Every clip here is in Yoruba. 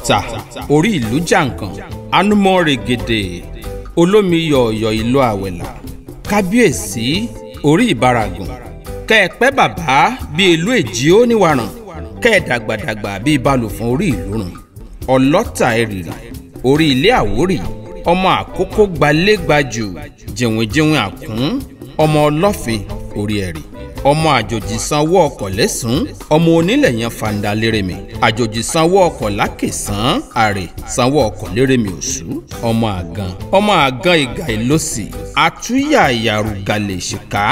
Ọ̀tà orí ìlú jàǹkàn anúmọ̀ règèdè olómi yọ̀ọ̀yọ̀ ìlú àwẹ̀là kábíyèsí orí ìbaragùn kẹ́ ẹ pẹ́ bàbá bíi ìlú èjì ó níwàràn kẹ́ ẹ dàgbàdàgbà bíi balùfọ̀n orí ìlú rùn ọlọ́tà ẹ̀rìrì orí ilé àwórì ọmọ àkókò gbalégbajù jìnwìnjìnwìn àkún ọmọ ọlọ́fin orí ẹ̀rì ọmọ àjòjì sanwó ọkọ̀ lẹ́sùn ọmọ onílẹ̀ yẹn fanda lérèmi àjòjì sanwó ọkọ̀ lákèsán àrè sanwó ọkọ̀ lérèmi òṣù ọmọ àgàn ìgà ìlọsì àtúnyà ìyàrúgalè ṣìkà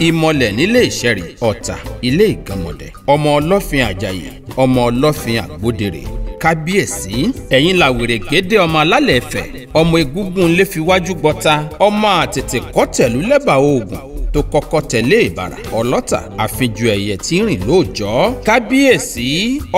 ìmọ̀lẹ̀ nílé ìṣẹ̀rì ọ̀tà ilé ìgànmọ̀dẹ̀ ọmọ ọlọ́fin àjàyè ọmọ ọlọ́fin àgbódèrè kábíyèsí ẹ̀yin làwèrè gédé ọmọ alálẹ̀ ẹ̀fẹ̀ ọmọ egúngún lè fi wájú gbọ́ta ọmọ àtètè kọ́tẹ̀lú lẹ́bàá oògùn tó kọ́kọ́ tẹ̀lé ìbàrà ọlọ́tà àfinjú ẹ̀yẹ tí ń rìn lóòjọ́ kábíyèsí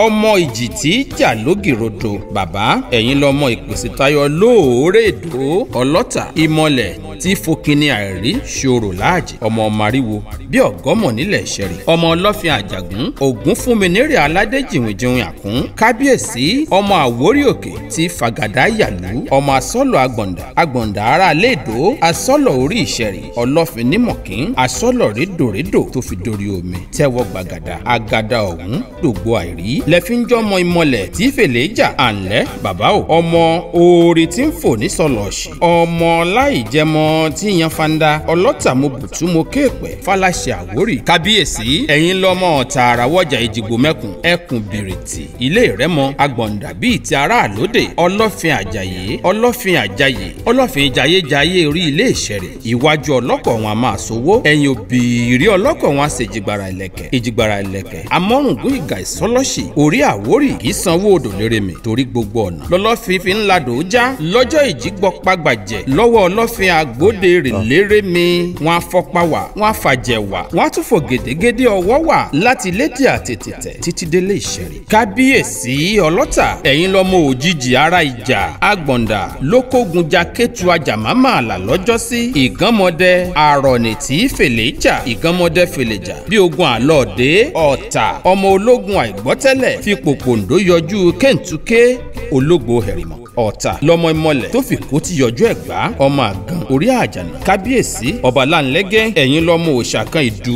ọmọ ìjì tí jà lógìrodo bàbá ẹ̀yin lọmọ ìpèsè tayọ lóòrè èdò ọlọ́tà ìmọ̀lẹ̀ tí fokini àìrí ṣòro láàjì ọmọ mariwo bí ọ̀gọ́mọ̀ nílẹ̀ ìṣẹ̀rì ọmọ ọlọ́fin àjàgún ògún fún mi nírè aládé jìnwìnjìnwìn àkún kábíyèsí ọmọ àwórí òkè tí fàgàdá yàlú ọmọ asọ́lọ̀ agbọ̀ndà agbọ̀ndà ara léèdó asọ́lọ̀ orí ìṣẹ̀rì ọlọ́fin nímọ̀kín asọ́lọ̀ rédòrédò tó fi dorí omi tẹ́wọ́ gbàgàdà àgàdà ọ̀hún dògbò àìrí lẹ́fíńjọ́mọ ìmọ̀lẹ̀ tí fèlè jà ànlẹ́ bàbá o ọmọ oore tí ń fò ní sọlọ̀ọ̀ṣì ọmọ láì jẹmọ tí yan fanda ọlọ́tà mo bùtú mo kéèpẹ̀ fàlàṣẹ àwórì kábíyèsí ẹ̀yin lọ́mọ tààrà wọ́jà ìjìgbò mẹ́kùn ẹkùn bìrìtì ilé ìrẹ́mọ agbọ̀ǹdà bíi ti aráàlódè ọlọ́fin àjàyè ọlọ́fin àjàyè ọlọ́fin jayéjayé orí ilé ìṣẹ̀rẹ̀ ìwájú ọlọ́kọ̀ wọn a máa sowó ẹ̀yìn òbírí ọlọ́kọ̀ wọn a ṣe ìjìgbara ìlẹ̀kẹ̀ ìjìgbara ìlẹ̀kẹ̀ amọ́rùngún ìgà ìsọlọ́ṣì orí àwórì kì í sanwó odò lérè mi torí gbogbo ọ̀nà lọ́lọ́fin fi ń ladò já lọ́jọ́ ìjígbọ́pagbàjẹ́ lọ́wọ́ ọlọ́fin àgbóde rè lérè mi wọn afọpa wà wọn afàjẹ wà wọn á tún fò gèdègèdè ọwọ́ wà láti lédè àtètè títí délé ìṣẹ̀rì. kábíyèsí ọlọ́tà ẹ̀yin lọ́mọ òjijì ara ìjà àgbọ̀ǹdà lókògùn ja kétu ajàmámà àlà lọ́jọ́sí ìgànmọ́dẹ àrọ̀nì tí fèlè jà ìgànmọ́dẹ fèlè jà bí ogun àlọ́ọ̀dẹ ọ̀tà ọmọ ológun àìgbọ́tẹ́lẹ̀ fi pòpòǹdó yọjú kéǹtúké ológbò hẹ̀rìmọ̀ ọ̀tà lọmọ ìmọ̀lẹ̀ tó fi kó ti yọjú ẹ̀gbá ọmọ àgàn orí àjànà kábíyèsí ọba láńlẹ́gẹ́ ẹ̀yin lọmọ òòṣà kan ìdú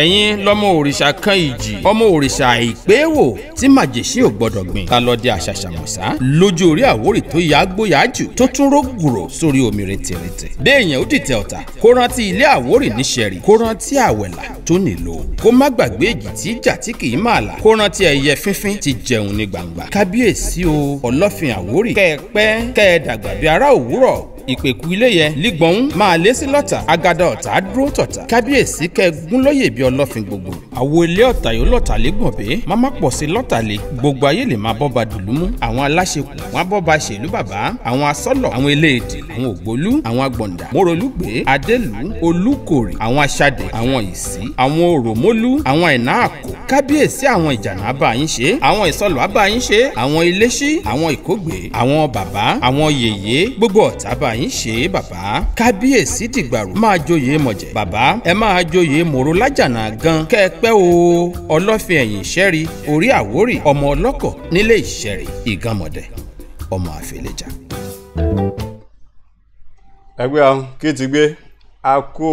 ẹ̀yin lọmọ òrìṣà kan ìjì ọmọ òrìṣà àìpéwò tí màjèṣí ò gbọdọ̀ gbìn ta lọ dé àṣàṣàmọ̀sá lójú orí àwórì tó yá gbóyà jù tó tún rógùrò sórí omi rètèrètè béèyàn ó dìtẹ̀ ọ̀tà kó rántí ilé àwórì níṣẹ̀rì kó rántí àwẹ̀là tó nílò kó má gbàgbé èjì tí ìjà tí kì í máa là kó rántí ẹyẹ fínfín ti jẹun ní gbangba kábíyèsí o ọlọ́fin àwórì kẹ́ ẹ pẹ́ kẹ́ ẹ dàgbà bí ará òwúrọ̀ ìpèkú ilé yẹn lígbọ̀n máa lé sí lọ́tà agada ọ̀tá dúró tọ̀tà kábíyèsí kẹ́ gún lóye bí ọlọ́fin gbogbo àwo ilé ọ̀tà yóò lọ́tà lẹ́gbọ̀n bẹ́ máma pọ̀ sí lọ́tà lé gbogbo ayé lè máa bọ́ba dùlúmú àwọn aláṣekù wọn bọ́ba ṣèlú bàbá àwọn asọ́lọ̀ àwọn eléèdè àwọn ògbólú àwọn agbọ̀ndà mórolúgbé adélú olúkòrè àwọn aṣadè àwọn ìsí àwọn òròmólú àwọn ẹ̀nà àkó kábíyèsí àwọn ìjànà bá yín ṣe àwọn ìsọlọ̀ bá yín ṣe àwọn iléṣí àwọn ìkógbè àwọn bàbá àwọn yèyé gbogbo ọ̀tá bá yín ṣe bàbá kábíyèsí dìgbàrú máa joyè mọ̀jẹ̀ bàbá ẹ máa joyè mòró lájànà gan kẹ́ ẹ pẹ́ o ọlọ́fin ẹ̀yìn ìṣẹ́rí orí àwórì ọmọ ọlọ́kọ̀ nílé ìṣẹ́rí ìgànmọ̀dẹ̀ ọmọ àfẹlẹ́jà. Ẹgbẹ́ àwọn kí ti gbé a kú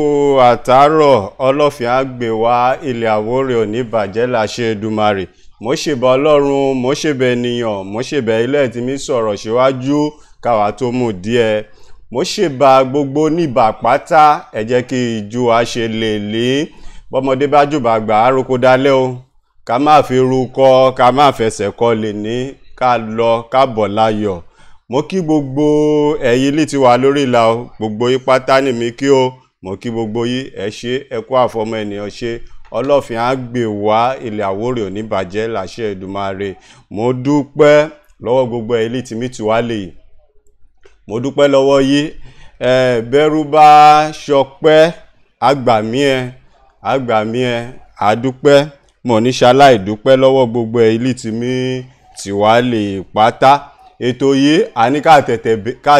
àtàárọ̀ ọlọ́fin àgbè wá ilẹ̀ Àwórì òní bàjẹ́ láṣẹ Èdùmàrè. Mo ṣèbà Ọlọ́run, mo ṣèbà ènìyàn, mo ṣèbà ilé tí mi sọ̀rọ̀ síwájú káwa tó mú díẹ̀. Mo ṣèbà gbogbo níbà pátá, ẹ jẹ́ kí ìjú wa ṣe lè lé bọ́mọdé bá jùbà gbà á roko dalẹ́ o, ká má fi ru kọ ká má fẹsẹ̀ kọ lè ní ká lọ ká bọ̀ láyọ̀. Mo kí gbogbo ẹ̀yin lè ti wà lórí ìlà o, gbogbo yín pátá ni mi kí o. Mo kí gbogbo yín, ẹ ṣé, ẹ kú àfọmọ ènìyàn ṣe. Ọlọ́fin á gbè wá ilẹ̀ Àwórì òní bàjẹ́ láṣẹ Èdùmàrè. Mo dúpẹ́ lọ́wọ́ gbogbo ẹ̀yin lè ti mí tù wá lè. Mo dúpẹ́ lọ́wọ́ yín. Ẹ bẹ́rù bá ṣọpẹ́, àgbà mí ẹ, àgbà mí ẹ, àdúpẹ́. Mo ní ṣaláì dúpẹ́ lọ́wọ́ gbogbo ẹ̀yin lè ti mí tì wá lè pátá. Ètò yìí a ní ká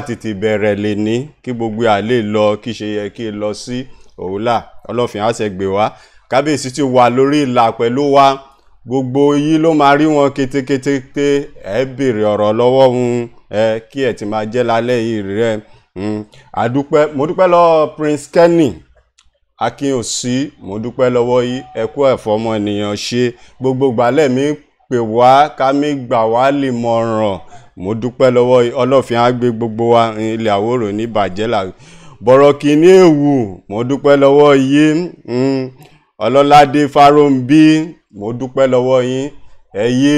tètè bẹ̀rẹ̀ lè ní kí gbogbo à lè lọ kí ṣe yẹ kí lọ sí òwúlà. Ọlọ́fin á ṣe gbè wá. Kábíyèsí ti wà lórí ìlà pẹ̀lú wa. Gbogbo yìí ló máa rí wọn kétékété pé ẹ béèrè ọ̀rọ̀ lọ́wọ́ òun ẹ kí ẹ ti máa jẹ́ lálẹ́ yìí rẹ. Àdúpẹ́, mo dúpẹ́ lọ́wọ́ Prince Kenny Akínyòsí, mo dúpẹ́ lọ́wọ́ yìí, ẹ kú ẹ̀fọ́ ọmọ ènìyàn ṣe gbogbo gbàlẹ́ mi pè wá ká mi gbà wá lè mọ̀ràn. Mo dúpẹ́ lọ́wọ́ yìí, Ọlọ́fin á gbé gbogbo wa ilẹ̀ Àwórò ní bàjẹ́ là bọ̀rọ̀ kìíní èwù. Mo dúpẹ́ lọ́wọ́ yìí, Ọlọ́ládé Fáróǹbí, mo dúpẹ́ lọ́wọ́ yín. Ẹ yé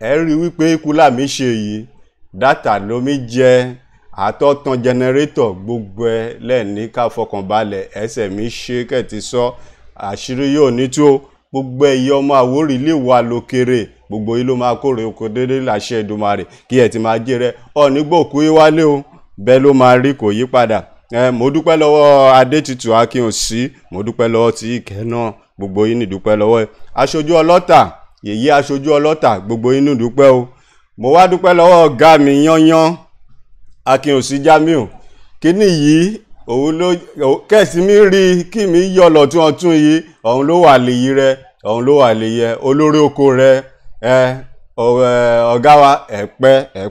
ẹ rí wípé ikú làmí ṣe yìí, dátà lómi jẹ àtọ́tàn jẹnẹrétọ̀ gbogbo ẹ lẹ́ẹ̀ní ká fọkànbalẹ̀ ẹsẹ̀ mi ṣe kẹ́ẹ̀tì sọ àṣírí yóò ní tó. Gbogbo ẹ̀yẹ ọmọ Àwórì lè wà lókèrè, gbogbo yìí ló máa kórè oko déédéé láṣẹ Èdùmàrè kí ẹ ti máa jẹrẹ ọ̀ní gbòkú yín wálé o, bẹ́ẹ̀ ló máa rí kò yí padà. Mo dúpẹ́ lọ́wọ́ Adétutù Akínyòsí, mo dúpẹ́ lọ́wọ́ tí ìkẹ́ náà, gbogbo yín ní dúpẹ́ lọ́wọ́ ẹ. Aṣojú ọlọ́tà, yèyé aṣojú ọlọ́tà, gbogbo yín ní dúpẹ́ o. Mo wá dúpẹ́ lọ́wọ́ ọ̀gá mi yányán Akínyòsí Jamiu. Kíní yìí òun ló kẹ́sì mi rí kí mi yọ lọ́tún ọtún yìí, òun ló wà léyìí rẹ, òun ló wà léyìí ẹ olórí oko rẹ ẹ ọ̀gá wa, ẹ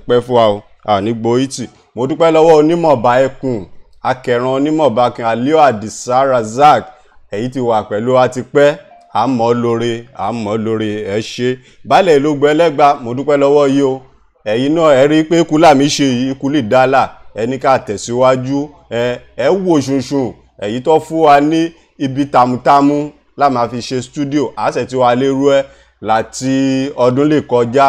pẹ́ fún wa o, àní gboyìtì. Mo dúpẹ́ lọ́wọ́ onímọ̀ọ́ba ẹkùn akẹran onímọ̀ọ́ba kan Aliu Adisa Razak, èyí ti wà pẹ̀lú wa ti pẹ́, à ń mọ̀ lóore, à ń mọ̀ lóore, ẹ ṣe. Baálẹ̀ ìlú Gbẹ́lẹ́gba, mo dúpẹ́ lọ́wọ́ yìí o. Ẹ̀yin náà ẹ rí i pé ikú làmí ṣe yìí, ikú lè dálà, ẹni ká tẹ̀síwájú, ẹ wò ṣunṣun èyí tó fún wa ní ibi tàmútàmú la máa fi ṣe stúdíò, àṣẹ tí wàá lérú ẹ láti ọdún lè kọjá.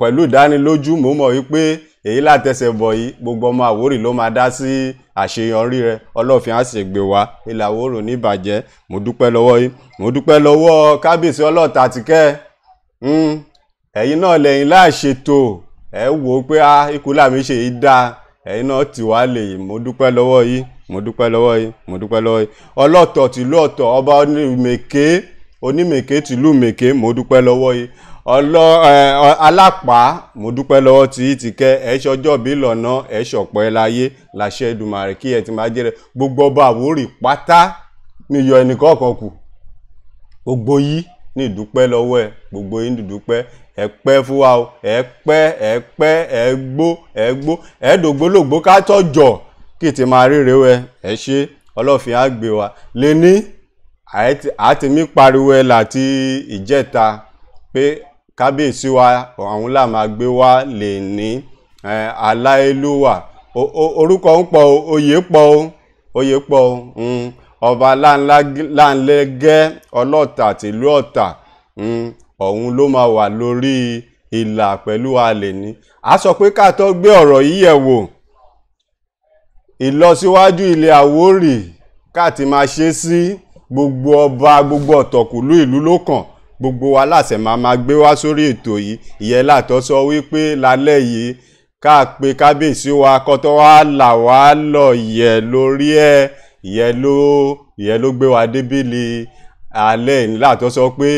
Pẹ̀lú ìdánilójú mo mọ̀ wípé èyí látẹsẹ̀ bọ̀ yìí gbogbo ọmọ Àwórì ló máa dá sí àṣeyọrí rẹ, Ọlọ́fin á sì gbé wá ilẹ̀ Àwórì ní ìbàjẹ́. Mo dúpẹ́ lọ́wọ́ yìí, mo dúpẹ́ lọ́wọ́ kábíyèsí ọlọ́ta àtìkẹ́. Ẹ̀yin náà lẹ́yìn láṣetò ẹ wò ó pé ikú làmí ṣe yìí dáa, ẹ̀yin náà tì wá lè yìí. Mo dúpẹ́ lọ́wọ́ yìí, mo dúpẹ́ lọ́wọ́ yìí, mo dúpẹ́ lọ́wọ́ yìí. Ọlọ́tọ̀ tìlú Ọ̀tọ̀, ọba onímèké onímèké tìlú Mèké, mo dúpẹ́ lọ́wọ́ yìí. Alápá, mo dúpẹ́ lọ́wọ́ tí ti kẹ́ ẹ ṣọjọ́ bí lọ́nà ẹ ṣọ̀pọ̀ ẹ láyé láṣẹ Èdùmàrè kí ẹ ti máa jẹ́rẹ̀. Gbogbo ọba Àwórì pátá mi yọ ẹnìkọ̀ọ̀kan kù, gbogbo yìí ní ìdúpẹ́ lọ́wọ́ ẹ, gbogbo yìí ní ìdúpẹ́. Ẹ pẹ́ fún wa o, ẹ pẹ́ ẹ pẹ́ ẹ gbó ẹ gbó ẹ dògbólógbó ká tọ̀jọ̀ kí ti máa ríre wẹ. Ẹ ṣe, Ọlọ́fin á gbé wa lé ní àti mí pariwo ẹ láti ìjẹta pé kábíyèsí wa àwọn là máa gbé wá lè ní aláìlúwà. Orúkọ ń pọ̀ o, oyè pọ̀ o, oyè pọ̀ o. Ọba láńlẹ́gẹ́ ọlọ́tà tìlú Ọ̀tà, ọ̀hún ló máa wà lórí ìlà pẹ̀lú alẹ́ ní. A sọ pé ká tó gbé ọ̀rọ̀ yìí yẹ̀ wò, ìlọsíwájú ilẹ̀ Àwórì ká ti máa ṣe sí gbogbo ọba gbogbo ọ̀tọ̀kùlú ìlú ló kàn, gbogbo wa láṣẹ máa gbé wá sórí ètò yìí. Ìyẹn látọ̀ sọ wípé lálẹ́ yìí ká pe kábíyèsí wa kọ́tọ́ wá là wá lọ yẹ̀ lórí ẹ̀, ìyẹn ló gbé wa débìlì alẹ́ yìí látọ̀ sọ pé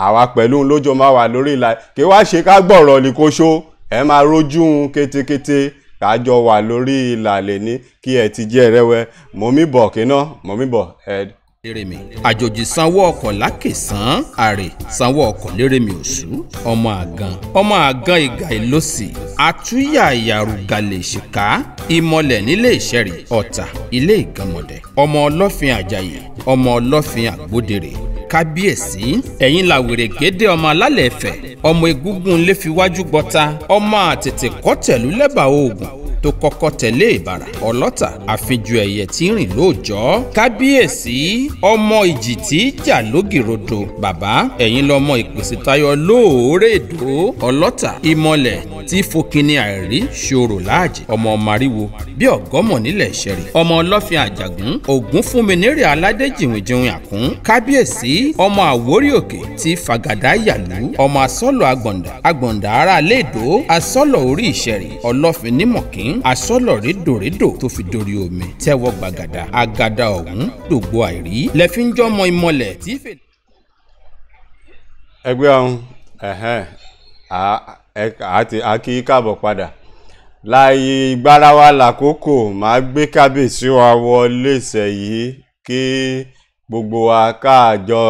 àwa pẹ̀lú òun lójó máa wà lórí ìlà kí wá ṣe ká gbọ̀rọ̀ ní kóṣó ẹ máa rójú un kétékété kájọ wà lórí ìlà lẹ́ni kí ẹ ti jẹ́ rẹ́wẹ́. Mọ̀ mí bọ̀ kíná, mọ̀ mí bọ̀ ẹ. Lérèmi àjòjì sanwó ọkọ̀ lákèsán, àrè sanwó ọkọ̀ lérèmi òṣù, ọmọ àgàn ọmọ àgàn ìgà ìlọsì àtúnyà ìyàrúgalè ṣìkà ìmọ̀lẹ̀ nílé ìṣẹ̀rì Ọ̀tà ilé ìgànmọ̀dẹ̀, ọmọ ọlọ́fin àjàyè ọmọ ọlọ́fin àgbódèrè. Kábíyèsí ẹ̀yin làwèrè gédé ọmọ alálẹ̀ ẹ̀fẹ̀, ọmọ egúngún lè fi wájú gbọ́ta, ọmọ àtètè kọ́tẹ̀lú lẹ́bàá oògùn tó kọ́kọ́ tẹ̀lé ìbàrà ọlọ́tà àfinjú ẹ̀yẹ tí ń rìn lóòjọ́. Kábíyèsí ọmọ ìjì tí jà lógìrodo, bàbá ẹ̀yin lọmọ ìpèsè tayọ lóòrè èdò ọlọ́tà ìmọ̀lẹ̀ tí fokini àìrí ṣòro láàjì, ọmọ mariwo bí ọ̀gọ́mọ̀ nílẹ̀ ìṣẹ̀rì, ọmọ ọlọ́fin àjàgún ògún fúnmi nírè aládé jìnwìnjìnwìn àkún. Kábíyèsí ọmọ àwórí òkè tí fàgàdá yàlú, ọmọ asọ́lọ̀ àgbọ̀ǹdà àgbọ̀ǹdà ara léèdó asọ́lọ̀ orí ìṣẹ̀rì ọlọ́fin nímọ̀kín asọ́lọ̀ rédòrédò tó fi dorí omi tẹ́wọ́ gbàgàdà àgàdà ọ̀hún dògbò àìrí lẹ́fíńjọ́mọ ìmọ̀lẹ̀ tí fèlè. Ẹgbẹ́ ọ̀hún a kì í káàbọ̀ padà láàyè ìgbára wa lákòókò máa gbé kábíyèsí wa wọlé sẹ́yìí kí gbogbo wa káàjọ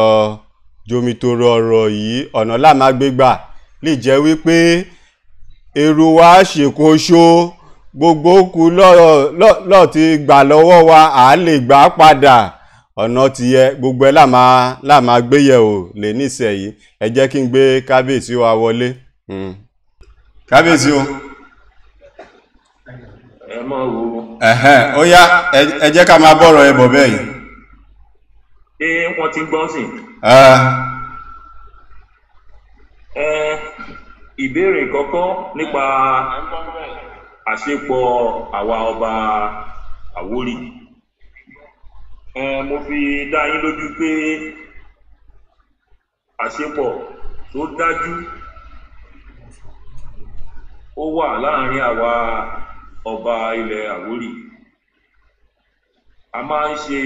Jomitoro ọ̀rọ̀ yìí, ọ̀nà lámágbégbà lè jẹ́ wípé èrò wa ṣèkóso gbogbo kú lọ́ọ̀ ti gbà lọ́wọ́ wa, à lè gbà padà. Ọ̀nà tìyẹ gbogbo ẹ láàmà gbéyẹ̀wò lè nísẹ̀yìí. Ẹ jẹ́ kí n gbé kábíyèsí wa wọlé. Kábíyèsí o. Ẹ mọ̀ wo. Ó yá, ẹ jẹ́ ká máa bọ̀rọ̀ ẹ bọ̀ bẹ́ẹ̀ yìí. Ṣé wọ́n ti gbọ́ sí? Ìbéèrè kọ́kọ́ nípa àṣepọ̀ àwa ọba Àwórì. Mo fi dá yín lójú pé àṣepọ̀ tó dájú ó wà láàárín àwa ọba ilẹ̀ Àwórì. A máa ń ṣe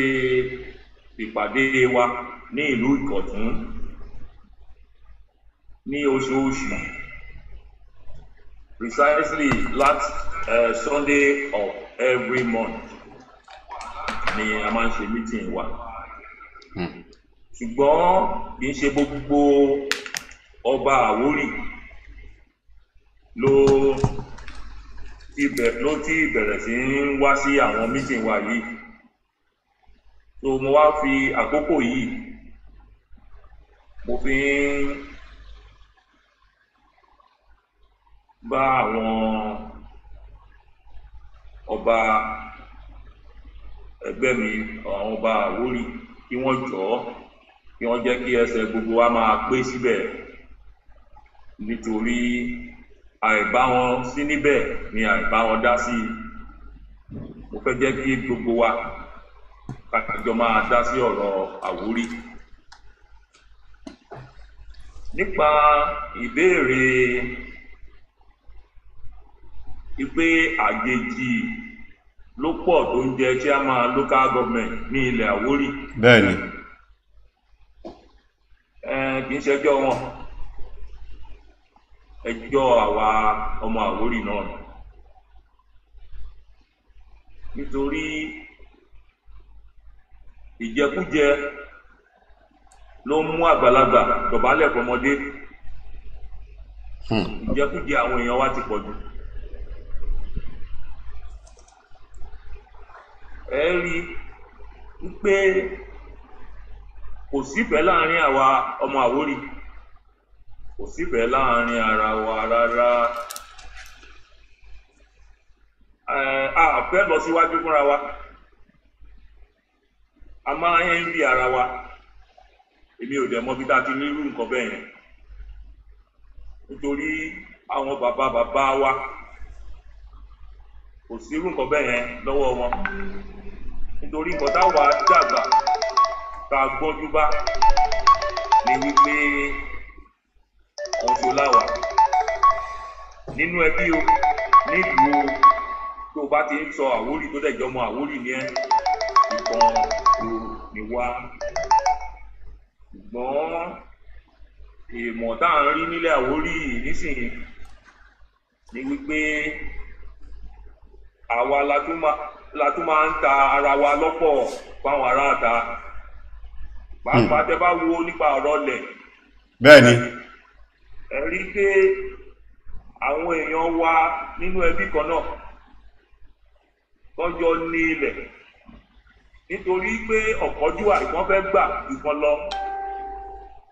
ìpàdé wa ní ìlú Ìkọ̀tún ní oṣooṣù, precisely last Sunday of every month ni a máa ń ṣe meeting wa. Ṣùgbọ́n kì í ṣe gbogbo ọba Àwórì ló ti bẹ̀rẹ̀ sí ń wá sí àwọn meeting wa yìí. So mo wá fi àkókò yìí, mo fi ń bá àwọn ọba ẹgbẹ́ mi, àwọn ọba Àwórì, kí wọ́n jọ̀ọ́, kí wọ́n jẹ́ kí ẹsẹ̀ gbogbo wa máa pé síbẹ̀, nítorí àìbá wọn sí níbẹ̀ ni àìbá wọn dá sí. Mo fẹ́ jẹ́ kí gbogbo wa kájọ máa dá sí ọ̀rọ̀ Àwórì. Nípa ìbéèrè pé àjèjì ló pọ̀ tó ń jẹ chairman local government ní ilẹ̀ Àwórì. Bẹ́ẹ̀ni. Kì í ṣẹjọ́ wọn, ẹjọ́ àwa ọmọ Àwórì náà, nítorí ìjẹkújẹ ló ń mú àgbàlagbà dọ̀bálẹ̀ fọmọdé. Ìjẹkújẹ àwọn èèyàn wa ti pọ̀ jù. Ẹ rí i pé kò sífẹ̀ẹ́ láàrin àwa ọmọ Àwórì, kò sífẹ̀ẹ́ láàrin ara wa rárá. A fẹ́ lọ síwájú fúnra wa, a máa ń rí ara wa. Èmi ò dẹ̀ mọ̀ bí tá a ti ní irú nǹkan bẹ́ẹ̀ yẹn, nítorí àwọn bàbá bàbá wa kò sí irú nǹkan bẹ́ẹ̀ yẹn lọ́wọ́ wọn. Nítorí nǹkan táwa dàgbà tá a gbọ́njú bá ni wípé ọ̀ṣọ́ láwà nínú ẹbí o, nílùú o, tó o bá ti ń sọ Àwórì tó dẹ̀ jọmọ Àwórì ni ẹ́, ìkan o ní wá. Ṣùgbọ́n èèmọ̀ tá à ń rí nílẹ̀ Àwórì nísìnyí ni wípé àwa la tún máa ń ta ara wa lọ́pọ̀ fáwọn aráàta, pàápàá tẹ bá wo nípa ọ̀rọ̀ lẹ̀. Bẹ́ẹ̀ni. Ẹ rí pé àwọn èèyàn wa nínú ẹbí kan náà tọ́jọ́ ní ilẹ̀, nítorí pé ọ̀kánjúwà ìkan fẹ́ gbà ìkan lọ,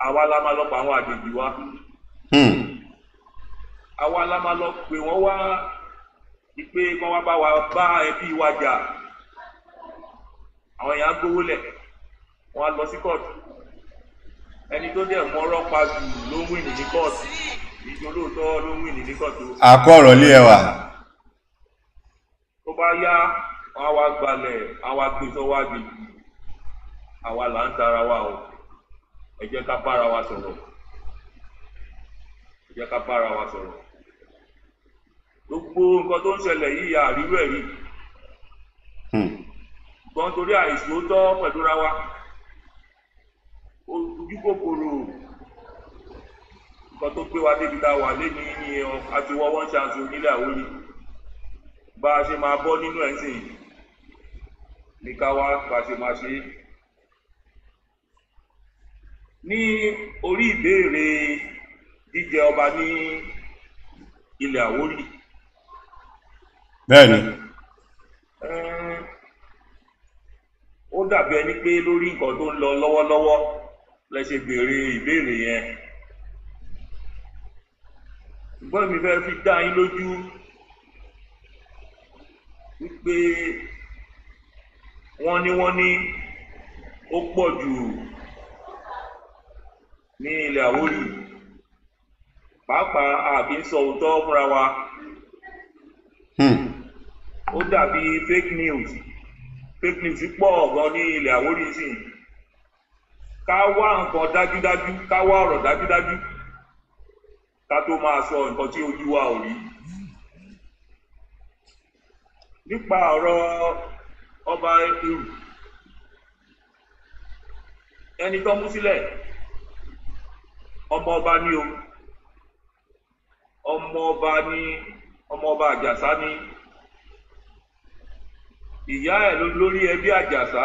àwa la máa lọ pa àwọn àjèjì wa. Àwa la máa lọ pè wọ́n wá pé kí wọ́n bá wa bá ẹbí wa jà. Àwọn èèyàn gbówó lẹ̀, wọ́n á lọ sí kóòtù. Ẹni tó dẹ̀ mọ́ ọ̀rọ̀ pa jù ló ń wìnì ní kóòtù, ìjọ lóòótọ́ ló ń wìnì ní kóòtù. Àkọ́ ọ̀rọ̀ lé ẹ wà. Tó bá yá, wọ́n á wá gbalẹ̀, á wá gbé sọ́wọ́ àjèjì. Àwa là ń tara wa o. Ẹ jẹ́ ká bára wa sọ̀rọ̀. Ẹ jẹ́ ká bára wa sọ̀rọ̀. Gbogbo nǹkan tó ń ṣẹlẹ̀ yìí àrírú ẹ̀ rí. Ṣùgbọ́n torí àìsòótọ́ pẹ̀lú ra wa, ojú kòkòrò nǹkan tó gbé wa débi tá a wà lẹ́ni ní àti wọ́wọ́ ń ṣàǹṣe onílẹ̀ Àwórì. Bá a ṣe máa bọ́ nínú ẹ̀ sìn ní ká wá bá a ṣe máa ṣe. Ní orí ìbéèrè jíjẹ ọba ní ilẹ̀ Àwórì. Bẹ́ẹ̀ni. Ó dàbí ẹni pé lórí nǹkan tó ń lọ lọ́wọ́lọ́wọ́ lẹ ṣe béèrè ìbéèrè yẹn. Ṣùgbọ́n mi fẹ́ fi dá yín lójú wípé wọ́n ní ó pọ̀ jù ní ilẹ̀ Àwórì, pàápàá a kì í sọ òótọ́ fúnra wa. Ó dàbí fake news pọ̀ gan ní ilẹ̀ Àwórì sí. Ká wá nǹkan dájúdájú, ká wá ọ̀rọ̀ dájúdájú, ká tó máa sọ nǹkan tí ojú wa ò rí. Nípa ọ̀rọ̀ ọba Irù, ẹni tó mú sílẹ̀ ọmọ ọba ni o, ọmọ ọba ni, ọmọ ọba Àjàsá ni. Ìyá ẹ̀ lórí ẹbí Àjàsá.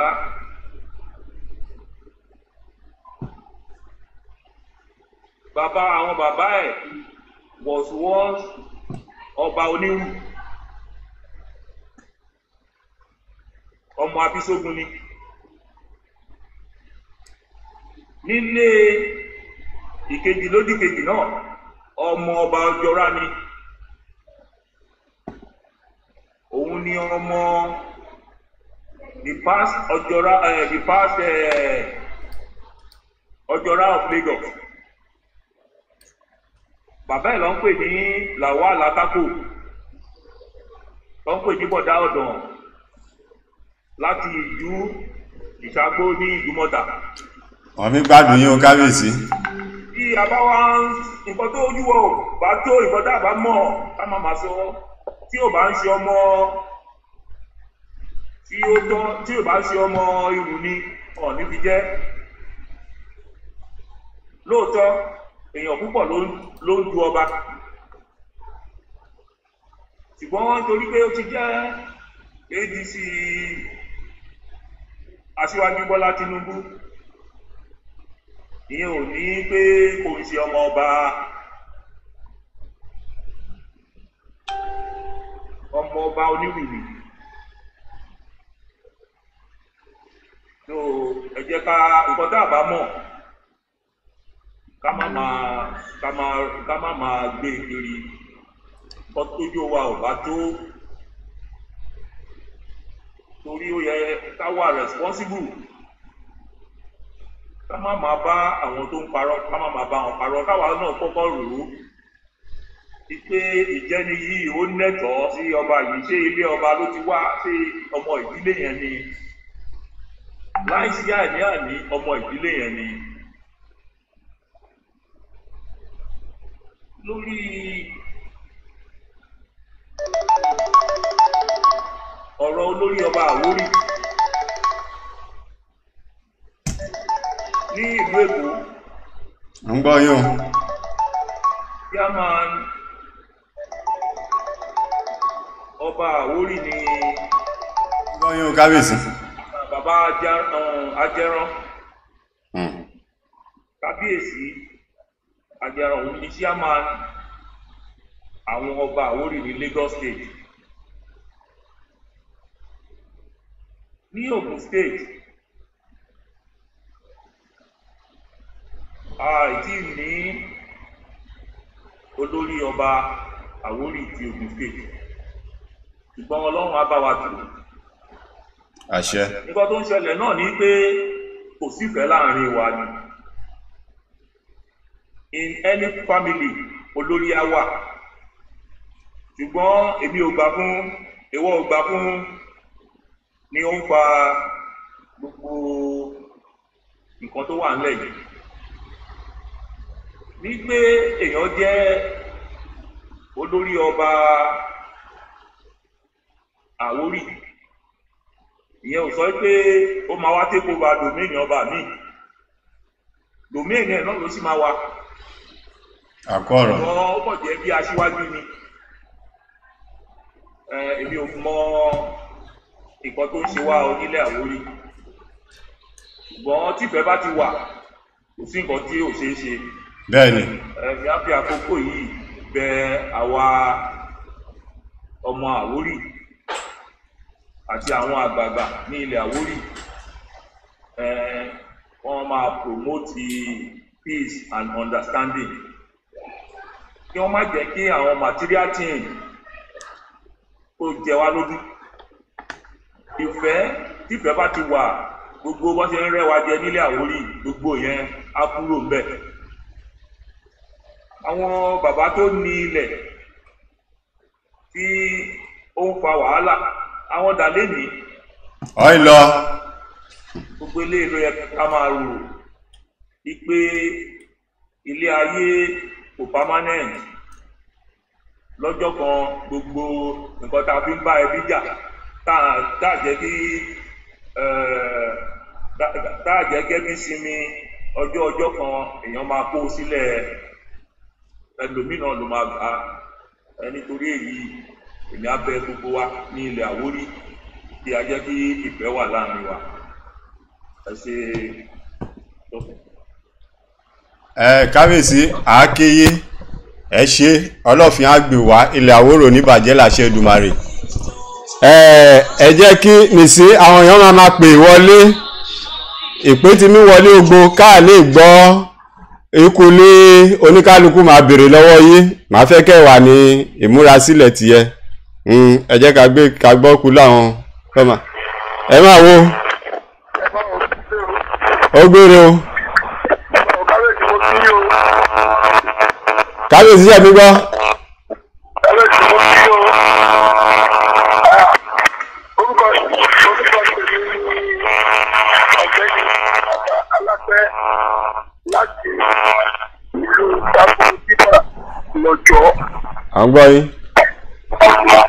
Bàbá àwọn bàbá ẹ̀ was once ọba Onírù, ọmọ Abísógun ni. Nílé ìkejì lódì kejì náà, ọmọ ọba Ọjọ́rá ni. Òun ni ọmọ the past Ọjọ́rá, the past Ọjọ́rá of Lagos. Bàbá ẹ̀ ló ń pè ní Lawal Akako, ló ń pè ní Bọ̀dá Ọ̀dàn láti ìlú Ìṣàgbó ní Ìdúmọ̀tà. Wọ́n mi gbádùn yín o, kábíyèsí. Bí a bá wá nǹkan tó ojú wọ bá tó nǹkan tá a bá mọ̀ ká má máa sọ. Tí ò bá ń ṣe ọmọ tí ó tán, tí ò bá ń ṣe ọmọ Irù ni Ọ̀ọ̀ni fi jẹ́. Lóòótọ́ èèyàn púpọ̀ ló ń du ọba, ṣùgbọ́n torí pé ó ti jẹ́ ADC Aṣíwájú Bọ́lá Tinubu, ìyẹn ò ní pé kò ń ṣe ọmọ ọba. Ọmọ ọba Onírù ni. So ẹ jẹ́ ká nǹkan tá a bá mọ̀ ká má máa gbé kiri. Nǹkan tójú wa ò bá tó, torí ó yẹ ká wà responsible, ká má máa bá àwọn tó ń parọ́, ká má máa bá wọn parọ́. Káwa náà kọ́kọ́ rò ó pé ìjẹni yìí ó nẹ́tọ̀ọ́ sí ọba yìí, ṣé ilé ọba ló ti wá, ṣé ọmọ ìdílé yẹn ni? Láìsí àní-àní, ọmọ ìdílé yẹn ni. Lórí ọ̀rọ̀ olórí ọba Àwórì ní ìlú Èkó. Ń gbọ́ yín o. Chairman ọba Àwórì ni. Ń gbọ́ yín o, kábíyèsí. Bàbá Ajẹran, kábíyèsí Ajẹran, òun ni chairman àwọn ọba Àwórì ní Lagos State. Ní Ogun State, àìtí ní olórí ọba Àwórì ti Ogun State, ṣùgbọ́n Ọlọ́run á bá wa tò. Àṣẹ. Nǹkan tó ń ṣẹlẹ̀ náà ni pé kò sífẹ̀ẹ́ láàrin wa ni. In any family olórí á wà, ṣùgbọ́n èmi ò gbà fún, ìwọ ò gbà fún ni ó ń fa gbogbo nǹkan tó wà nílẹ̀ yìí. Ní pé èèyàn jẹ́ olórí ọba Àwórì, ìyẹn ò sọ pé ó máa wá take over domain ọba mi. Domain ẹ̀ náà ló sì máa wà. Àkọ́rọ̀. Ṣùgbọ́n ó kàn jẹ́ bí aṣíwájú ni. Èmi ò mọ nǹkan tó ń ṣe wá onílẹ̀ Àwórì, ṣùgbọ́n tífẹ̀ẹ́ bá ti wà, Kò sí nǹkan tí ò ṣeé ṣe. Bẹ́ẹ̀ni. Ẹ̀mí á fi àkókò yìí bẹ àwa ọmọ Àwórì àti àwọn àgbààgbà ní ilẹ̀ Àwórì, wọ́n máa promote peace and understanding, kí wọ́n má jẹ́ kí àwọn material thing kó jẹ wá lójú. Ìfẹ́, tífẹ́ bá ti wà, gbogbo bó ṣe ń rẹ́ wa jẹ nílẹ̀ Àwórì, gbogbo yẹn á kúrò ńbẹ̀. Àwọn bàbá tó ní ilẹ̀ tí ó ń fa wàhálà, àwọn dà lénìí? Ọ̀hìn lọ. Gbogbo eléyìí ló yẹ ká máa rò wípé ilé ayé kò permanent. Lọ́jọ́ kan, gbogbo nǹkan tá a fi ń bá ẹbí jà, tá a jẹ́ kí tá a jẹ́ kẹ́bí sinmi, ọjọ́ ọjọ́ kan èèyàn máa kó sílẹ̀, ẹlòmíràn ló máa gbà á. Nítorí èyí, èmi á bẹ̀ gbogbo wa ní ilẹ̀ Àwórì kí a jẹ́ kí ìfẹ́ wà láàrin wa. Ẹ ṣe tó. Ẹ kábíyèsí, àákéyé, ẹ ṣe. Ọlọ́fin á gbè wá, ilẹ̀ Àwórò níbàjẹ́ làṣẹ Èdùmàrè. Ẹ jẹ́ kí nìsí àwọn èèyàn máa pè wọlé. Ìpè tí mi wọlé ogbó káà lè gbọ́ ikú ní oníkálukú máa béèrè lọ́wọ́ yín. Màá fẹ́ kẹ́ wà ní ìmúrasílẹ̀ tìyẹ. Ẹ jẹ́ ká gbé ká gbọ́ kú láwọn kọ́mà. Ẹ máa wo ó gbére o. Kábíyèsí, ṣe mi gbọ́. Kábíyèsí, mo kí o. Orúkọ tèmi ni Ọ̀gbẹ́ni Alápẹ́ láti ìlú Sáfù Bíbà lọ́jọ́. À ń gbọ́ yín.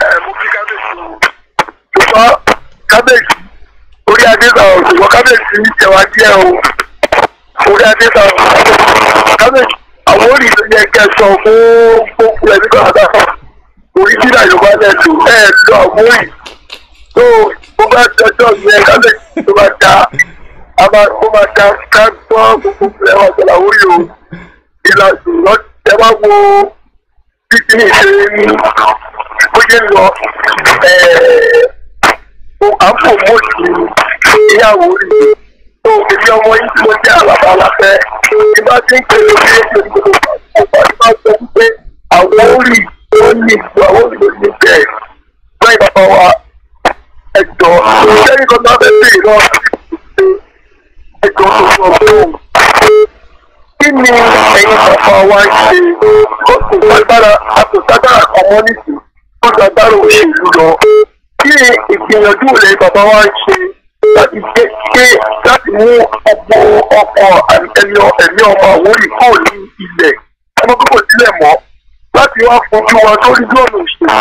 Ẹ mú kí kábíyèsí o. Ṣùgbọ́n kábíyèsí, orí adé sàrọ̀, ṣùgbọ́n kábíyèsí ń tẹ̀wá díẹ̀ o. Orí adé sàrọ̀, kábíyèsí, àwọn orí ló yẹ kẹ́ sọ fún gbogbo ẹbí kan àtàwọn orí tí Yorùbá lẹ̀ lò ẹ̀ lọ àwọn orí tó bó bá dọjọ́ yẹn, kábíyèsí, tó bá da a máa kó máa da ká gbọ́ gbogbo ẹ̀ wà sọ̀rọ̀ àwọn orí o. Ìlànà ẹ bá wo bí kíní ṣe ń bó ṣe ń lọ, à ń promote ìyàwó rí tó èmi ọmọ yìí tí mo jẹ́ Àlàbà Aláfẹ́ tí bá ti ń pè é lórí ètò ìgbòho ọ̀pọ̀ tí bá sọ wípé àwọn orí tó ní ìlú, àwọn orí ló ní bẹ́ẹ̀ báyìí. Bàbá wa, ẹ̀jọ̀ sẹ́yìn kan tó bá fẹ́ bèèrè lọ́wọ́ ẹ̀jọ̀ tó sọ pé òun kí ni ẹ̀yin bàbá wa ń ṣe? Ó kò ságbára, àtòságbára kan mọ́ nísìnyí ó ságbára òṣèlú lọ. Kí ìgbìyànjú rẹ̀ bàbá wa ń ṣe láti jẹ́ pé láti mú ọgbọ́n ọkọ̀ ẹ̀mí ọmọ Àwórì kúrò ní ilẹ̀ ọmọ púpọ̀ sílẹ̀ mọ́ láti wá fojú wa sórí bí ọ̀nà òṣèlú?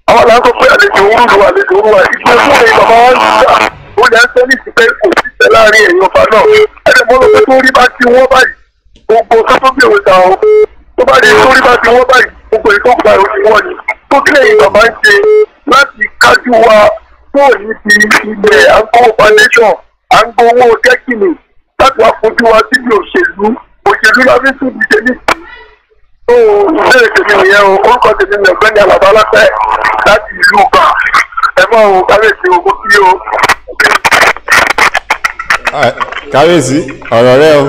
Àwọn là ń sọ pé àlejò ń rúlu, àlejò ń wà. Ìgbìyànjú rẹ̀ bàbá wa ń gbà ó lẹ́ ń sọ ní ìsìnkú kò sí ìfẹ́ láàrin ẹ̀yìn ọba náà. Ẹ̀dẹ̀ mọ́ lọ pé tó rí bá ti wọ́n báyìí, gbogbo tó tó bí òwe ta ọ tó bá rí tó rí bá ti wọ́n báyìí, gbogbo ìtọ́kùnrin àwọn ti wọ́n ni tó. Kílẹ̀ yìí bàbá ń ṣe láti kájú wa kúrò níbi ilẹ̀ à ń gbowó foundation, à ń gbowó dẹ́kìnì, láti wá fojú wa síbi òṣèlú? Òṣèlú la fi tún ṣe ní. Tó ìbéèrè tèmi nìyẹn o. Orúkọ tèmi ní Ọ̀gbẹ́ni Àlàbá Alápẹ́ láti ìlú Ọba. Ẹ mọ̀ o, kábíyèsí o, kó kí o. Kábíyèsí, ọ̀rọ̀ rẹ o.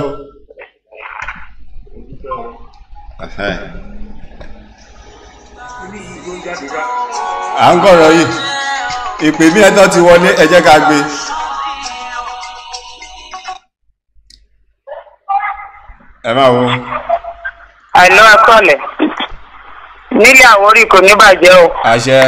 Kíní yìí ló ń jáde rá. À ń gbọ́rọ̀ yìí. Ìpè bí ẹ̀tọ́ ti wọlé, ẹ jẹ́ ká gbé. Ẹ máa wo. Àìlọ́ akọ́lẹ̀ nílé Àwórì, kò ní bàjẹ́ o. Àṣẹ.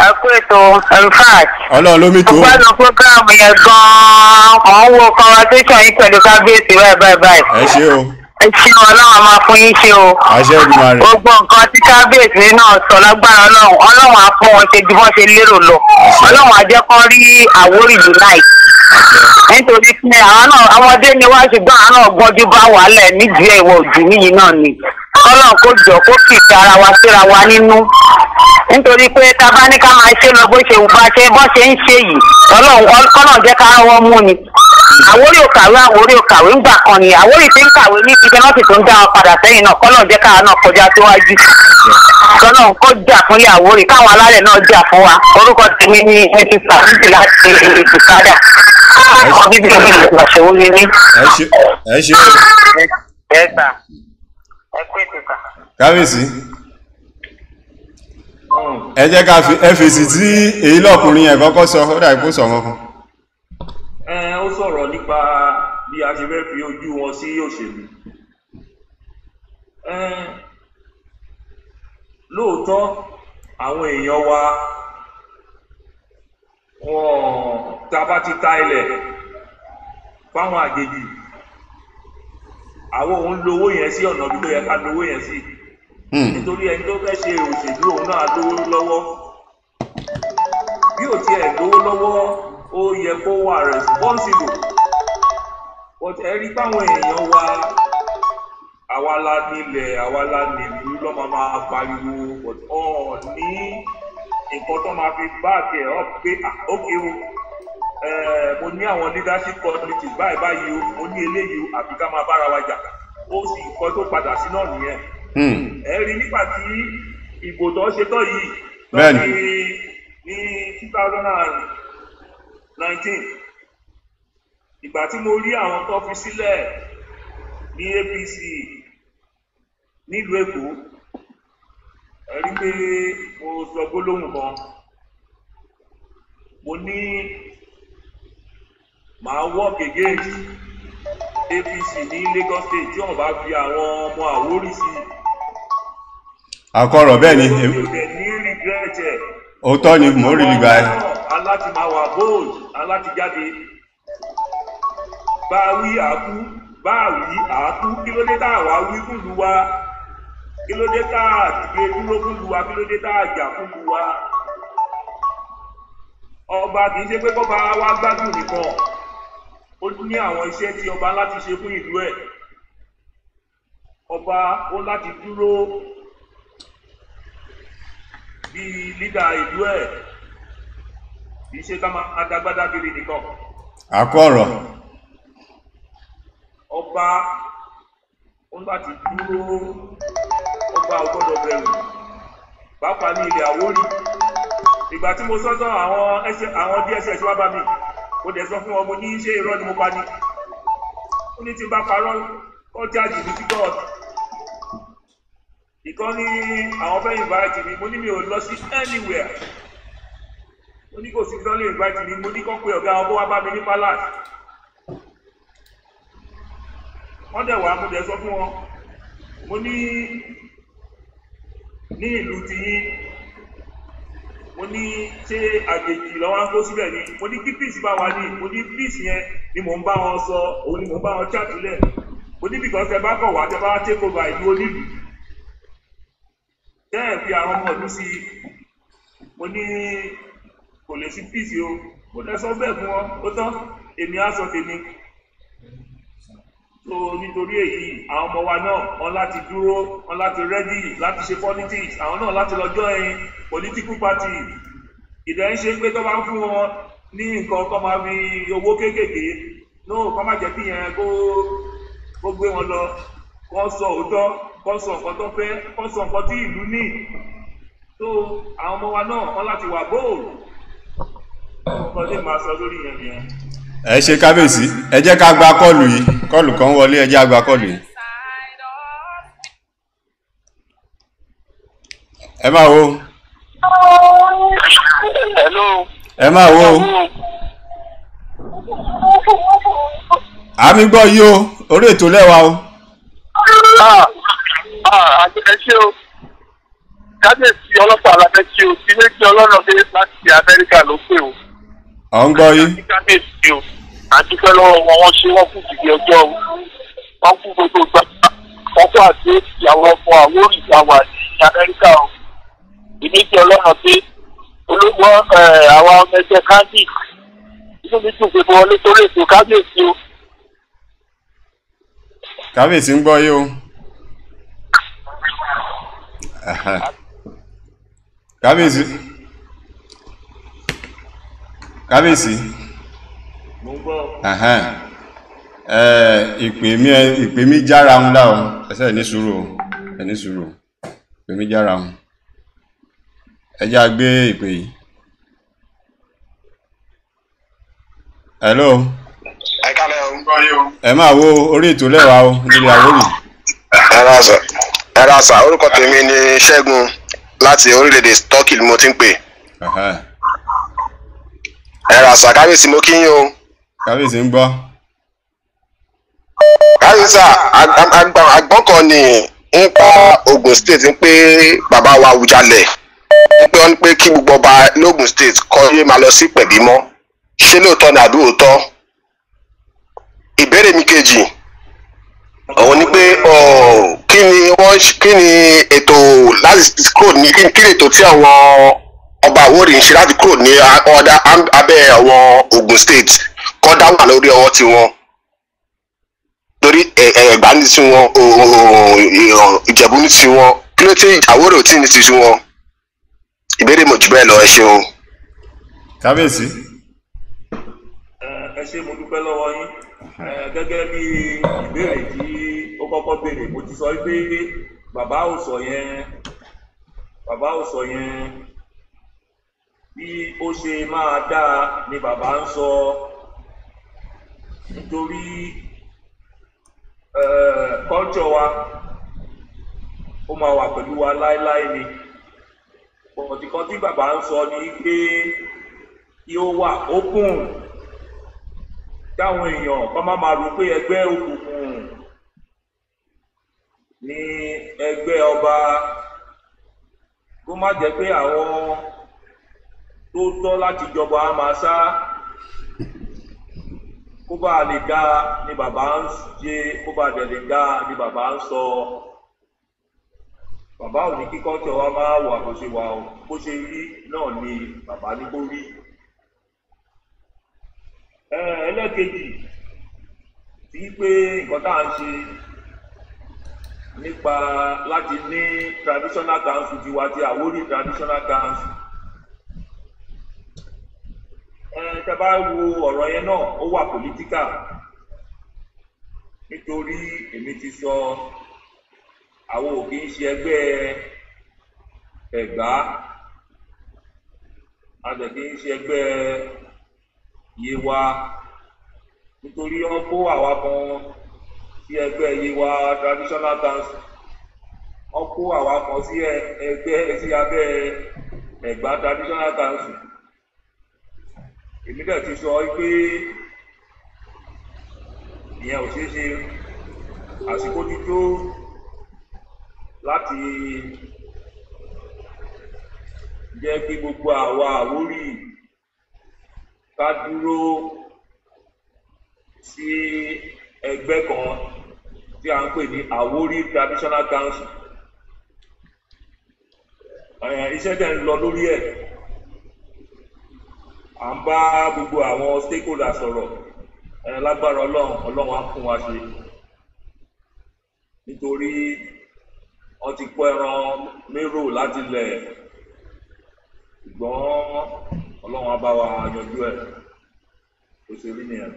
Ẹ kú ètò, in fact. Ọlọ́run ló mí tó. Mo gbádùn program yẹn gan-an. Mò ń wo conversation yín pẹ̀lú kábíyèsí báyìí báyìí báyìí. Ẹ ṣé o. Ẹ ṣé o, Ọlọ́run á máa fún yín ṣe o. Àṣẹ Èdùmàrè. Gbogbo nǹkan tí kábíyèsí náà sọ, lágbára Ọlọ́run, Ọlọ́run á fún wọn ṣe ju bọ́n ṣe lérò lọ. Ọlọ́run á jẹ́ kán rí Àwórì unite, nítorí pé àwọn náà ọmọdé ni wá, ṣùgbọ́n àwọn náà gbọ́njú bá wàhálà ẹ̀ nídìí ẹ̀ ìwọ̀ òjò níyì náà ni. Ọlọ́run kó jọ kó fìfẹ́ ara wa síra wa nínú, nítorí pé tá a bá ní ká máa ṣe lọ bó ṣe wù bá ṣe bó ṣe ń ṣe yìí, Ọlọ́run kọ́nà jẹ́ ká rọ́wọ́ mú ni. Àwórì ò kàwé, Àwórì ò kàwé ńgbà kan ni Àwórì ti ń kàwé ní ibi náà sì tún dá wọn padà sẹ́yìn náà. Kọ́lọ̀ jẹ́ káwa náà kọjá síwájú. Kọ́lọ̀ kó jà fúnlẹ̀ Àwórì, káwọn alálẹ̀ náà jà fún wa. Orúkọ tèmi ní Mrs. Sàmìtì láti Ìsìkádà. Ọmọ bíbí ìlú Ìgbàṣẹ́wó ní. Ẹ ṣe o. Ẹ gbà ẹ pé tìta. Kábíyèsí, ẹ jẹ́ ká fi ẹ fèsì tí èyí lọ́kùnrin yẹn kọ́kọ́ sọ, ó dàbí kó sọ kankan. Ẹ ó sọ̀rọ̀ nípa bí a ṣe fẹ́ fi ojú wọn sí òṣèlú. Ẹ lóòótọ́, àwọn èèyàn wa, wọn tá a bá ti ta ilẹ̀ fáwọn àjèjì, àwọn òun lo owó yẹn sí ọ̀nà bí tó yẹ ká lo owó yẹn sí, nítorí ẹni tó fẹ́ ṣe òṣèlú, òun náà lówó lọ́wọ́. Bí ò tiẹ̀ lówó lọ́wọ́, ó yẹ kó wà responsible. But ẹ rí báwọn èèyàn wa, àwa la nílẹ̀, àwa la nílùú, lọ́ máa máa pariwo, but ọ̀ ní nǹkan tó máa fi back ẹ̀ up pé, ah, okay o, mo ní àwọn leadership qualities báyìí báyìí o, mo ní eléyìí o, àfi ká máa bára wa jà. Ó sì nǹkan tó padà sí náà nìyẹn. Ẹ rí nígbà tí ìbò tó ṣe tán yìí ní 2019, ìgbà tí mo rí àwọn tó fi sílẹ̀ ní APC nílùú Èkó, ẹ rí pé mo sọ gbólóhùn kan, mo ní màá work against APC ní Lagos State tí wọ́n bá fi àwọn ọmọ Àwórì sí. Àkọrọ̀ bẹ́ẹ̀ ni. Mi ò dẹ̀ ní regret ẹ̀. Òótọ́ ni, mò ń rí ìgbà ẹ. Aláti máa wà bold, aláti jáde. Bá a wí àákú, bá a wí àákú, kí ló dé tá a wá wí fúnlu wa? Kí ló dé tá a dìde dúró fúnlu wa? Kí ló dé tá a jà fúnlu wa? Ọba kì í ṣe pé kọ́ba wa gbádùn nìkan. Ó ní àwọn iṣẹ́ tí ọba láti ṣe fún ìlú ẹ̀. Ọba ó láti dúró bíi lídà ìlú ẹ̀, kì í ṣe ká máa dagbádá kiri nìkan. Àkọrọ̀. Ọba ó láti dúró, ọba ò gbọ́dọ̀ bẹ̀rù, pàápàá ní ilẹ̀ Àwórì. Ìgbà tí mo sọ́tọ̀, àwọn DSS wá bá mi, mo dẹ̀ sọ fún wọn, mo ní ṣé irọ́ ni mo pa ni? Ó ní tí n bá parọ́, kọ́ jáàjì mi sí court. Ìkan ní àwọn fẹ́ invite mi, mo ní mi ò lọ sí anywhere. Mo ní kò sí tán lè invite mi. Mo ní kọ́ pé ọ̀gá ọkọ̀ wá bá mi ní palace. Wọ́n dẹ̀ wá, mo dẹ̀ sọ fún wọn, mo ní ní ìlú tiyín, mo ní ṣé àjèjì lọ́wọ́ ń kó síbẹ̀ ni? Mo ní kí peace bá wà ní, mo ní peace yẹn ni mò ń bá wọn sọ, òun ni mò ń bá wọn chat lẹ̀. Mo ní because ẹ bá kọ̀ wá, tẹ bá wá take over ìlú onílùú, tẹ́ ẹ̀ fi àwọn ọmọ ìlú sí i, mo ní kò lè sí peace o. Mo dẹ̀ sọ bẹ́ẹ̀ fún wọn, ó tán, èmi á sọ tèmi. So nítorí èyí, àwọn ọmọ wa náà, wọn láti dúró, wọn láti ready láti ṣe politics, àwọn náà láti lọ join political party. Ìdẹ̀ ń ṣe pé tó bá ń fún wọn ní nǹkan kó máa fi owó kéékèèké, no, kó má jẹ́ kí yẹn kó gbé wọn lọ. Kó sọ òótọ́, kó sọ nǹkan tó fẹ́, kó sọ nǹkan tí ìlú ní. So àwọn ọmọ wa náà, wọn láti wà bold. Nǹkan lè máa sọ lórí yẹn nìyẹn. Ẹ ṣe kábíyèsí, ẹ jẹ́ ká gba call yìí. Call kan wọlé, ẹ jẹ́ á gba call yìí. Ẹ máa wo. Hello. Ẹ máa wo. Àmì gbọ́ yìí o, orí ètò lẹ́wà o. Ah, ah, ẹ ṣé o. Kábíyèsí, ọlọ́pàá alábẹ́ tí o ti méjì ọlọ́run dé láti Amẹ́ríkà ló pè o. Ọ̀ ń gbọ́ yìí. Kábíyèsí o, àdúpẹ́ lọ́wọ́ wọn, wọ́n ṣe, wọ́n kú dìde ọjọ́ o. Wọ́n kú gbogbo gbà. Wọ́n kú àti ìyàwó ọmọ Àwórì ìyàwó àti Amẹ́ríkà o. Ìméjì ọlọ́run dé olówó àwa ọmọ ẹgbẹ́ kandi. Inú mi dùn pé mo wọlé sórí ètò, kábíyèsí o. Kábíyèsí ń gbọ́ yìí o. Ẹhẹ́. Kábíyèsí, kábíyèsí. Mo ń gbọ́. Ẹhẹ́n. Ìpè mi jára ń lá o, ẹsẹ̀ ní sùúrù o, ẹ ní sùúrù, ìpè mi jára ń. Ẹ jẹ́ a gbé ìpè yìí. Hello. Ẹ kálẹ̀ o, ń gbọ́ yín o. Ẹ máa wo orí ètò lẹ́wà o nílé Àwórì. Ẹ ra sà, orúkọ tèmi ni Ṣẹ́gun láti orílẹ̀-èdè Turkey ni mo ti ń pè. Ẹ ra sà, kábíyèsí mo kí yín o. Kábíyèsí ń gbọ́. Kábíyèsí àgbọ̀n kan ní nípa Ogun State ń pé bàbá wa Awùjalẹ̀ ń pé wọ́n ń pé kí gbogbo ọba lógun State kọ́ yé máa lọ sí pẹ̀bí mọ́, ṣé lóòótọ́ ni àbí òótọ́? Ìbéèrè mi kejì òun ni pé kí ni wọ́n kí ni ètò láti kúrò ní kí ni ètò tí àwọn ọba Àwórì ń ṣe láti kúrò ní ọ̀dà abẹ́ àwọn Ogun State kọ́ dá wà lórí ọwọ́ tiwọn, torí Ẹ̀gbá ní tiwọn, Ìjẹ̀bú ní tiwọn, kí ló tí Àwórì ò tí ní tiwọn? Ìbéèrè mo jù bẹ́ẹ̀ lọ, ẹ ṣeun. Kábíyèsí. Ẹ ṣé, mo dúpẹ́ lọ́wọ́ yín. Gẹ́gẹ́ bí ìbéèrè tí ó kọ́kọ́ béèrè, mo ti sọ pé bàbá ò sọ yẹn, bàbá ò sọ yẹn, bí ó ṣe máa dáa ni bàbá ń sọ, nítorí culture wa ó máa wà pẹ̀lú wa láéláé ni. Ọ̀tìkan tí bàbá ń sọ ni pé kí ó wà open, táwọn èèyàn kọ́ má máa rò pé ẹgbẹ́ òkùnkùn ní ẹgbẹ́ ọba, kó má jẹ́ pé àwọn tó tọ́ láti jọba á máa sá, kó bá lè dá ni bàbá ń ṣe, kó bá dẹ̀ lè dá ni bàbá ń sọ. Bàbá ò ní kí kọ́ńtẹ̀ wa máa wà bó ṣe wà o, bó ṣe rí náà ni bàbá ní kó rí. Ẹlẹ́kejì tí pé nǹkan tá à ń ṣe nípa láti ní traditional council tiwa ti Àwórì traditional council. Tẹ́ bá wo ọ̀rọ̀ yẹn náà, ó wà political, nítorí èmi ti sọ àwọn ò kì í ṣe ẹgbẹ́ Ẹ̀gbá, a dẹ̀ kì í ṣe ẹgbẹ́ Yewa, nítorí wọ́n kó àwa kan sí ẹgbẹ́ Yewa traditional council, wọ́n kó àwa kan sí ẹgbẹ́ sí abẹ́ Ẹ̀gbá traditional council. Èmi dẹ̀ ti sọ pé ìyẹn ò ṣeé ṣe, àsìkò ti tó láti jẹ́ kí gbogbo àwa Àwórì ká dúró sí ẹgbẹ́ kan tí a ń pè ní Àwórì traditional council. Iṣẹ́ dẹ̀ ń lọ lórí ẹ̀, à ń bá gbogbo àwọn stakeholders sọ̀rọ̀. Lágbára Ọlọ́run, Ọlọ́run á fún wa ṣe, nítorí wọ́n ti kó ẹran mérò láti lẹ̀, ṣùgbọ́n Ọlọ́run á bá wa yanjú ẹ̀, ó ṣe rí nìyẹn.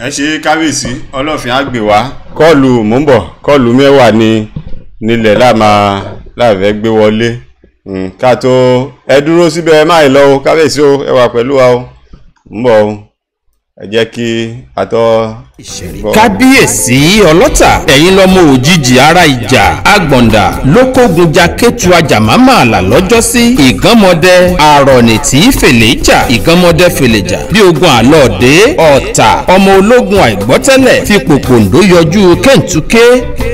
Ẹ ṣe kábíyèsí, Ọlọ́fin á gbè wá. Kọ́ọ̀lù mò ń bọ̀, kọ́ọ̀lù mẹ́wàá ni nílẹ̀ láàmà láàfẹ́ gbé wọlé. Ká tó ẹ dúró síbẹ̀, ẹ má ì lọ o kábíyèsí o, ẹ wà pẹ̀lú wa o, ń bọ̀ o, ẹ jẹ́ kí àtọ́. Kábíyèsí ọlọ́tà, ẹ̀yin lọ́mọ òjijì ara ìjà agbọ̀ndà lókògùnjà kẹ́tù ajàmámà àlà lọ́jọ́sí, ìgánmọdẹ àrọ̀nì tí fèlè jà, ìgánmọdẹ fèlè jà bí ogun àlọ́ọ̀dẹ ọ̀tà, ọmọ ológun àìgbọ́tẹ́lẹ̀ fi pòpòǹdó yọjú kẹ́ǹtúké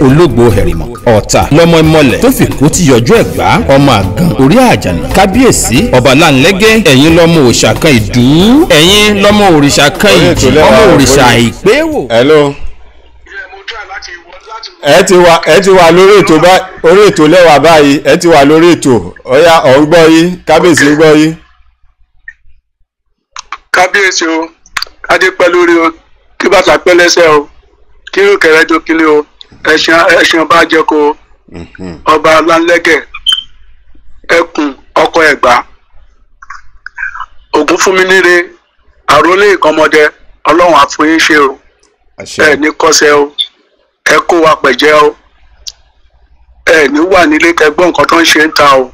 ológbò hẹ̀rìmọ̀, ọ̀tà lọ́mọ ìmọ̀lẹ̀ tó fi kú ti yọjú ẹ̀gbá, ọmọ àgàn orí àjànà. Kábíyèsí ọba láńlẹ́gẹ́, ẹ̀yin lọ́mọ òòṣà kan ìdú, ẹ̀yin lọ́mọ òrìṣà kan ìjì, ọmọ òrìṣà àìpéwò. Hello. Ẹ ti wà lórí ètò orí ètò lẹ́wà báyìí, ẹ ti wà lórí ètò, ọ̀yá ọ̀ ń gbọ́ yín, kábíyèsí ń gbọ́ yín. Kábíyèsí o, adé pẹ́ lórí o, kí bàtà pẹ́ lẹ́sẹ̀ o, kí irúkẹ̀rẹ́ jókìlì o, ẹṣin ọba jẹko, ọba Láńlẹ́gẹ̀, ẹkùn ọkọ Ẹ̀gbá, Ògún fún mi níre àrólé ìkọmọdé, Ọlọ́run á fún yín ṣe o. Ẹ ní kọ́sẹ́ o, ẹ kó wa pẹ̀jẹ́ o, ẹ ní wà nílé kẹgbọ́n nǹkan tó ń ṣe ń ta o.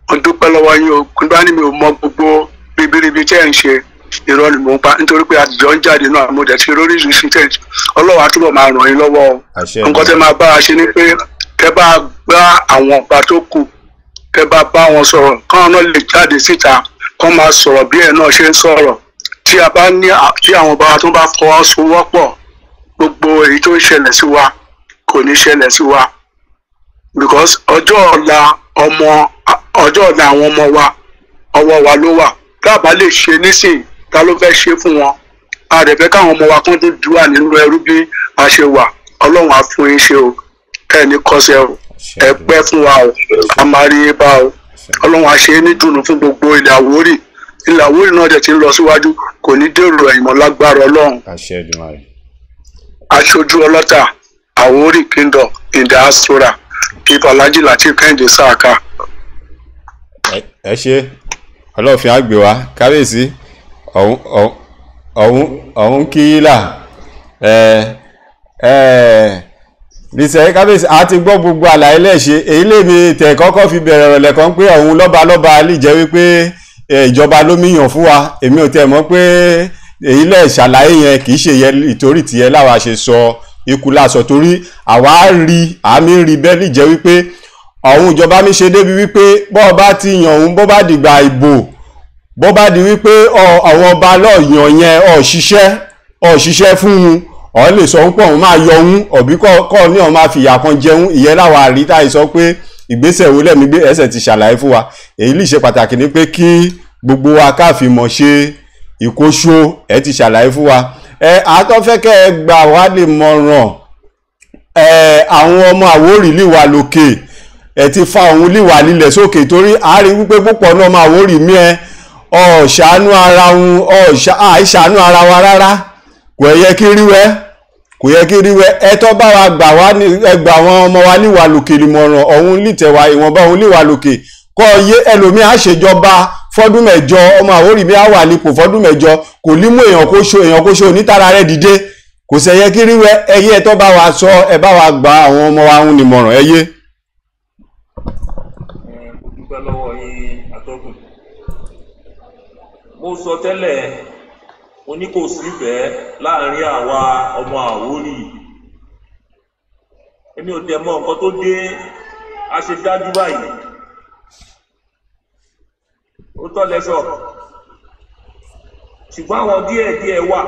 Mo dúpẹ́ lọ́wọ́ yín o. Nígbà ní mi ò mọ gbogbo ribiribi tẹ́ ẹ̀ ń ṣe, irọ́ ni mò ń pa, nítorí pé àtijọ́ ń jáde náà, mo dẹ̀ ti róríṣiríṣi tẹ́ ẹ̀. Ọlọ́run á túbọ̀ máa ràn yín lọ́wọ́ o. Nǹkan tẹ́ máa bá a ṣe ni pé kẹ́ bá gbá àwọn ọba tó kù, kẹ́ bá bá wọn sọ̀rọ̀, káwọn náà lè jáde síta kán máa sọ̀rọ̀ bí ẹ̀ náà ṣe ń sọ̀rọ̀. Tí a bá ní tí àwọn ọba tó bá fọwọ́sowọ́pọ̀, gbogbo èyí tó ń ṣẹlẹ̀ sí wa kò ní ṣẹlẹ̀ sí wa, because ọjọ́ ọ̀la ọmọ, ọjọ́ ọ̀la àwọn ọmọ wa, ọwọ́ wa ló wà. Tá a bá lè ṣe nísìnyí, ta ló fẹ́ ṣe fún wọn? A rẹ̀ fẹ́ káwọn ọmọ wa kán tó dúwà nínú ẹrú bí a ṣe wà. Ọlọ́run á fún yín ṣe o, ẹ ní kọ́sẹ̀ o, ẹ pẹ́ fún wa o, a máa rí yín bá o. Ọlọ́run á ṣe é ní dùnú fún gbogbo ilẹ̀ Àwórì. Ilẹ̀ Àwórì náà dẹ̀ ti ń lọ síwájú, kò ní dèrò ẹ̀yìn mọ́ lágbára Ọlọ́run. Aṣojú ọlọ́tà Àwórì Kingdom in diaspora, Chief Alhaji Lateef Kehinde Saka. Ẹ ṣe, Ọlọ́fin á gbè wá. Kábíyèsí ọ̀hún kí là ẹ ẹ nìṣẹ́. Kábíyèsí, a ti gbọ́ gbogbo àlàyé lẹ́ṣẹ̀. Èyí lèmi tẹ̀ kọ́kọ́ fi bẹ̀rẹ̀ ọ̀rọ̀ lẹ́kàn pé ọ̀hún lọ́ba lọ́ba lè jẹ́ wípé ìjọba ló míyàn fún wa. Èmi ò tẹ̀ mọ̀ pé èyí lẹ̀ ṣàlàyé yẹn kì í ṣe yẹ ìtorí tiẹ̀ láwa ṣe sọ ikú láṣọ, torí àwa rí àmì rí bẹ́ẹ̀ lè jẹ́ wípé ọ̀hún ìjọba mi ṣe débi wípé bọ́ bá ti yàn òun, bó bá dìgbà ìbò, bó bá di wípé àwọn ọba lọ́ọ̀yàn yẹn ọ̀ṣiṣẹ́ fún un, ọ̀ lè sọ pé òun máa yọ òun ọ̀bí kọ́ ní òun máa fìyà kan jẹun. Ìyẹn láwa àrí táyì sọ pé ìgbésẹ̀ wo lẹ́mí gbé ẹsẹ̀ ti ṣàlàyé fún wa. Èyí lè ṣe pàtàkì ni pé kí gbogbo wa káfíìmọ̀ ṣe ìkóṣó. Ẹ ti ṣàlàyé fún wa. Ẹ àtọ́fẹ́kẹ́ ẹ gbà wá lè mọ̀ràn ẹ àwọn ọmọ Àwórì lè wà lókè, ẹ ti fa òun lè wà lílẹ̀ sókè, torí a rí wípé púpọ̀ náà ọmọ Àwórì mí ẹ ọ̀ṣánú ara wọn, àìṣàánú ara wa rárá. Kò yẹ kí rí wẹ́, kò yẹ kí rí wẹ́. Ẹ tọ́ bá wa gbà wá ní ẹgbà àwọn ọmọ wa níwà lókè lìmọ̀ràn ọ̀hún lìtẹ̀wá ìwọ̀nba òun níwà lókè kọ́ yé ẹlòmíì á ṣèjọba fọ́dún mẹ́jọ, ọmọ Àwórì mi á wà nípò fọ́dún mẹ́jọ, kò ní mú èèyàn kó ṣo èèyàn kó ṣo onítara rẹ̀ dìde. Kò sẹ̀yẹ kí rí wẹ́. Ẹyẹ ẹ tọ́ bá wa sọ, ẹ bá wa gba àwọn ọmọ wa ń nìmọ̀ràn ẹ yé. Mo dúpẹ́ lọ́wọ́ yín atọ́kùn. Mo sọ tẹ́lẹ̀, mo ní kò sífẹ̀ẹ́ láàrin àwa ọmọ Àwórì. Èmi ò tẹ̀ mọ̀ nǹkan tó dé, a ṣe dájú báyìí. Ó tọ́ lẹ́sọ̀, ṣùgbọ́n àwọn díẹ̀ díẹ̀ wà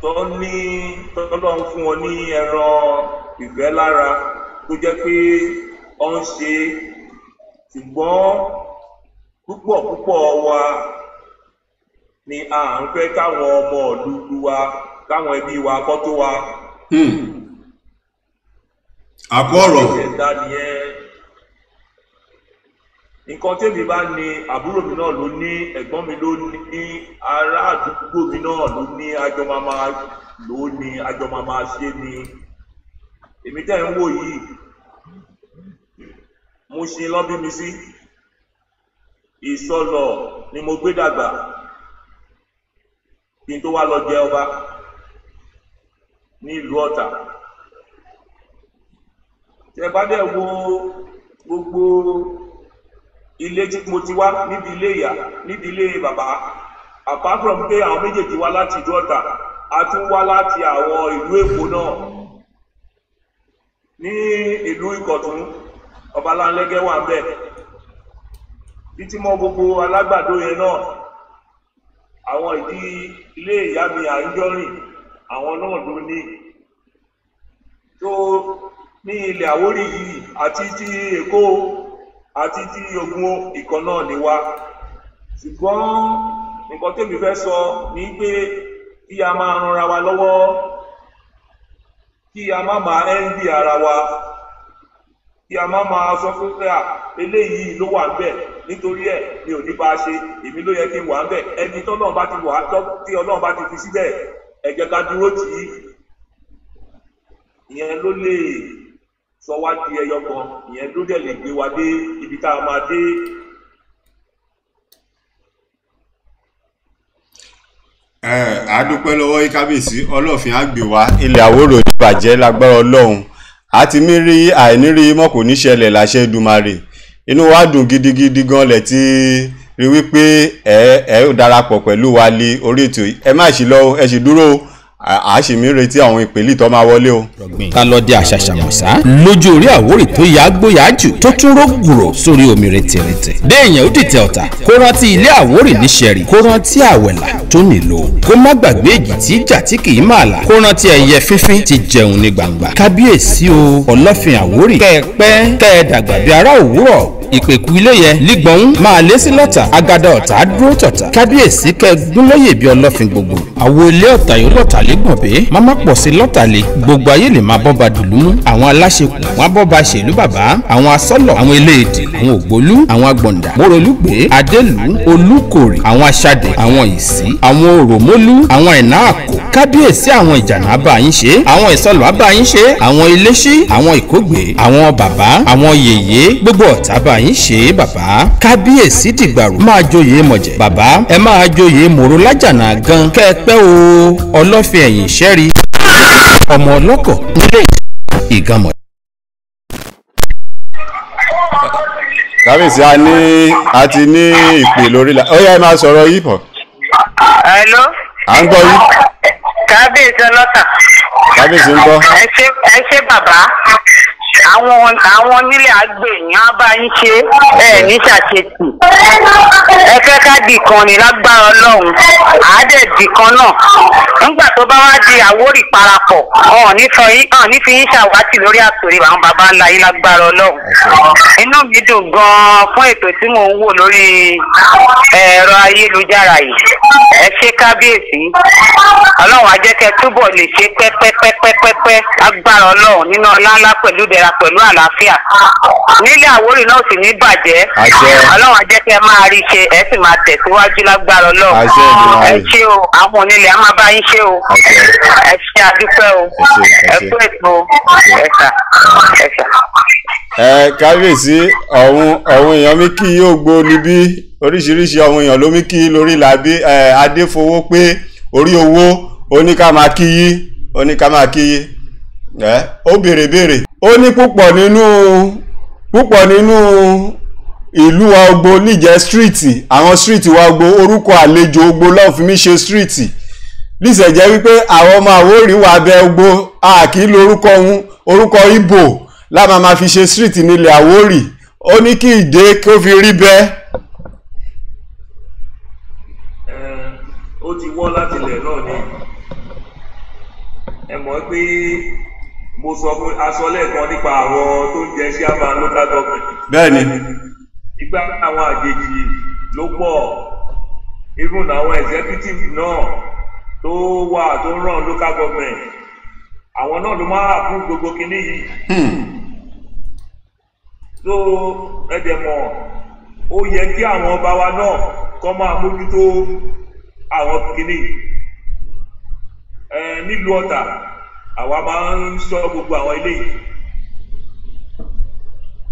tó ní tọ́lọ́ ń fún wọn ní ẹran ìfẹ́ lára tó jẹ́ pé ó ń ṣe, ṣùgbọ́n púpọ̀ púpọ̀ wa ni à ń fẹ́ káwọn ọmọ ìlú wa, káwọn ẹbí wa kọ́ tó wa. Àkọ́ ọ̀rọ̀. Ìṣẹ̀dá nìyẹn. Nǹkan tèmi bá ní, àbúrò mi náà ló ní, ẹ̀gbọ́n mi ló ní, ará àdúgbò mi náà ló ní, àjọ máa máa lò ó ní, àjọ máa máa ṣe ni. Èmi tẹ́ ń wò yìí, mo ṣe lọ́ bí mi sí. Ìsọlọ̀ ni mo gbé dàgbà kí n tó wá lọ jẹ ọba ní ìlú Ọ̀tà. Tẹ́ bá dẹ̀ wo gbogbo ilé tí mo ti wá, níbi ilé ìyá, níbi ilé bàbá, apart from pé àwọn méjèèjì wá láti ìlú Ọ̀tà, a tún wá láti àwọn ìlú Èkó náà. Ní ìlú Ìkọ̀tún, Ọbaláńlẹ́gẹ́ wà ń bẹ̀, títí mọ́ gbogbo alágbàdo yẹn náà, àwọn ìdí ilé ìyá mi Àńjọ́rìn, àwọn náà ló ní. Tó ní ilẹ̀ Àwórì yìí àti ti Èkó àti ti Ògùn, ìkan náà ni wá. Ṣùgbọ́n nǹkan tèmi fẹ́ sọ ni pé kí a máa ranra wa lọ́wọ́, kí a má máa envy ara wa, kí a má máa sọ pé à eléyìí ló wà ńbẹ̀, nítorí ẹ̀ mi ò ní bá a ṣe, èmi ló yẹ kí n wà ńbẹ̀. Ẹni tọ́lọ́run bá ti wà, tí Ọlọ́run bá ti fi síbẹ̀, ẹ jẹ́ ká dúró tì í. Ìyẹn ló lè sọ wá di ẹyọ kan, ìyẹn ló dẹ̀ lè gbé wa dé ibi tá a máa dé. Ẹ a dúpẹ́ lọ́wọ́ yín kábíyèsí, Ọlọ́fin á gbè wá, ilẹ̀ Àwórò ní bàjẹ́ lágbára Ọlọ́run. Àti mí rí àìnírí mọ́ kò ní ṣẹlẹ̀ láṣẹ Èdùmàrè. Inú wa dùn gidigidi gan lẹ̀ tí rí wípé ẹ darapọ̀ pẹ̀lú wa lé orí ètò yìí. Ẹ má ṣì lọ o, ẹ sì dúró o, a sì mí retí àwọn ìpèlè tó máa wọlé o. Ta lọ dé àṣàṣàmọ̀sá lójú orí Àwórì tó yá gbóyà jù tó tún rógùrò sórí omi rètèrètè. Déèyàn ó dìtẹ̀ ọ̀tà kó rántí ilé Àwórì níṣẹ̀rì, kó rántí àwẹ̀là tó nílò, kó má gbàgbé èjì tí ìjà tí kì í máa là, kó rántí ẹyẹ fífín ti jẹun ní gbangba. Kábíyèsí o, Ọlọ́fin Àwórì, kẹ́ ẹ pẹ́ kẹ́ ẹ dàgbà bí ará òwúrọ̀. Ìpèkú ilé yẹn lígbọ̀n máa lé sí lọ́tà, agada ọ̀tá dúró tọ̀tà. Kábíyèsí kẹ́ gúnlóyè bí Ọlọ́fin gbogbo. Àwo ilé ọ̀tà yóò lọ́tà lẹ́gbọ̀n bẹ́ máma pọ̀ sí lọ́tà lé gbogbo ayé lè máa bọ́ba dùlúmú. Àwọn aláṣepọ̀ wọn bọ́ba ṣèlú bàbá, àwọn asọ́lọ̀, àwọn eléèdè, àwọn ògbólú, àwọn agbọ̀ndà, mórolúgbé, adélú, olúkòrè, àwọn aṣadè, àwọn ìsí, àwọn òròmólú, àwọn ẹ̀nà àkó. Kábíyèsí àwọn ìjànà bá yín ṣe, àwọn ìsọlọ̀ bá yín ṣe, àwọn iléṣí, àwọn ìkógbè, àwọn bàbá, àwọn yèyé, gbogbo ọ̀tá bá yín ṣe bàbá. Kábíyèsí dìgbàrú máa joyè mọ̀jẹ̀ bàbá, ẹ máa joyè mòró lájànà gan kẹ́ ẹ pẹ́ o. Ọlọ́fin ẹ̀yìn ṣẹ́rí ọmọ ọlọ́kọ̀ nílé ìgànmọ̀. Kábíyèsí, a ti ní ìpè lórí la, ó yá ẹ máa sọ̀rọ̀ yìí pọ̀. Hello. À ń gbọ́ yín. Kábíyèsí ọlọ́tà. Kábíyèsí ń gbọ́. Ẹ ṣé bàbá, àwọn onílé àgbè yín á bá yín ṣe, ẹ ní ṣàṣetì. Ẹ fẹ́ ká di kan ní lágbára Ọlọ́run, àádẹ́ di kan náà. Nígbà tó bá wá di Àwórì parapọ̀, ọ̀hún ní fi yín ṣàwátì lórí àtòrí àwọn baba ńlá yín lágbára Ọlọ́run. Inú mi dùn gan-an fún ètò tí mò ń wò lórí ẹ̀rọ ayélujára yìí. Ẹ ṣé kábíyèsí, Ọlọ́run á jẹ́ kẹ́ túbọ̀ lè ṣe pẹ́pẹ́pẹ́pẹ́pẹ́ lágbára Ọlọ́run nínú ọlá ńlá pẹ̀lú ìdẹ̀ra pẹ̀lú àlàáfíà. Nílẹ̀ Àwórì náà sì ní bàjẹ́. Ọlọ́run á jẹ́ kẹ́ máa rí ṣe, ẹ sì máa tẹ̀síwájú lágbára Ọlọ́run. Ẹ ṣé o, àwọn onílẹ̀ á máa bá yín ṣe o. Ẹ ṣé àdúpẹ́ o, ẹ kú ètò, ẹ ṣà ẹ ṣà. Ẹ kábíyèsí, ọ̀hún èèyàn mi kí yóò gbó níbí, oríṣiríṣi àwọn èèyàn ló mi kí lórí làbí Adéfowó pé orí owó oníká máa kí yí, oníká máa kí yí. Ẹ ó béèrè béèrè, ó ní púpọ̀ nínú ìlú wa Ògbó níjẹ́ stíríìtì, àwọn stíríìtì wa Ògbó orúkọ àlejò Ògbó lọ́ọ̀ fi mí ṣe stíríìtì. Níṣẹ̀ jẹ́ wípé àwọn ọmọ Àwórì wà bẹ Ògbó, a kì í lo orúkọ òun, orúkọ Ìgbò la máa fi ṣe stíríìtì nílẹ̀ Àwórì. Ó ní kí ìdè kó fi rí bẹ́ẹ̀. Ó ti wọ́ láti ilẹ̀ náà ni. Ẹ mọ̀ pé mo sọ fún aṣọ lẹ́ẹ̀kan nípa àwọn tó ń jẹ chairman local government. Bẹ́ẹ̀ni. Ìgbà àwọn àjèjì ló pọ̀, even àwọn executive náà tó wà tó ń ràn local government, àwọn náà ló máa approve gbogbo kinní yìí. So ẹ dẹ̀ mọ̀, ó yẹ kí àwọn ọba wa náà kọ́ máa mójútó àwọn kinní yìí. Nílùú Ọ̀tà àwa máa ń sọ gbogbo àwọn ilé yìí.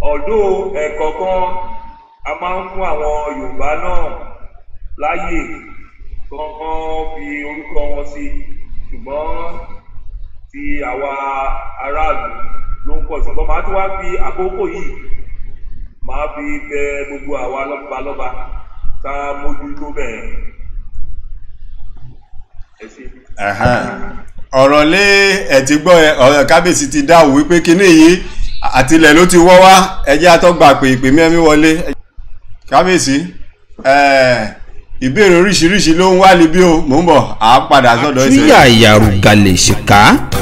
Although ẹ̀kọ̀ọ̀kan a máa ń fún àwọn Yorùbá náà láàyè kankan fi orúkọ wọn sí, ṣùgbọ́n ti àwa aráàlú ló ń pọ̀. Ṣùgbọ́n màá tún wá fi àkókò yìí màá fi bẹ gbogbo àwa lọ́balọ́ba ká mójútó bẹ́ẹ̀. Ẹ ṣé. Ọ̀rọ̀ lé ẹ̀ ti gbọ́, ọ̀rọ̀ kábíyèsí ti dáhùn wípé kinní yìí àtilẹ̀ ló ti wọ́ wá. Ẹ jẹ́ àtọ́gbà pé ìpè mẹ́mí wọlé. Kábíyèsí, ìbéèrè oríṣiríṣi ló ń wá níbí o, mò ń bọ̀, à á padà sọ́dọ̀ ẹsẹ̀. Àtúnyà ìyàrúgalè ṣìkà,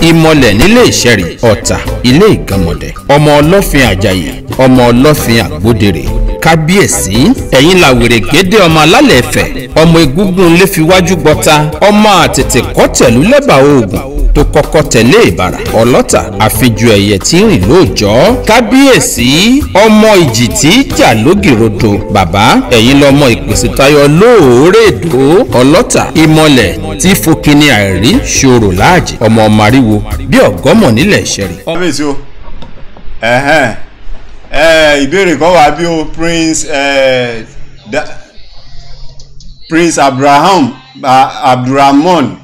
ìmọ̀lẹ̀ nílé ìṣẹ̀rì, Ọ̀tà ilé ìgànmọ̀dẹ̀, ọmọ Ọlọ́fin Àjàyè, ọmọ Ọlọ́fin Àgbódèrè. Kábíyèsí, ẹ̀yin làwèrè gédé ọmọ alálẹ̀ ẹ̀fẹ̀, ọmọ egúngún lè fi wájú gbọ́ta, ọmọ àtètè kọ́ tẹ̀lú lẹ́bàá oògùn tó kọ́kọ́ tẹ̀lé ìbàrà, ọlọ́tà àfijù ẹ̀yẹ tí ń rìn lóòjọ́. Kábíyèsí, ọmọ ìjì tí jà lógìrodo, bàbá ẹ̀yin lọmọ ìpèsè tayọ lóòrè èdò, ọlọ́tà ìmọ̀lẹ̀ tí fokini àìrí ṣòro láàjì, ọmọ mariwo bí ọ̀gọ́mọ̀ nílẹ̀ ìṣẹ̀rì. Kábíyèsí o, ìbéèrè kan wà bí o, Prince Prince Abraham Abdulrahman,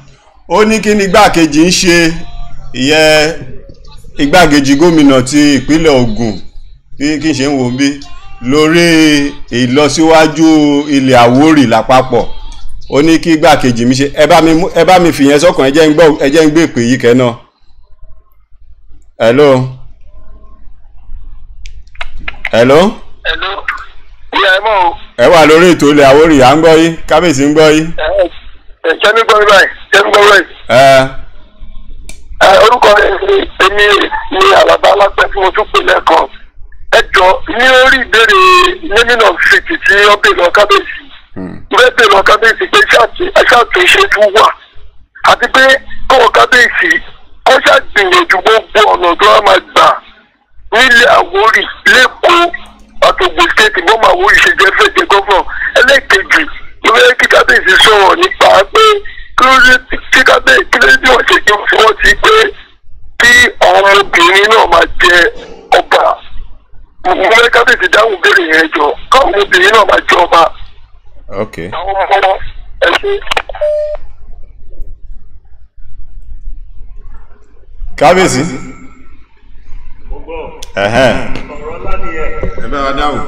ó ní kí ni igbákejì ń ṣe, ìyẹn igbákejì gómìnà ti ìpínlẹ̀ Ògùn, bí kí n ṣe ń wò bí lórí ìlọsíwájú ilẹ̀ Àwórì lápapọ̀. Ó ní kí igbákejì mi ṣe. Ẹ bá mi fìyẹn sọ́kàn. Ẹ jẹ́ ń gbọ́, ẹ jẹ́ ń gbé ìpè yìí kẹ́ náà. Hello, hello. Hello, ìyá ẹ mọ̀ o. Ẹ wà lórí ètò ilẹ̀ Àwórì, à ń gbọ́ yín, kábíyèsí ń gbọ́ yín. Ẹ ṣé mi gbọ́ mi báyìí? Ṣé mi gbọ́ mi báyìí? Ẹ. Ẹ, orúkọ èmi ni Àlàbá Alápẹ́ tí mo tún pè lẹ́ẹ̀kan. Ẹ jọ, ní orí ìbéèrè naming of street tí wọ́n bèèrè lọ kábíyèsí, mo fẹ́ bèèrè lọ kábíyèsí pé ṣàtúnṣe tún wà, àti pé kọ́wọ́ kábíyèsí kó ṣàgbìyànjú gbogbo ọ̀nà tó wà máa gbà nílẹ̀ Àwórì, lẹ́kọ̀ọ́ àtògùn state, bọ́mọ Àwórì ṣe jẹ́ fẹ́ jẹ́ gọ́fọ̀n. Ẹlẹ́ẹ̀kejì, mo fẹ́ kí kábíyèsí sọ̀rọ̀ nípa pé kí ló dé tí kábíyèsí, kí ló dé tí wọ́n ṣe kí wọ́n ti pé kí àwọn ọmọbìnrin náà máa jẹ ọba. Mo fẹ́ kábíyèsí dáhùn béèrè yẹn, jọ káwọn ọmọbìnrin náà máa jẹ ọba. Ok. Àwọn ọmọ, ẹ ṣe. Kábíyèsí. Mo gbọ́. Ẹ̀hẹ́n. Ọ̀rọ̀ ńlá nìyẹn. Ẹ bá wa dáhùn.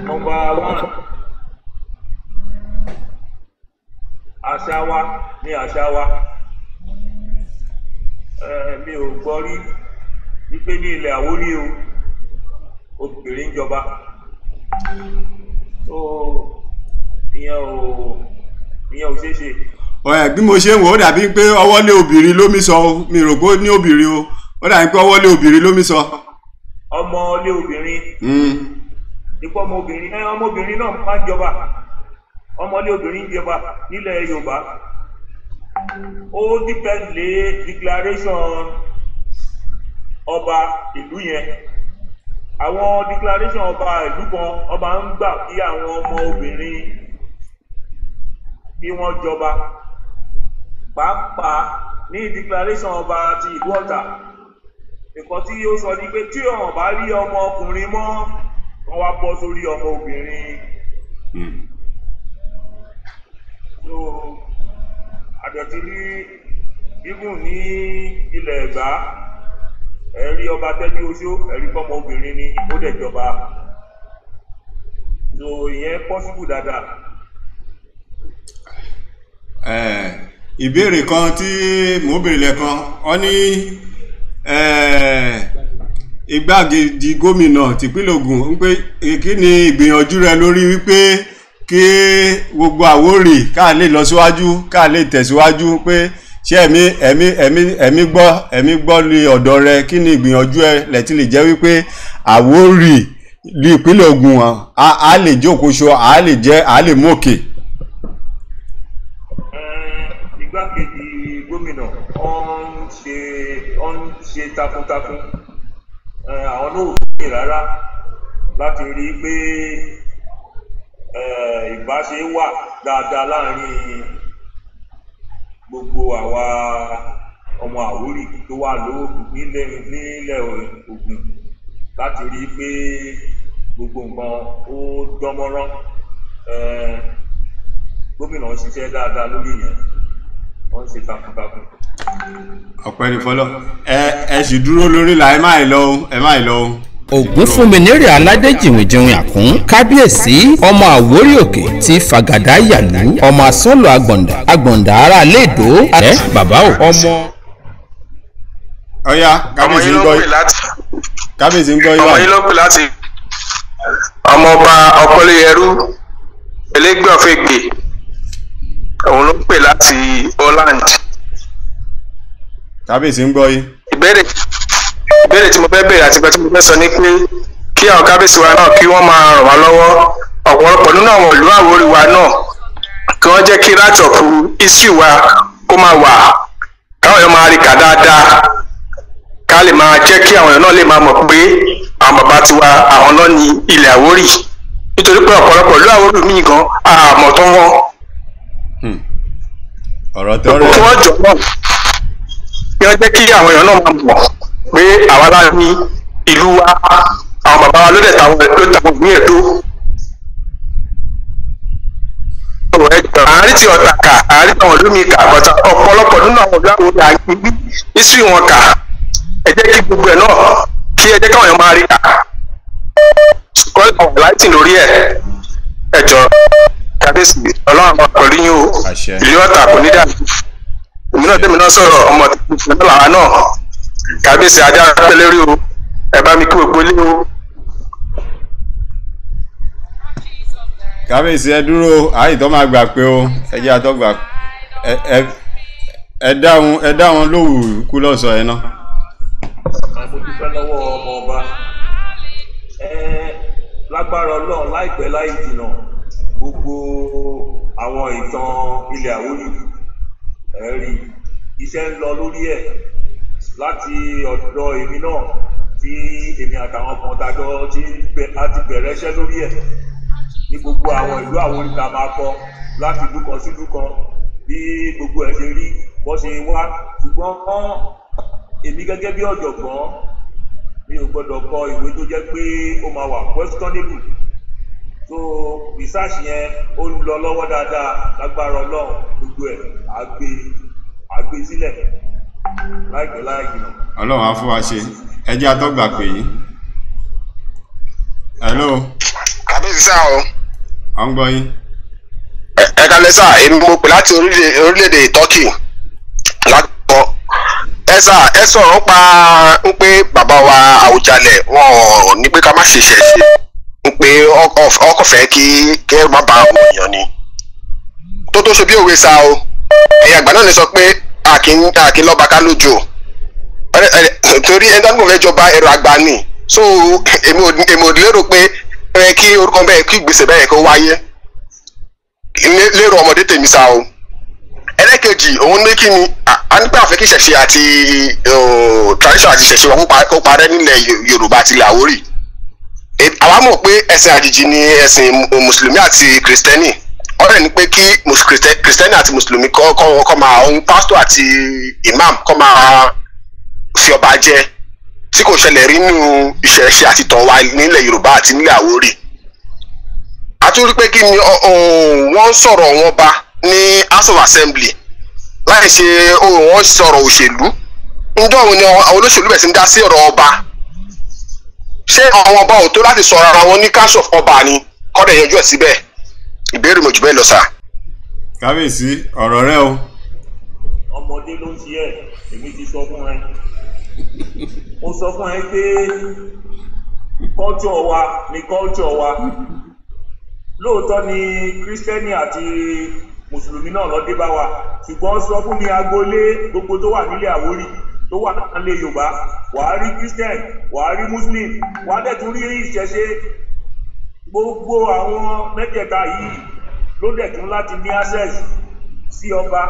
Number one, àṣà wa ní àṣà wa. Mi ò gbọ́ rí wípé ní ilẹ̀ Àwórì o, obìnrin ń jọba. So ìyẹn ò ṣeé ṣe. Ọ̀rẹ́, bí mo ṣe ń wò ó, dàbí pé ọwọ́ lé obìnrin lómi sọ o. Mi rò pé ó ní obìnrin o. Ó dàbí pé ọwọ́ lé obìnrin lómi sọ. Ọmọ ilé obìnrin, ipò ọmọbìnrin, ẹ ọmọbìnrin náà máa ń jọba. Ọmọlé obìnrin ń jọba nílẹ̀ Yorùbá. Ó depend lé declaration ọba ìlú yẹn. Àwọn declaration ọba ìlú kan, ọba ń gbà kí àwọn ọmọ obìnrin kí wọ́n jọba, pàápàá ní declaration ọba ti ìlú Ọ̀tà. Nǹkan tí ó sọ ni pé tí ọ̀hún bá rí ọmọ ọkùnrin mọ́, wọ́n wá bọ́ sórí ọmọ obìnrin. So àdọ̀tí rí even ní ilẹ̀ Ẹ̀gbá, ẹ̀rí ọba Tẹ́bí Oṣó, ẹ̀rí fọmọ obìnrin ni, ó dẹ̀ jọba. So ìyẹn possible dáadáa. Ìbéèrè kan tí mò ń béèrè lẹ́ẹ̀kan, wọ́n ní igbákejì gómìnà tìpínlẹ̀ Ògùn ń pé kí ni ìgbìyànjú rẹ lórí wípé kí gbogbo Àwórì ká lè lọ síwájú, ká lè tẹ̀síwájú, pé ṣé ẹ̀mí gbọ́ lé ọ̀dọ̀ rẹ, kí ni ìgbìyànjú ẹ lẹ́tí lè jẹ́ wípé Àwórì ní ìpínlẹ̀ Ògùn á lè jókòó ṣo, á lè jẹ́, á lè mókè. Igbákejì gómìnà ó ń ṣe takuntakun. Àwọn náà ò ní rárá láti rí i pé ìbáṣe wà dáadáa láàrin gbogbo àwa ọmọ Àwórì tó wà lóògùn nílẹ̀ Ògùn, láti rí i pé gbogbo nǹkan ó dánmọ́rán. Gómìnà ń ṣiṣẹ́ dáadáa lórí yẹn, wọ́n ń ṣe takuntakun. Ọpẹ́ ní fọlọ́. Ẹ sì dúró lórí là, ẹ má ì lọ o, ẹ má ì lọ o. Ògún fún mi nírè aládé jìnwìnjìnwìn àkún, kábíyèsí, ọmọ Àwórì òkè tí fàgàdà yàlú, ọmọ asọ́lọ̀ agbọ̀ndà agbọ̀ndà ara lẹ́dọ̀ ẹ bàbá o, ọmọ. Ọ̀ya. Ọmọ Kábíyèsí yín ń ló gbọ́ pè láti Kábíyèsí ń gbọ́ yín ọmọ báyìí. yín ló pè láti ọmọọba Ọpẹlẹyẹrú Elégbèọfẹgbè, òun ló pè láti Holland. Kábíyèsí ń gbọ́ yín. Ìbéèrè tí mo fẹ́ béèrè àti ìgbà tí mo fẹ́ sọ ni pé kí àwọn kábíyèsí wa náà kí wọ́n máa ràn wá lọ́wọ́. Ọ̀pọ̀lọpọ̀ nínú àwọn ìlú Àwórì wa náà, kí wọ́n jẹ́ kí write-up history wa kó máa wà, káwọn èèyàn máa rí kà dáadáa, ká lè máa jẹ́ kí àwọn èèyàn náà lè máa mọ̀ pé àwọn bàbá tiwa, àwọn náà ní ilẹ̀ Àwórì, nítorí pé ọ̀pọ̀lọpọ̀ ìlú Àwórì míì gan àmọ̀ tó wọ́n. Ọ̀rọ̀ tọ́rọ̀. Kí wọ́n jọ náà, kí wọ́n jẹ́ kí àwọn èèyàn náà máa mọ̀ pé àwa la ní ìlú wa, àwọn bàbá wa ló dẹ̀ tàwọn ló tàwọn ìmí ẹ̀dó. Àárín ti Ọ̀tà kà, àárín àwọn ìlú mi kà, bọ̀tà ọ̀pọ̀lọpọ̀ nínú àwọn ìlú Àwórì àti history wọn kà. Ẹ jẹ́ kí gbogbo ẹ̀ náà kí ẹ jẹ́ káwọn èèyàn máa rí kà, kọ́ àwọn láìtì lórí ẹ̀. Ẹ jọ kábíyèsí, Ọlọ́run àwọn pẹ̀lú yín o. Àṣẹ. Ìlú Ọ̀tà kò ní dà. Èmi náà tèmi náà sọ̀rọ̀ ọmọ tuntun náà làwa náà. Kábíyèsí, ajá pẹ́ lórí o. Ẹ bá mi kí gbogbo ilé o. Kábíyèsí, ẹ dúró, àìtọ́ máa gbà pé o. Ẹ jẹ́ àtọ́gbà ẹ ẹ ẹ dáhùn, ẹ dáhùn lówù kú lọ́sọ̀ ẹ náà. Mo dúpẹ́ lọ́wọ́ ọmọ ọba ẹ. Lágbára Ọlọ́run, láìpẹ́ láì jìnà, gbogbo àwọn ìtàn ilẹ̀ Àwórì ẹ rí, iṣẹ́ ń lọ lórí ẹ̀ láti ọ̀dọ̀ èmi náà, tí èmi àtàwọn kan dájọ́ tí a ti bẹ̀rẹ̀ iṣẹ́ lórí ẹ̀ ní gbogbo àwọn ìlú Àwórì tá a máa kọ láti ìlú kan sí ìlú kan, bí gbogbo ẹ̀ ṣe rí, bó ṣe wá. Ṣùgbọ́n èmi gẹ́gẹ́ bí ọ̀jọ̀gbọ́n, mi ò gbọ́dọ̀ kọ ìwé tó jẹ́ pé ó máa wà questionable. So research yẹn, ó ń lọ lọ́wọ́ dáadáa. Lágbára Ọlọ́run, gbogbo ẹ̀ á gbé sílẹ̀ láìpẹ́ láì jìnà. Ọlọ́run á fún wa ṣe. Ẹ jẹ́ àtọ́gbà pè yín. Hello. Kábíyèsí sá o. À ń gbọ́ yín. Ẹ kalẹ̀ sá. Èmi mo pè láti orílẹ̀-èdè Turkey lápapọ̀. Ẹ sà, ẹ sọ̀rọ̀ pa ń pé bàbá wa Àwùjalẹ̀, wọn ò ní pé ká má ṣe ṣẹ̀ṣẹ̀, ń pé ọkọ̀ fẹ́ kí kẹ́ má ba àwọn èèyàn ni tó ṣe bí òwe sá o. Ẹ̀yin àgbà náà lè sọ pé àkín lọ́ba ká lójó, torí ẹni tó ń fẹ́ jọba, ẹ̀rọ àgbà ni. So èmi ò lérò pé ẹ kí orúkọ bẹ́ẹ̀, kí ìgbésẹ̀ bẹ́ẹ̀ kó wáyé lérò ọmọdé tèmi sá o. Ẹlẹ́kejì, òun ní kí ni a nígbà fẹ́ kí ìṣẹ̀ṣe àti tradition àti ìṣẹ̀ṣe wa kó parẹ́ nílẹ̀ Yorùbá àti ilẹ̀ Àwórì. Àwa mọ̀ pé ẹ̀sìn àjèjì ni ẹ̀sìn mùsùlùmí àti kìrìsìtẹ́nì. Ọ̀rẹ́ ni pé kí kìrìsìtẹ́nì àti mùsùlùmí kọ́ máa ohun pásítọ̀ àti imam kọ́ máa fi ọba jẹ, tí kò ṣẹlẹ̀ rí nínú ìṣẹ̀ṣe àti ìtàn wa nílẹ̀ Yorùbá àti nílẹ̀ Àwórì. A tún rí pé kí ni wọ́n ń sọ̀rọ̀ wọn ba ní House of Assembly láì ṣe wọ́n sọ̀rọ̀ òṣèlú. Ǹjọ́ òun ni àwọn olóṣèlú bẹ̀ sí ń dá sí ọ̀rọ̀ ọba? Ṣé àwọn ọba ò tó láti sọ̀rọ̀ ara wọn ní council of ọba ni, kọ́dẹ̀ yanjú ẹ̀ síbẹ̀? Ìbéèrè mi ò jù bẹ́ẹ̀ lọ sà. Kábíyèsí, ọ̀rọ̀ rẹ o. Ọmọdé ló ń ṣe ẹ. Èmi ti sọ fún ẹ, mo sọ fún ẹ pé culture wa ni culture wa. Lóòótọ́ ni kírísítẹ́nì àti mùsùlùmí náà lọ dé bá wa, ṣùgbọ́n sọ fún mi, agboolé gbogbo tó wà nílẹ̀ Àwórì, tó wà nílẹ̀ Yorùbá, wàá rí Christian, wàá rí Muslim, wàá dẹ̀ tún rí ìṣẹ̀ṣe. Gbogbo àwọn mẹ́tẹ̀ẹ̀ta yìí ló dẹ̀ tún láti ní access sí ọba.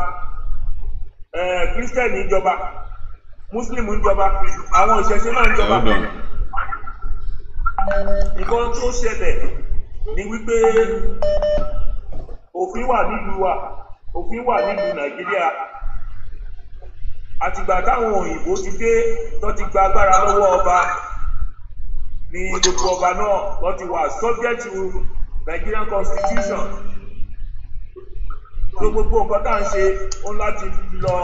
Christian ń jọba, Muslim ń jọba, àwọn ìṣẹ̀ṣe náà ń jọba. Hold on. Nǹkan tó ṣẹlẹ̀ ni wípé òfin wà nílùú wa, òfin wà nílùú Nàìjíríà. Àtìgbà táwọn òyìnbó ti dé, tó ti gba agbára lọ́wọ́ ọba, ní gbogbo ọba náà wọ́n ti wà subject to Nigerian constitution. So gbogbo nǹkan tá à ń ṣe, ó ń láti lọ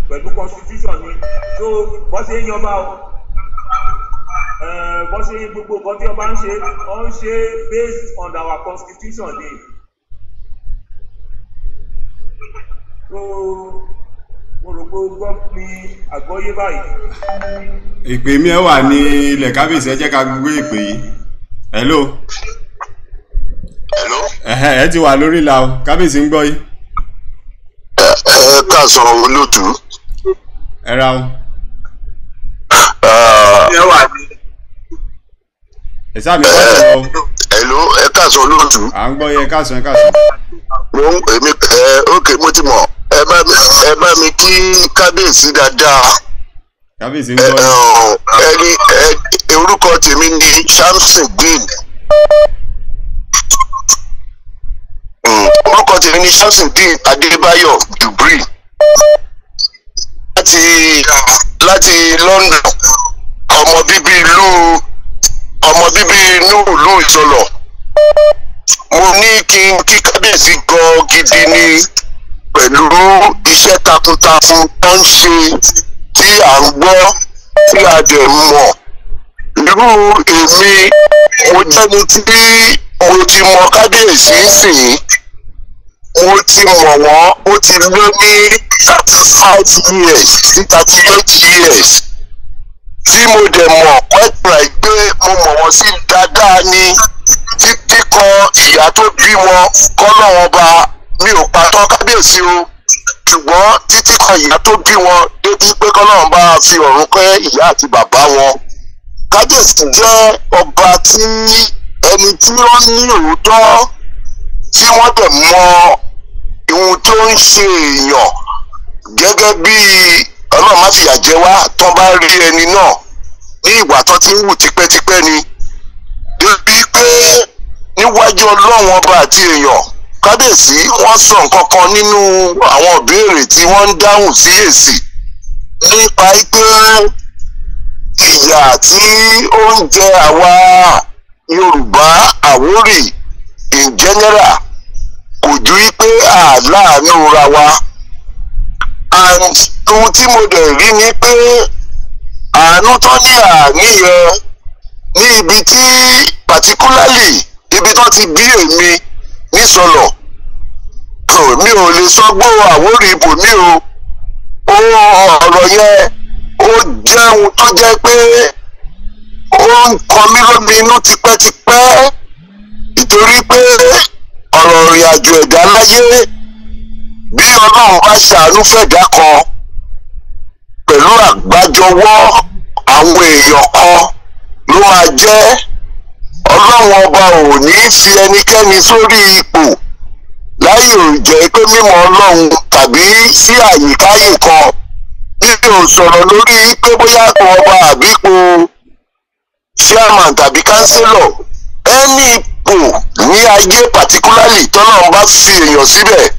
pẹ̀lú constitution ni. So bọ́ ṣe ń yanba o, bọ́ ṣe gbogbo nǹkan tí ọba ń ṣe, ó ń ṣe based on our constitution ni. So mo rò pé o gbọ́ mi àgbọ́yé báyìí. Ìpè mi ẹ wà ní ilẹ̀. Kábíyèsí, ẹ jẹ́ ká gbé ìpè yìí. Hello. Hello. Ẹ̀hẹ́, ẹ ti wà lórí ìlà o. Kábíyèsí ń gbọ́ yín. Ẹ káàsán, olóòtú. Ẹ ra o. Ẹ wà ní. Ẹ sáà mi kọ́ sọ̀rọ̀ o. Hello, ẹ káàsán, olóòtú. À ń gbọ́ yín. Ẹ káàsán, ẹ káàsán. Mo ń èmi ẹ ok, mo ti mọ̀. Ẹ bá mi kí kábíyèsí dáadáa. Kábíyèsí ń Ẹ gbọ́ yín. Ẹni ẹ, orúkọ tèmi ni Shamson Green. Orúkọ tèmi ni Shamson Green Adébáyọ̀ Dubri láti London, ọmọ bíbí inú ìlú Ìsọlọ̀. Mo ní kí n kí kábíyèsí gan gidi ni. Pẹ̀lú iṣẹ́ takuntakun tó ń ṣe tí à ń gbọ́ tí a dẹ̀ mọ̀. Irú èmi, mo jẹ́ni tí mo ti mọ kábíyèsí sìn, mo ti mọ̀ wọ́n, ó ti lé ní 35 years sí 38 years tí mo dẹ̀ mọ̀ quite right pé mo mọ̀ wọ́n sí dáadáa ní títí kan ìyá tó bí wọn kọ́lọ́wọ́n bá mi ò pàtó kábíyèsí o, ṣùgbọ́n títí kan ìyá tó bí wọn débi pé kọ́lọ́wọ́n bá fi ọ̀run kẹ́ ìyá àti bàbá wọn. Kábíyèsí jẹ́ ọba tí ẹni tí ó ní òótọ́, tí wọ́n dẹ̀ mọ ohun tó ń ṣe èèyàn gẹ́gẹ́ bí Ọlọ́run má fìyà jẹ wá tán bá rí ẹni náà ní ìwà tó ti ń wù tipẹ́tipẹ́ ni, débi pé níwájú Ọlọ́run ọba àti èèyàn, kábíyèsí wọ́n sọ nǹkan kan nínú àwọn ìbéèrè tí wọ́n ń dáhùn sí èsì nípa pé ìyà tí ó ń jẹ àwa Yorùbá, Àwórì in general, kò ju pé àláàánú ra wa. And ohun tí mo dẹ̀ rí ni pé àánú tó ní àníyàn ní ibi tí, particularly ibi tó ti bí èmi nísọlọ, mi ò lè sọ gbó Àwórì ibòmí o. Ó ọ̀rọ̀ yẹn, ó jẹ́ ohun tó jẹ́ pé ó ń kọ mí lómi inú tipẹ́tipẹ́, ìtorí pé ọ̀rọ̀ ìrìn àjò ẹ̀dá láyé, bí Ọlọ́run bá ṣàánú fẹ̀dá kan pẹ̀lú àgbájọwọ́ àwọn èèyàn kan ló máa jẹ́. Ọlọ́run ọba ò ní fi ẹnikẹ́ni sórí ipò láyé ò jẹ́ pé mímọ̀ Ọlọ́run tàbí sí àyíkáyè kan. Mi ò sọ̀rọ̀ lórí pé bóyá ipò ọba àbí ipò chairman tàbí councillor, ẹni ipò ní ayé, particularly tọ́lọ́run bá fi èèyàn síbẹ̀,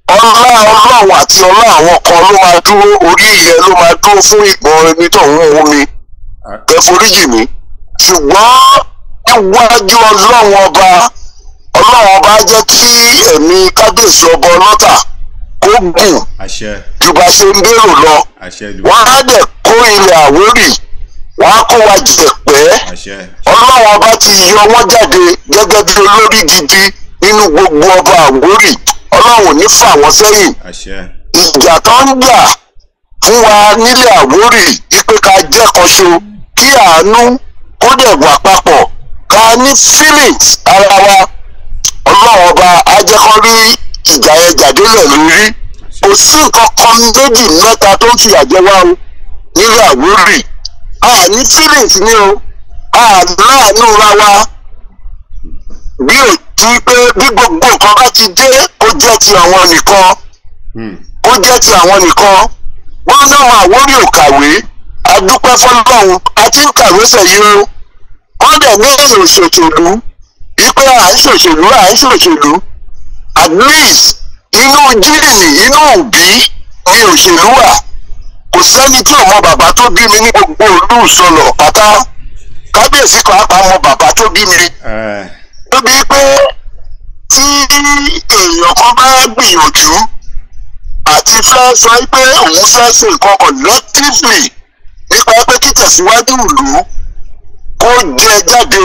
ọlá Ọlọ́run àti ọlá àwọn kan ló máa dúró, orí ìyẹn ló máa dúró fún ìgbọ̀n ẹni tó ń wú mi. Ẹ foríjì mi, ṣùgbọ́n níwájú Ọlọ́run ọba, Ọlọ́run ọba jẹ́ kí ẹ̀mí kábíyèsí ọba ọlọ́tà kó gùn Àṣẹ. ju bá ṣe ń bèrò lọ. Àṣẹ. Wọ́n á dẹ̀ kó ilẹ̀ Àwórì, wọ́n á kó wa jẹ̀pẹ́. Àṣẹ. Ọlọ́run ọba ti yọ wọ́n jáde gẹ́gẹ́ bí olórí gidi nínú gbogbo ọba Àwórì. Ọlọ́run ò ní fà wọ́n sẹ́yìn. Àṣẹ. Ìjà tó ń jà fún wa nílẹ̀ Àwórì ipe ká jẹ́ kan ṣo, kí àánú kó dẹ̀ wà papọ̀, ká ní feelings ara wa, Ọlọ́run ọba á jẹ́ kó rí ìjà yẹn jàdélẹ̀ lórí. Kò sí nǹkan kan méjì mẹ́ta tó ń fìyà jẹ wá o nílẹ̀ Àwórì, a ní feelings ni o, a láàánú ra wa bí ò ti pé bí gbogbo nǹkan bá ti dé, kó jẹ́ ti àwọn nìkan, kó jẹ́ ti àwọn nìkan. Wọ́n náà Àwórì ò kàwé, adúpẹ́ fọlọ́run, a ti ń kàwé sẹ̀yìn o. Wọ́n dẹ̀ ní èèyàn òṣèṣèlú wípé à ń ṣòṣèlú, à ń ṣòṣèlú. At least inú gene, inú òbí ni òṣèlú wà. Kò sẹ́ni tí ò mọ bàbá tó bí mi ní gbogbo ìlú Ìsọlọ̀ pátá. Kábíyèsí pàápàá mọ bàbá tó bí mi. Tóbi pé tí èèyàn kan bá gbìyànjú àti fẹ́ sọ pé òun fẹ́ ṣe nǹkan collectively nípa pé títẹ̀síwájú ìlú kó jẹ jáde,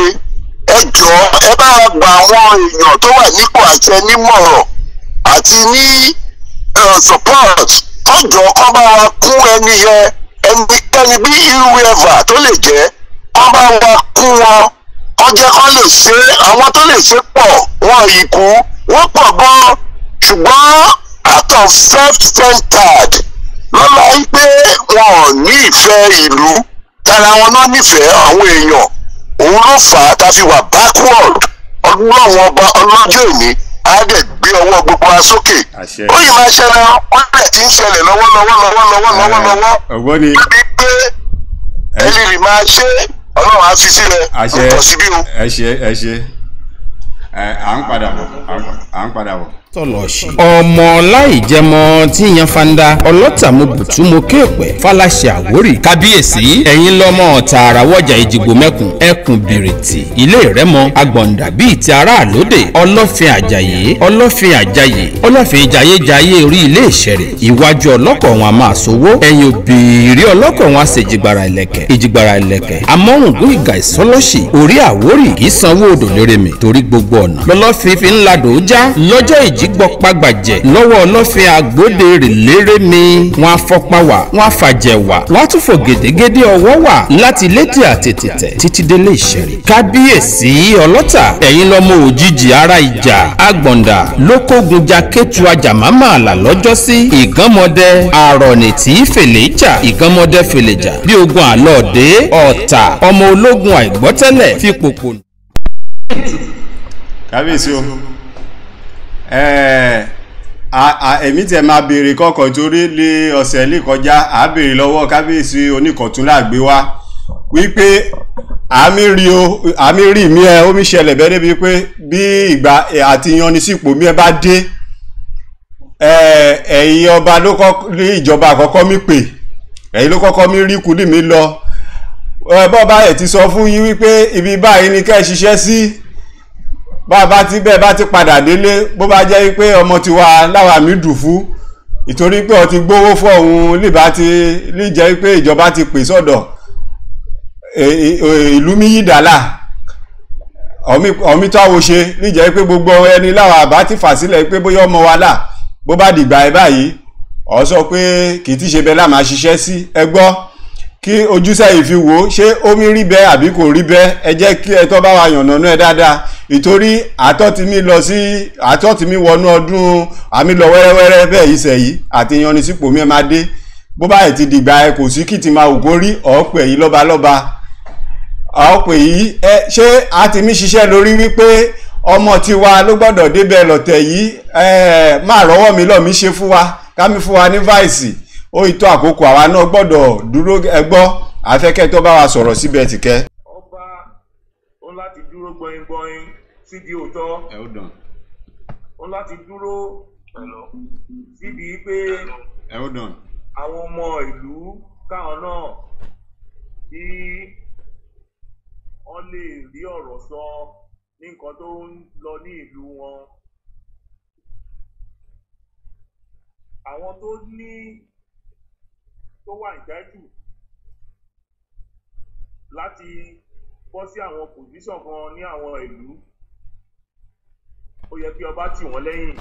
ẹ jọ̀ọ́, ẹ bá wa gba àwọn èèyàn tó wà nípò àṣẹ nímọ̀ràn àti ní support, kọjọ kọ́ bá wa kún ẹni yẹn, ẹnikẹ́ni bí whoever tó lè jẹ́, kọ́ bá wa kún wọn, kọ́ jẹ́ kọ́ lè ṣe. Àwọn tó lè ṣe pọ̀, wọn ìkú wọ́n pọ̀ gan, ṣùgbọ́n out of self-centered lọ́la pé wọn ò ní ìfẹ́ ìlú, tara wọn náà nífẹ̀ẹ́ àwọn èèyàn, òun ló fà á tá a fi wà backward. Ọlọ́run ọba ọlọ́jọ́ ìní á dẹ̀ gbé ọwọ́ gbogbo wa sókè. Àṣẹ. Ó yìí máa ṣẹlẹ̀, ó dẹ̀ ti ń ṣẹlẹ̀ lọ́wọ́lọ́wọ́ lọ́wọ́lọ́wọ́ lọ́wọ́lọ́wọ́. Ọ̀gbọ́ni. Débi pé ẹlẹ́rìí máa ṣe, Ọlọ́run á fi sílẹ̀. Àṣẹ. Ń pọ̀ síbí o. Ẹ ṣe, ẹ ṣe. À ń padà bọ̀, à ń padà bọ̀. Tọlọsì ọmọ láìjẹmọ tí yan fanda ọlọ́tà mo bùtú mo kéèpẹ̀ Fáláṣẹ Àwórì. Kábíyèsí, ẹ̀yin lọ́mọ tààrà wọ́jà ìjìgbò mẹ́kùn ẹkùn bìrìtì ilé ìrẹ́mọ agbọ̀ǹdà bíi ti aráàlódè ọlọ́fin àjàyè ọlọ́fin àjàyè ọlọ́fin jayéjayé orí ilé ìṣẹ̀rẹ̀. Ìwájú ọlọ́kọ̀ wọn a máa sowó, ẹ̀yìn òbírí ọlọ́kọ̀ wọn a sì jìgbàrà ìlẹ̀kẹ̀ ìjìgbàrà ìlẹ̀kẹ̀. Amọ́rùngún ìgà ìsọlọ́sì orí Àwórì kì í sanwó odò lérè mi torí gbogbo ọ̀nà lọ́lọ́fin fi ń ladò já lọ́jọ́ ìjì gbọ́pagbàjẹ́ lọ́wọ́ ọlọ́fin àgbóde rè lérè mi. Wọ́n á fọ́pá wà, wọ́n á fàjẹ̀ wà, wọ́n á tún fò gèdègèdè ọwọ́ wà láti lédè àtètè títí délé ìṣẹ̀rẹ̀. Kábíyèsí ọlọ́tà, ẹ̀yin lọ́mọ òjijì ara ìjà agbọ̀ǹdà lókògùn ja kétu ajàmámà àlà lọ́jọ́sí ìgánmọdẹ àrọ̀nì tí fèlè jà ìgánmọdẹ fèlè jà bí ogun àlọ́ọ̀dẹ ọ̀tà ọmọ ológun àìgbọ́tẹ́lẹ̀ fi pòpò. Kábíyèsí o, èmi tẹ máa béèrè kọ́kọ́ torí lé ọ̀sẹ̀ lè kọjá à béèrè lọ́wọ́ kábíyèsí oníkọ̀tún láàgbé wá wípé àmì rí o, àmì rí mi ẹ omi ṣẹlẹ̀ bẹ́ẹ̀ débi pé bí ìgbà àti yanisípò mi ẹ bá dé, ẹ̀yin ọba ló kọ́ ní ìjọba àkọ́kọ́ mi pè, ẹ̀yin ló kọ́kọ́ mi rí kúlì mi lọ. Bọ́ bá ẹ̀ ti sọ fún yín wípé ibi báyìí ni kẹ́ ẹ ṣiṣẹ́ sí, bá ti bẹ́ẹ̀ bá ti padà délé, bó bá jẹ́ pé ọmọ tiwa láwa mi dùn fún ìtorí pé ọ ti gbówó fún òun lè ti lè jẹ́ pé ìjọba ti pè sọ́dọ̀ ìlú mi yí dàlà ọ̀mí tó àwò ṣe lè jẹ́ pé gbogbo ẹni láwa àbá ti fà sílẹ̀ pé bóyá ọmọ wa là bó bá dìgbà ẹ báyìí ọ sọ pé kì í ti ṣe bẹ́ẹ̀ lá máa ṣiṣẹ́ sí. Ẹ gbọ́ kí ojúṣe yìí fi wò ó, ṣé omi rí bẹ́ẹ̀ àbí kò rí bẹ́ẹ̀? Ẹ jẹ́ kí ẹ tọ́ bá wa yànnàná ẹ dáadáa, ìtorí àtọ́ ti mi lọ sí àtọ́ ti mi wọnú ọdún àmì lọ wẹ́rẹ́wẹ́rẹ́ bẹ́ẹ̀ yìí sẹ̀ yìí àti yanisípò mi ẹ máa dé bó bá yìí ti dìgbà ẹ kò sí kí ti máa wò kó rí ọ̀pẹ̀ yìí lọ́balọ́ba ọ̀pẹ̀ yìí. Ẹ ṣé a ti mi ṣiṣẹ́ lórí wípé ọmọ tiwa ló gbọ́dọ̀ débẹ̀ lọ̀tẹ̀ yìí, ẹ máa rọ́wọ́ mi lọ́ mi ṣe fún wa ká mi fún wa ní vice ó ìtọ́ àkókò àwa náà gbọ́dọ̀ dúró. Ẹ gbọ́ afẹ́kẹ́ tó bá wa sọ̀rọ̀ síbẹ̀ tìkẹ́. Ọba ó láti dúró gbọ̀ngbọ̀n sídìí òótọ́. Ẹ ó dàn. Ó láti dúró sídìí pé Ẹ ó dàn. àwọn ọmọ ìlú káwọn náà kí wọ́n lè rí ọ̀rọ̀ sọ ní nǹkan tó ń lọ ní ìlú wọn. Àwọn tó ní tó wà entitled láti bọ́ sí àwọn position kan ní àwọn ìlú, ó yẹ kí ọba tì wọ́n lẹ́yìn.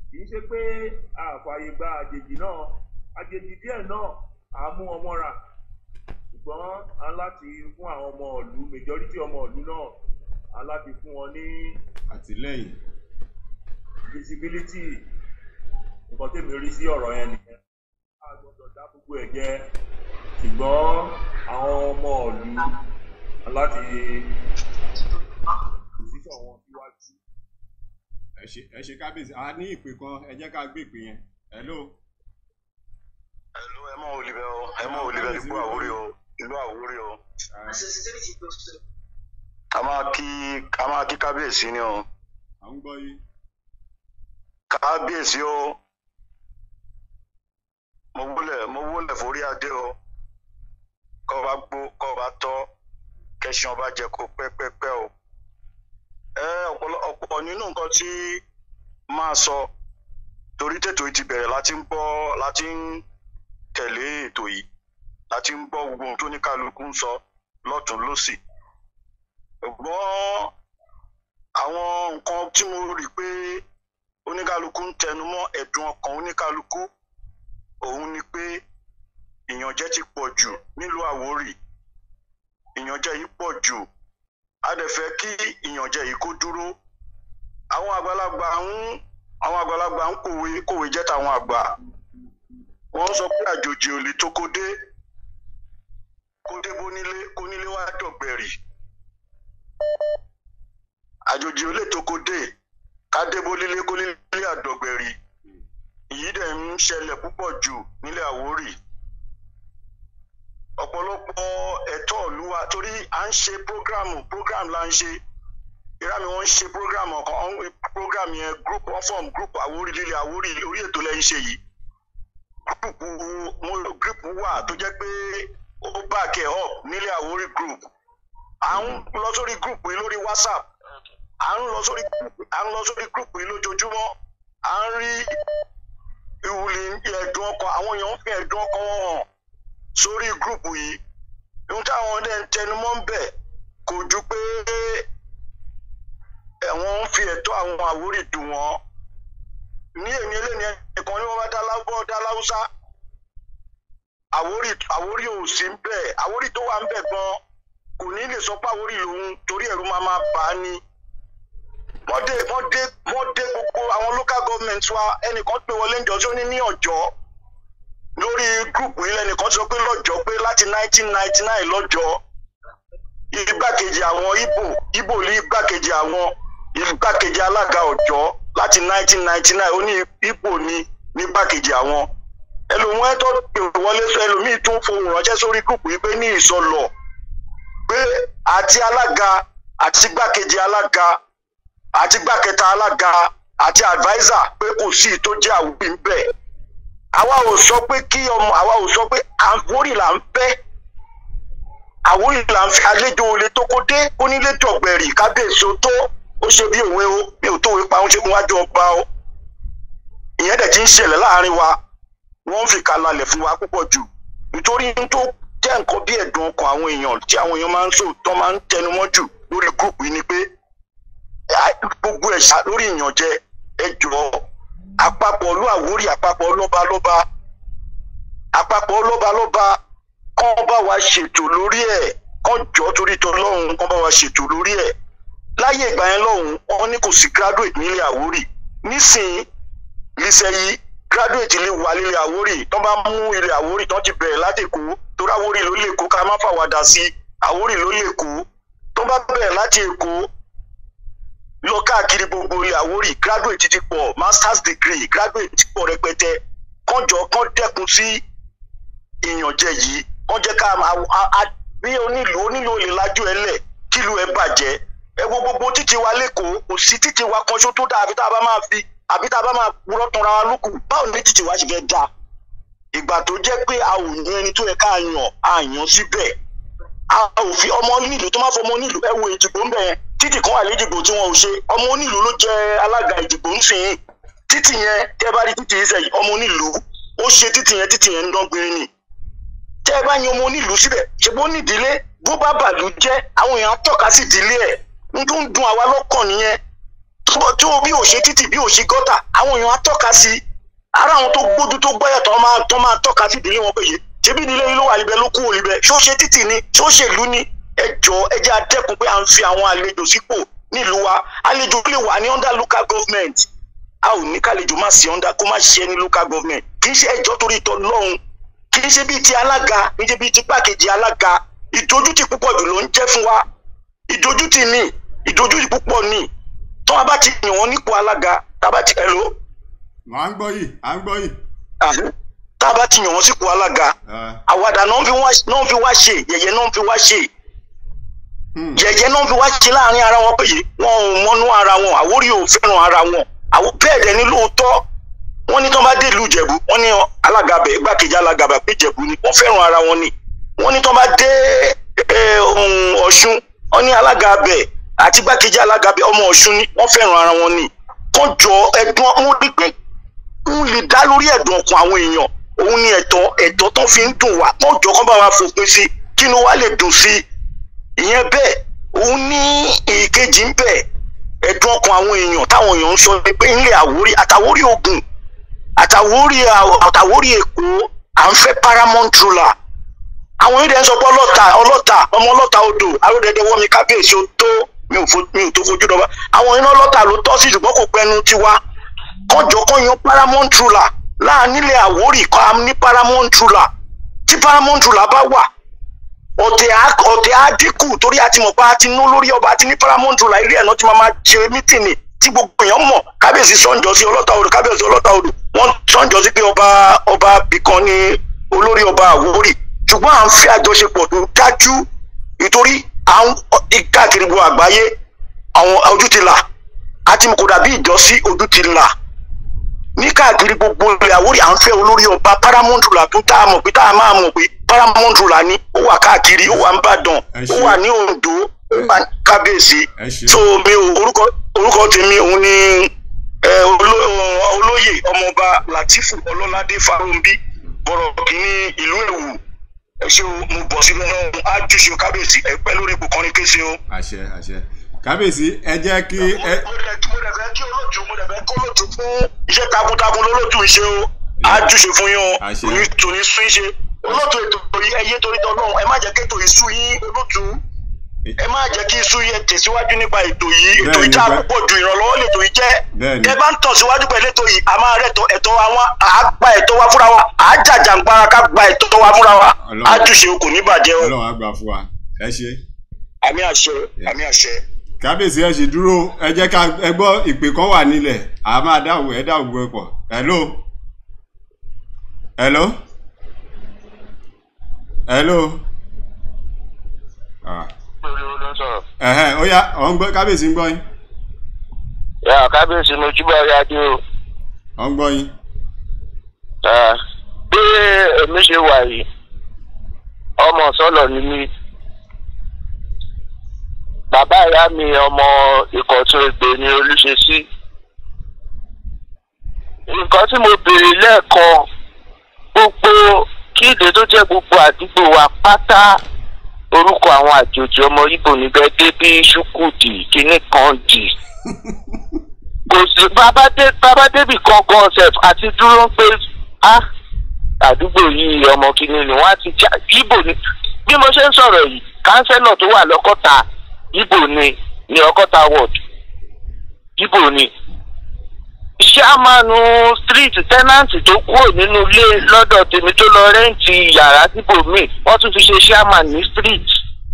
Kì í ṣe pé a fààyè gba àjèjì náà, àjèjì díẹ̀ náà à á mú wọn mọ́ra, ṣùgbọ́n a láti fún àwọn ọmọ ìlú, majority ọmọ ìlú náà, a láti fún wọn ní àtìlẹ́yìn. Visibility. Nǹkan tèmi rí sí ọ̀rọ̀ yẹn nìyẹn. A gbọ́dọ̀ dá gbogbo ẹ̀ jẹ, ṣùgbọ́n àwọn ọmọ ìlú láti position wọn síwájú. Ẹ ṣe, ẹ ṣe kábíyèsí. A ní ìpè kan, ẹ jẹ́ ká gbé ìpè yẹn. Hello. Hello, ẹ mọ̀ olùbẹ̀ o, ẹ mọ̀ olùbẹ̀ ìlú Àwórì o, ìlú Àwórì o. A máa kí kábíyèsí ni o. À ń gbọ́ yín. Kábíyèsí o, mo wólẹ̀, mo wólẹ̀ forí adé o. Kọ́ bá gbó, kọ́ bá tọ́, kẹsàn ọba jẹ kó pẹ́pẹ́pẹ́ o. Ẹ ọ̀pọ̀ nínú nǹkan tí máa sọ torí tètò yìí ti bẹ̀rẹ̀ láti ń gbọ́, láti ń tẹ̀lé ètò yìí, láti ń gbọ́ gbogbo ohun tó ní kálukú ń sọ lọ́tún lọ́sì. Ṣùgbọ́n àwọn nǹkan tí mo rí pé oníkálukú ń tẹnu mọ́, ẹ̀dùn ọkàn oníkálukú òun ni pé ìyànjẹ ti pọ̀ jù nílùú Àwórì. Ìyànjẹ yìí pọ̀ jù, a dẹ̀ fẹ́ kí ìyànjẹ yìí kó dúró. Àwọn àgbàlagbà ń kòwe kòwe jẹ́ tàwọn àgbà. Wọ́n sọ pé àjòjì ò lè tó kó dé, kó dé bónílé, kó nílé wá dọ̀gbẹ̀rì. Àjòjì ò lè tó kó dé, ká dé bónílé, kó nílé àdọ̀gbẹ̀rì. Èyí dẹ̀ ń ṣẹlẹ̀ púpọ̀ jù nílẹ̀ Àwórì. Ọ̀pọ̀lọpọ̀ ẹ̀tọ́ ìlú wa, torí à ń ṣe program, program là ń ṣe. Ìrá mi, wọ́n ń ṣe program ọ̀kan, program yẹn, group, wọ́n form group Àwórì líle Àwórì orí ètò lẹ́yìn ṣe yìí. Group mo, group wà tó jẹ́ pé ó back ẹ̀ up nílé Àwórì group. À ń lọ sórí group yìí lórí WhatsApp, à ń lọ sórí group yìí lójoojúmọ́. À ń rí ìwúlì ẹ̀dùn ọkàn, àwọn èèyàn ń fi ẹ̀dùn ọkàn wọn hàn sórí group yìí. Ohun táwọn ọdẹ ń tẹnumọ́ ń bẹ̀ kò ju pé ẹ̀wọ̀n ń fi ẹ̀tọ́ àwọn Àwórì dùn wọ́n. Ní èmi eléni, ẹnìkan ní wọ́n bá dá láwùbọ́ dá láwùsá, Àwórì ò sí ń bẹ̀. Àwórì tó wà ń bẹ̀ gan kò ní lè sọ pé Àwórì lòun, torí ẹ̀rù máa máa bà á ni. Wọ́n dé gbogbo àwọn local government wa. Ẹnìkan pé wọlé ńjọ tí ó ní ní Ọ̀jọ́ lórí group yìí, lẹ́nìkan sọ pé lọ́jọ́ pé láti 1999 lọ́jọ́, igbákejì àwọn Ìgbò ní igbákejì àwọn igbákejì alága Ọ̀jọ́ láti 1999. Ó ní Ìgbò ní nígbákejì àwọn. Ẹlòmíràn tó pè wọlé sọ, ẹlòmíì tó ń fohùn ránṣẹ́ sórí group yìí pé ní Ìsọlọ̀, pé àti alága àti igbákejì alága àti igbákẹta alága àti adviser, pé kò sí tó jẹ́ Àwórì ń bẹ̀. Àwa ò sọ pé kí ọmọ, àwa ò sọ pé Àwórì là ń fẹ́, Àwórì là ń fẹ́. Àlejò olè tó kó dé onílé dọ̀gbẹ̀rì, kábíyèsí ó tó ó ṣe bí òwe o, mi ò tó òwe pa, ó ṣe wájú ọba o. Ìyẹn dẹ̀ ti ń ṣẹlẹ̀ láàrin wa. Wọ́n ń fi kalalẹ̀ fún wa púpọ̀ jù, nítorí tó jẹ́ nǹkan bí ẹ̀dùn ọkàn àwọn èèyàn tí àwọn èèyàn máa ń sọ tó máa ń tẹnumọ́ jù lórí group yìí ni pé gbogbo ẹ̀ṣà lórí ìyànjẹ. Ẹ jọ̀ọ́, àpapọ̀ olú Àwórì, àpapọ̀ lọ́ba lọ́ba, àpapọ̀ lọ́ba lọ́ba, kán bá wa ṣètò lórí ẹ̀, kán jọ́ torí tọlọ́hun, kán bá wa ṣètò lórí ẹ̀. Láyé ìgbà yẹn lọ́hùn, wọ́n ní kò sí graduate nílé Àwórì. Nísìnyí lísẹ̀ yìí, graduate lè wà nílé Àwórì. Tó bá mú ilé Àwórì tó ti bẹ̀rẹ̀ láti Èkó, torí Àwórì ló lè kó, ká má fàwàdà sí, Àwórì ló lè kó. Tó bá bẹ̀rẹ̀ láti Èkó lọ káàkiri gbogbo ilé Àwórì, graduate ti pọ̀, masters degree graduate ti pọ̀ rẹpẹtẹ. Kánjọ kán dẹ́kun sí ìyànjẹ yìí, kán jẹ́ ká bí onílù olè lájú ẹ lẹ̀ kílù ẹ bàjẹ́. Ẹ wo gbogbo títì wa lẹ́kọ̀ọ́, kò sí títì wa kan ṣó tó dáa, àbí tá a bá máa fi, àbí tá a bá máa purọ́ tanra wa lókù. Báwo ni títì wa ṣe fẹ́ dáa ìgbà tó jẹ́ pé a ò yan ẹni tó yẹ ká yàn, a yàn síbẹ̀? A ò fi ọmọ onílù tó máa fọ ọmọ onílù. Ẹ wo Èjìgbò ń bẹ̀ yẹn, títì kan wà léjìgbò tí wọn ò ṣe. Ọmọ onílù ló jẹ́ alága Èjìgbò ń sìn yín. Títì yẹn, tẹ́ bá rí títì yìí sẹ́yìn, ọmọ onílù ó ṣe títì yẹn, títì yẹn ń dán gbinrin ni. Tẹ́ ẹ bá yan ọmọ onílù síbẹ̀, ṣe bó nídìílé, bó bá bàlú jẹ́, àwọn èèyàn á tọ́ka sí ìdílé ẹ̀. Ń tó ń dun àwa lọ́kàn nìyẹn. Tó bí ò ṣe títì, bí ò ṣe gọ́tà, àwọn èèyàn á tọ́ka sí ara àwọn tó gbójú tó gbọ́yà, tó máa tọ́ka sí ìdílé wọn pé yé, ṣebí ìdílé yìí ló wà níbẹ̀, ló kúrò níbẹ̀, ṣó ṣe títì ni, ṣó ṣèlú ni? Ẹ jọ, ẹ jẹ́ a dẹ́kun pé à ń fi àwọn àlejò sípò nílùú wa. Àlejò lè wà ní under local government, a ò ní kàlejò má sí under, kó má ṣiṣẹ́ ní local government. Kì í ṣe ẹjọ́ torí ìtọ́ lọ́hùn, kì í ṣe bíi ti alága, kì í ṣe bíi ti gbàkejì alága. Ìdójútì púpọ̀ jù ló ń jẹ́ fún wa. Ìdójútì ni, ìdójútì púpọ̀ ni. Tí wọ́n bá ti yàn wọ́n nípò alága, tá a bá ti, hello? À ń gbọ́ yìí, à ń gbọ́ yìí. Tá a bá ti yàn wọ́n sípò alága, àwàdà náà ń fi wá ṣe yẹ̀yẹ́, náà ń fi wá ṣe yẹ̀yẹ́, náà ń fi wá ṣe láàrin ara wọn pé wọn ò mọnú ara wọn, Àwórì ò fẹ́ràn ara wọn. Bẹ́ẹ̀ dẹ̀ ni lóòótọ́. Wọ́n ní tí wọ́n bá dé ìlú Ìjẹ̀bú, wọ́n ní alága bẹ̀, igbákejì alága bẹ̀ pé Ìjẹ̀bú ni, wọ́n fẹ́ràn ara wọn ni. Wọ́n ní tí wọ́n bá dé Ọ̀ṣun, wọ́n ní alága bẹ̀ àti igbákejì alága bẹ̀, ọmọ Ọ̀ṣun ni, wọ́n fẹ́ràn ara wọn ni. Kán jọ, ẹ̀dùn wọn rí pé ń lè dá lórí ẹ̀dùn ọkàn àwọn èèyàn, òun ni ẹ̀tọ́ tó fi ń dùn wá. Kán jọ, kán bá wa fòpin sí, kí inú wa lè dùn sí ìyẹn. Bẹ́ẹ̀ òun ní ìkejì ń bẹ̀, ẹ̀dùn ọkàn àwọn èèyàn táwọn èèyàn ń sọ pé ńlẹ̀ Àwórì, àtàwórì Ògùn, àtàwórì Èkó, à ń fẹ́ paramount ruler. Àwọn yìí dẹ̀ ń sọ pé ọlọ́ta, ọlọ́ta, ọmọ ọlọ́ta odò aródẹdẹ wọ́n mi, kábíyèsí ó tó, mi ò tó fojú dọ́gba. Àwọn iná ọlọ́ta ló tọ́ sí, ṣùgbọ́n kò pẹ́nu tiwa. Kọjọ kọ́ yan paramount ruler láàrin ilẹ̀ Àwórì, kọ́ ní paramount ruler. Tí paramount ruler bá wà, ọ̀tẹ̀ á dínkù, torí a ti mọ̀ pé a ti ní olórí ọba, a ti ní paramount ruler. Ilé ẹ̀ náà ti máa ṣe meeting tí gbogbo èèyàn mọ̀. Kábíyèsí sọ́njọ́ sí ọlọ́ta odò, kábíyèsí ọlọ́ta odò, wọ́n sọ́njọ́ sí pé ọba bìkan ní olórí ọba Àwórì. Ṣùgbọ́n à ń fẹ́ àjọṣepọ̀ tó dájú, nítorí à ń káàkiri gbogbo àgbáyé. Àwọn ojú ti là, àti kò dàbí ìjọsí, ojú ti là ní káàkiri gbogbo ilẹ̀ Àwórì. À ń fẹ́ olórí ọba paramount ruler tó tá a mọ̀ pé tá a máa mọ̀ pé paramount ruler ni. Ó wà káàkiri, ó wà ní Ìbàdàn, ó wà ní Oǹdó, ó wà ní kábíyèsí. So mi ò orúkọ tèmi òun ni olóyè ọmọọba Látìfù Ọlọ́ládé Fáróǹbí, bọ̀rọ̀ kìíní ìlú Èwù. Ẹ ṣé o, mo bọ̀ síbẹ̀ náà á jùṣe kábíyèsí, ẹ pẹ́ lórí ipò kan ní kése o. Àṣẹ, àṣẹ, kábíyèsí. Ẹ jẹ́ kí ẹ. Mo dẹ̀ fẹ́ kí olóòtú, mo dẹ̀ fẹ́ kó olóòtú fún iṣẹ́ takuntakun lólóòtú ṣe o. Á jùṣe fún yín o, kò ní sún ṣe olóòtú ètò yìí. Ẹ yé torí tọ́lọ́run, ẹ má jẹ́ kétò yìí sú yín. Olóòtú, ẹ má jẹ́ kí sú yín. Tẹ̀síwájú nípa ètò yìí. Ètò yìí tá a púpọ̀ ju ìrànlọ́wọ́ lètò yìí jẹ́. Ẹ bá ń tọ̀síwájú pẹ̀lú ètò yìí, a máa rẹ̀ ẹ̀tọ́ wa, à á gba ẹ̀tọ́ wa fúnra wa, à á jàjàǹgbara ká gba ẹ̀tọ́ wa fúnra wa. Á jùṣe, kò ní bàjẹ́ o. Ọlọ́run á gbà fún wa, ẹ ṣé. Àmín àṣẹ, àmín àṣẹ. Kábíyèsí, ẹ ṣì dúró, ẹ jẹ́ ká ẹ gbọ́ ìpè kan wà nílẹ̀, a máa dáhùn, ẹ dáhùn ẹ pọ̀. Hello, hello, hello. Ẹ̀hẹ́, ó yá, ọ̀ ń gbọ́, kábíyèsí ń gbọ́ yín. Yà, kábíyèsí, mo júbà ya dé o. Ọ̀ ń gbọ́ yín. Bí èmi ṣe wà yìí, ọmọ sọ́lọ̀ ni mí. Bàbá ìyá mi ọmọ Ìkọ̀tún Ègbè ni Olúṣesí. Nǹkan tí mo béèrè lẹ́ẹ̀kan, gbogbo kíde tó jẹ́ gbogbo àdúgbò wa pátá, orúkọ àwọn àjòjì ọmọ Ìgbò níbẹ̀ dé bí ṣúkùdì kíní kan dì. Kò sí bàbá débì kan gan sef àti dúró pé á àdúgbò yìí ọmọ kíní ni wọ́n á ti já Ìgbò ni. Bí mo ṣe ń sọ̀rọ̀ yìí, kánsẹ́lọ̀ tó wà lọ́kọ́ta Ìgbò ni, ní Ọkọ́ta ward Ìgbò ni. Ṣáàmánu street tẹ́nàntì tó kúrò nínú ilé lọ́dọ̀ tèmi tó lọ rẹ́ǹtì yàrá síbò míì, wọ́n tún fi ṣe ṣáàmán ní street.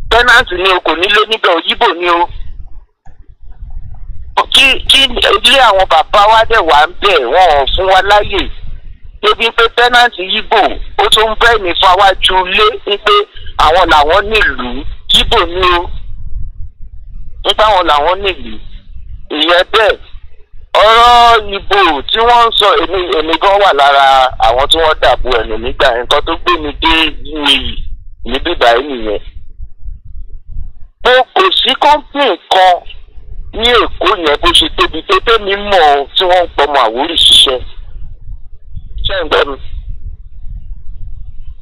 Tẹ́nàntì ni o, kò nílé níbẹ̀, Ìgbò ni o. Kí ilé àwọn bàbá wa dẹ̀ wà ń bẹ̀, wọ́n ò fún wa láyè débi pé tẹ́nàntì Ìgbò ó tún ń bẹ́ẹ̀ ní fáwájú ilé wípé àwọn làwọn nílùú. Ìgbò ni o, nípa àwọn làwọn nílùú. Ìyẹn bẹ́ẹ̀. Ọ̀rọ̀ ìbò tí wọ́n ń sọ, èmi gan wà lára àwọn tí wọ́n dàbò ẹ̀nù nígbà. Nǹkan tó gbé mi dé UAE ní bíbá yìí nìyẹn. Mo kò sí kọ́ńpìn kan ní Èkó yẹn bó ṣe tóbi tó tẹ́mi mọ̀ tí wọ́n ń pọmọ Àwórì ṣiṣẹ́. Ṣé ń gbọ́ mi?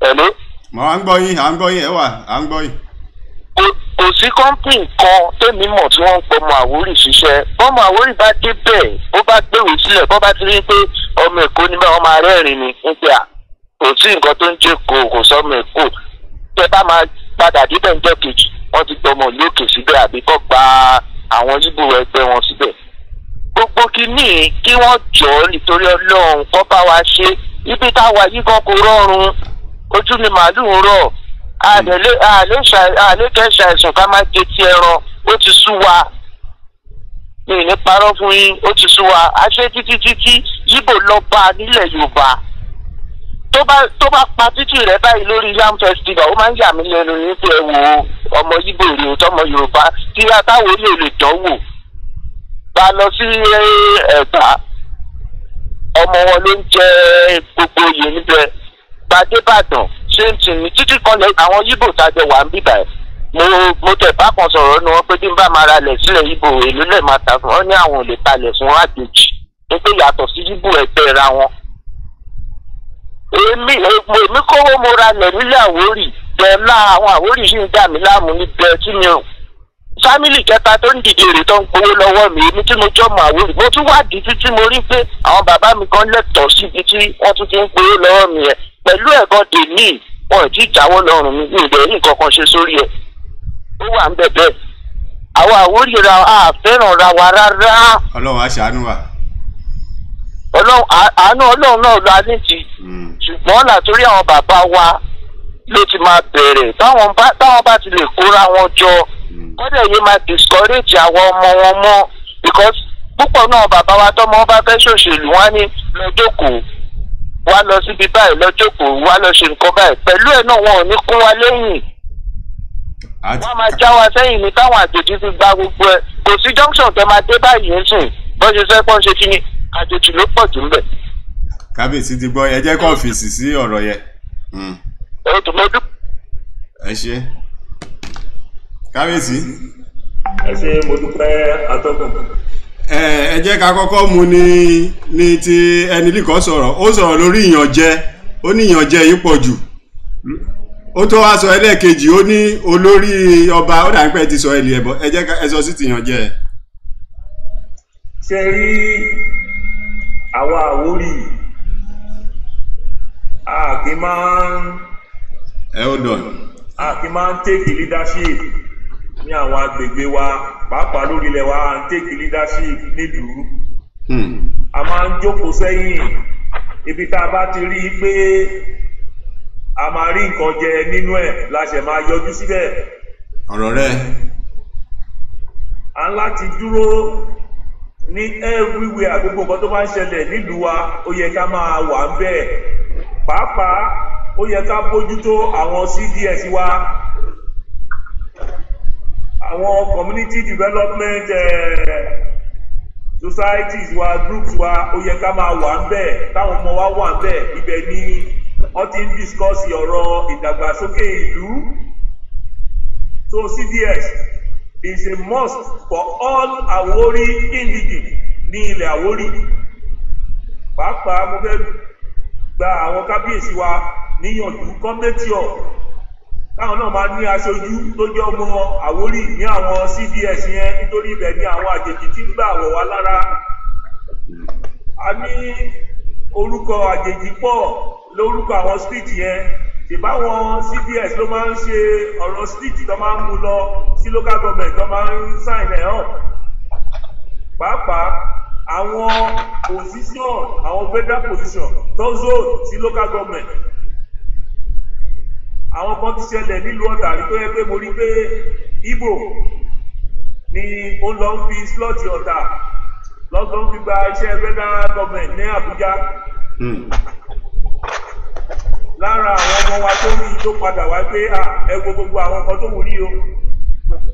Hello? Mo à ń gbọ́ yín, à ń gbọ́ yín, ẹ wà, à ń gbọ́ yín. Kò sí kọ́ńpìn kan tẹ́mi mọ̀ tí wọ́n ń pọmọ Àwórì ṣiṣẹ́. Bọ́mọ Àwórì bá dé bẹ́ẹ̀, bó bá gbéwèé sílẹ̀, bó bá ti rí pé ọmọ Èkó ni báwọn máa rẹ́rìn ni ń pè à, kò sí nǹkan tó ń jẹ́ kó kò sọmọ Èkó. Tẹ bá máa padà débẹ̀ ńjọ́ kejì, wọ́n ti gbọmọ ìlú òkè síbẹ̀ àbí kọ́ gba àwọn Ìgbò ẹgbẹ́ wọn síbẹ̀. Gbogbo kínní kí wọ́n jọ nítorí Ọlọ́run kọ́ bá wa ṣe. Ibi táwa yìí gan kò rọrùn, ojú ni màálù ń rọ̀. Àlè ṣàìsàn ká má jẹ ti ẹran, ó ti sú wa. Mi ní parọ́ fún yín, ó ti sú wa. A ṣe títí títí Ìgbò lọ bá a nílẹ̀ Yorùbá. Tó bá pa títì rẹ̀ báyìí lórí Yam Festival, ó máa ń yà mí lẹ́nu ní pé ẹ wo ọmọ Ìgbò rèé tọmọ Yorùbá tí atáwo lè dánwò. Bá lọ sí Ẹ̀gbá, ọmọ wọn ló ń jẹ gbogbo oyè níbẹ̀. Gbadébàdàn ṣé ń tì ní títí kan lẹ àwọn Ìgbò tájọ wà ń bíbà ẹ. Mo tẹ̀ bá kan sọ̀rọ̀ ni wọ́n pé tí n bá máa ra lẹ̀ sílẹ̀ Ìgbò èlò lẹ̀ máa ta fún ọ ní àwọn ò lè talẹ̀ fún àjèjì ní pé yàtọ̀ sí Ìgbò ẹgbẹ́ ra wọn. Èmi kówó mo ra lẹ̀ nílẹ̀ Àwórì bẹ́ẹ̀ lá àwọn Àwórì sì ń dà mí láàmú níbẹ̀ tí mi ò. Fámìlì kẹta tó ń dìde èrè tó ń gbowó lọ́wọ́ mi, èmi tí mo jọ́mọ Àwórì, mo tún wádìí títí mo rí pé àwọn bàbá mi kan lẹ́tọ̀ọ́ síbi tí wọ́n tún ti ń gbowó lọ́wọ́ mi yẹn. Pẹ̀lú ẹ̀gọ́ dèmí wọn ò tí ì jáwọ́ lọ́rùn mi, mi ò dẹ̀ rí nǹkan kan ṣe sórí ẹ̀. Ó wà ń bẹ̀ bẹ́ẹ̀. Àwọn Àwórì ra a fẹ́ràn ra wa rárá. Ọlọ́run á ṣàánú wa. Ọlọ́run àánú Ọlọ́run náà lọ alẹ́ ti. Ṣùgbọ́n látòrí àwọn bàbá wa ló ti máa bẹ̀rẹ̀. Táwọn bá ti lè kóra wọn jọ, kọ́dẹ̀ yìí máa discourage àwọn ọmọ wọn mọ́, because púpọ̀ náà bàbá wa tọ́mọ bá fẹ́ ṣòṣèlú wọn ní lọ́jọ́kòó wá lọ síbi báyìí, lọ́jọ́kòó wá lọ ṣe nǹkan báyìí. Pẹ̀lú ẹ̀ náà wọn ò ní kún wa lẹ́yìn, wọ́n máa já wa sẹ́yìn ní táwọn àjòjì fi gba gbogbo ẹ̀. Kò sí junction tẹ máa dé báyìí ń sìn bọ́n ṣe fẹ́ pọ́n ṣe kí ni, àjèjì ló pọ̀ jù ń bẹ̀. Kábíyèsí ti gbọ́, ẹ jẹ́ kó fèsì sí ọ̀rọ̀ yẹn. Ó tún mọ́ dúpẹ́. Ẹ ṣé kábíyèsí. Ẹ ṣé, mo dúpẹ́ atọ́kùn. Ẹ jẹ́ ká kọ́kọ́ mú ní ti ẹni lìkọ́ sọ̀rọ̀. Ó sọ̀rọ̀ lórí ìyànjẹ, ó ní ìyànjẹ yìí pọ̀ jù. Ó tó wá sọ ẹlẹ́ẹ̀kejì, ó ní olórí ọba, ó dà pé ẹ ti sọ ẹlì ẹ̀bọ. Ẹ jẹ́ ẹ sọ sí ti ìyànjẹ. Ṣe rí àwa Àwórì, a kì í máa ń Ẹ ó dàn. a kì í máa ń take leadership ní àwọn agbègbè wa, pàápàá lórí ilẹ̀ wa. À ń take leadership nílùú, a máa ń jókòó sẹ́yìn. Ibi tá a bá ti rí i pé a máa rí nǹkan jẹ nínú ẹ̀ la ṣẹ̀ máa yọjú síbẹ̀. Ọ̀rọ̀ rẹ. À ń láti dúró ní everywhere. Gbogbo nǹkan tó bá ń ṣẹlẹ̀ nílùú wa, ó yẹ ká máa wà ń bẹ̀. Pàápàá ó yẹ ká bójútó àwọn CDS wa, àwọn community development societies wa, groups wa. Ó yẹ ká máa wà ń bẹ̀, káwọn ọmọ wa wà ń bẹ̀. Ibẹ̀ ni wọ́n ti ń discuss ọ̀rọ̀ ìdàgbàsókè ìlú. So CDS is a must for all Àwórì indigenes ní ilẹ̀ Àwórì. Pàápàá mo fẹ́ gba àwọn kábíyèsí wa níyànjú, kọ́mẹ́tíọ̀ káwọn náà máa ní aṣojú tó jẹ́ ọmọ Àwórì ní àwọn CDS yẹn, nítorí ibẹ̀ ni àwọn àjèjì tí ń gbà wọ̀ wá lára. A ní orúkọ àjèjì pọ̀ lórúkọ àwọn street yẹn. Ṣèbáwọn CDS ló máa ń ṣe ọ̀rọ̀ street tó máa ń mú lọ sí local government, tó máa ń sign ẹ̀ up. Pàápàá àwọn position, àwọn federal position tó zone sí local government, àwọn kan ti ṣẹlẹ̀ nílùú Ọ̀tà rí tó yẹ pé mo rí pé Ìgbò ni ó lọ ń fi slot Ọ̀tà lọ́gbọ́n fi gba iṣẹ́ federal government ní Àbújá. Lára àwọn ọmọ wa tó rí tó padà wá pé ẹ wo gbogbo àwọn nǹkan tó wù rí o.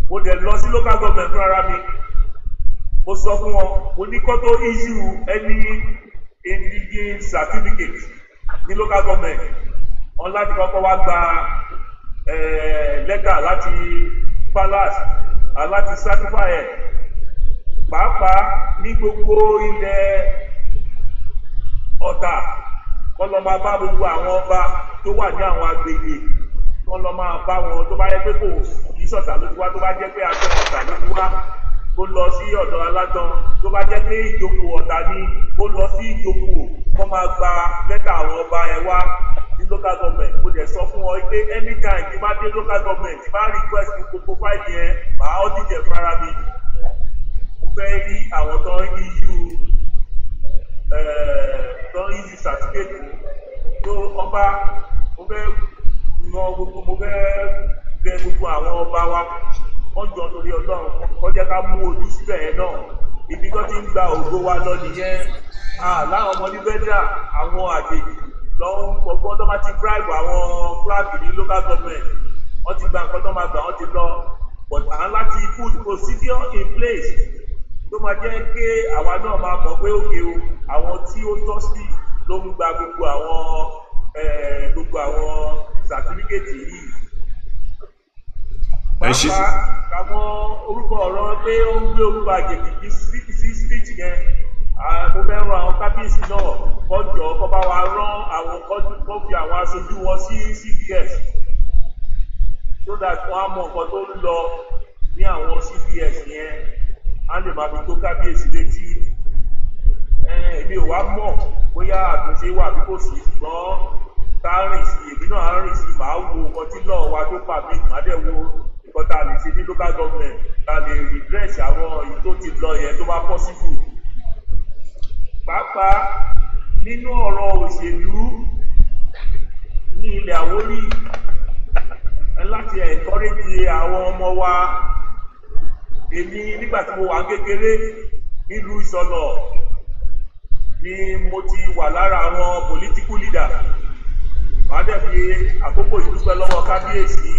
Mo dẹ̀ lọ sí local government fúnra mi, mo sọ fún wọn, mo ní kó tó issue any indigene certificate ní local government, wọn láti kọ́kọ́ wá gba lẹ́tà láti palace láti certify ẹ̀. Pàápàá ní gbogbo ilẹ̀ Ọ̀tà, kọ́ lọ máa bá gbogbo àwọn ọba tó wà ní àwọn agbègbè, kọ́ lọ máa bá wọn. Tó bá yẹ pé kò kì í ṣọ̀tà ló ti wá, tó bá jẹ́ pé aṣọ Ọ̀tà ló ti wá, kó lọ sí ọ̀dọ̀ Alátàn. Tó bá jẹ́ pé ìjókòó Ọ̀tà ni, kó lọ sí ìjókòó, kó máa gba lẹ́tà àwọn ọba yẹn wá sí local government. Mo dẹ̀ sọ fún wọn pé anytime tí bá dé local government, tí bá request fún gbogbo fáìlì yẹn, màá audit ẹ̀ fúnra mi. Mo fẹ́ rí àwọn tó ń issue certificate tó ọba. Mo fẹ́ yan gbogbo, mo fẹ́ bẹ gbogbo àwọn ọba wa, wọ́n jọ torí Ọlọ́run, kó jẹ́ ká mú ojú síbẹ̀ yẹn náà. Ibi tó ti ń gba ògo wa lọ nìyẹn. Láwọn ọmọ ní federal, àwọn àjèjì lọ ń fọgbọ́n tó bá ti bribe àwọn clerk ní local government, wọ́n ti gba nǹkan tó máa gbà, wọ́n ti lọ. But à ń láti put procedure in place tó máa jẹ́ pé àwa náà máa mọ̀ pé òkè o, àwọn tí ó tọ́ sí ló ń gba gbogbo àwọn certificate yìí. Pàápàá àwọn orúkọ, ọ̀rọ̀ pé ó ń gbé orúkọ àjèjì sí street yẹn, mo fẹ́ ràn àwọn kábíyèsí náà kó jọ kó bá wa rán àwọn, kó fi àwọn aṣojú wọn sí CDS so that wọ́n á mọ nǹkan tó ń lọ ní àwọn CDS yẹn, á lè máa fi tó kábíyèsí létí. Èmi ò wá mọ̀ bóyá àtúnṣe wà bí kò sí, ṣùgbọ́n ká rìn sí, èmi náà á rìn sí, màá wo nǹkan tí lọ́ọ̀ wa tó pa mí, màá dẹ̀ wo nǹkan tá a lè ṣe ní local government, tá a lè redress àwọn èyí tó ti lọ yẹn tó bá possible. Pàápàá nínú ọ̀rọ̀ òṣèlú ní ilẹ̀ Àwórì, láti encourage àwọn ọmọ wa. Èmi nígbà tí mo wà kékeré nílùú Ìsọlọ̀ ni mo ti wà lára àwọn political leader. Màá dẹ̀ fi àkókò yìí dúpẹ́ lọ́wọ́ kábíyèsí,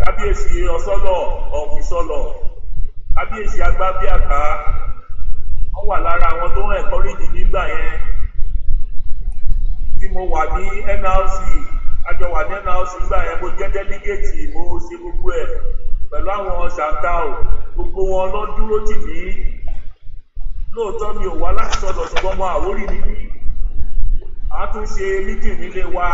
kábíyèsí Ọ̀sọ́lọ̀ of Ìsọlọ̀. Kábíyèsí Agbábíàká wọ́n wà lára àwọn tó ń encourage nígbà yẹn tí mo wà ní NLC. Àjọ wà ní NLC nígbà yẹn, mo jẹ́ delegate, mo ṣe gbogbo ẹ̀ pẹ̀lú àwọn Ṣàǹtàò, gbogbo wọn lọ dúró tì mí. Lóòótọ́ mi ò wá láti sọ̀dọ̀, ṣùgbọ́n ọmọ Àwórì ni mí. A tún ṣe meeting nílé wa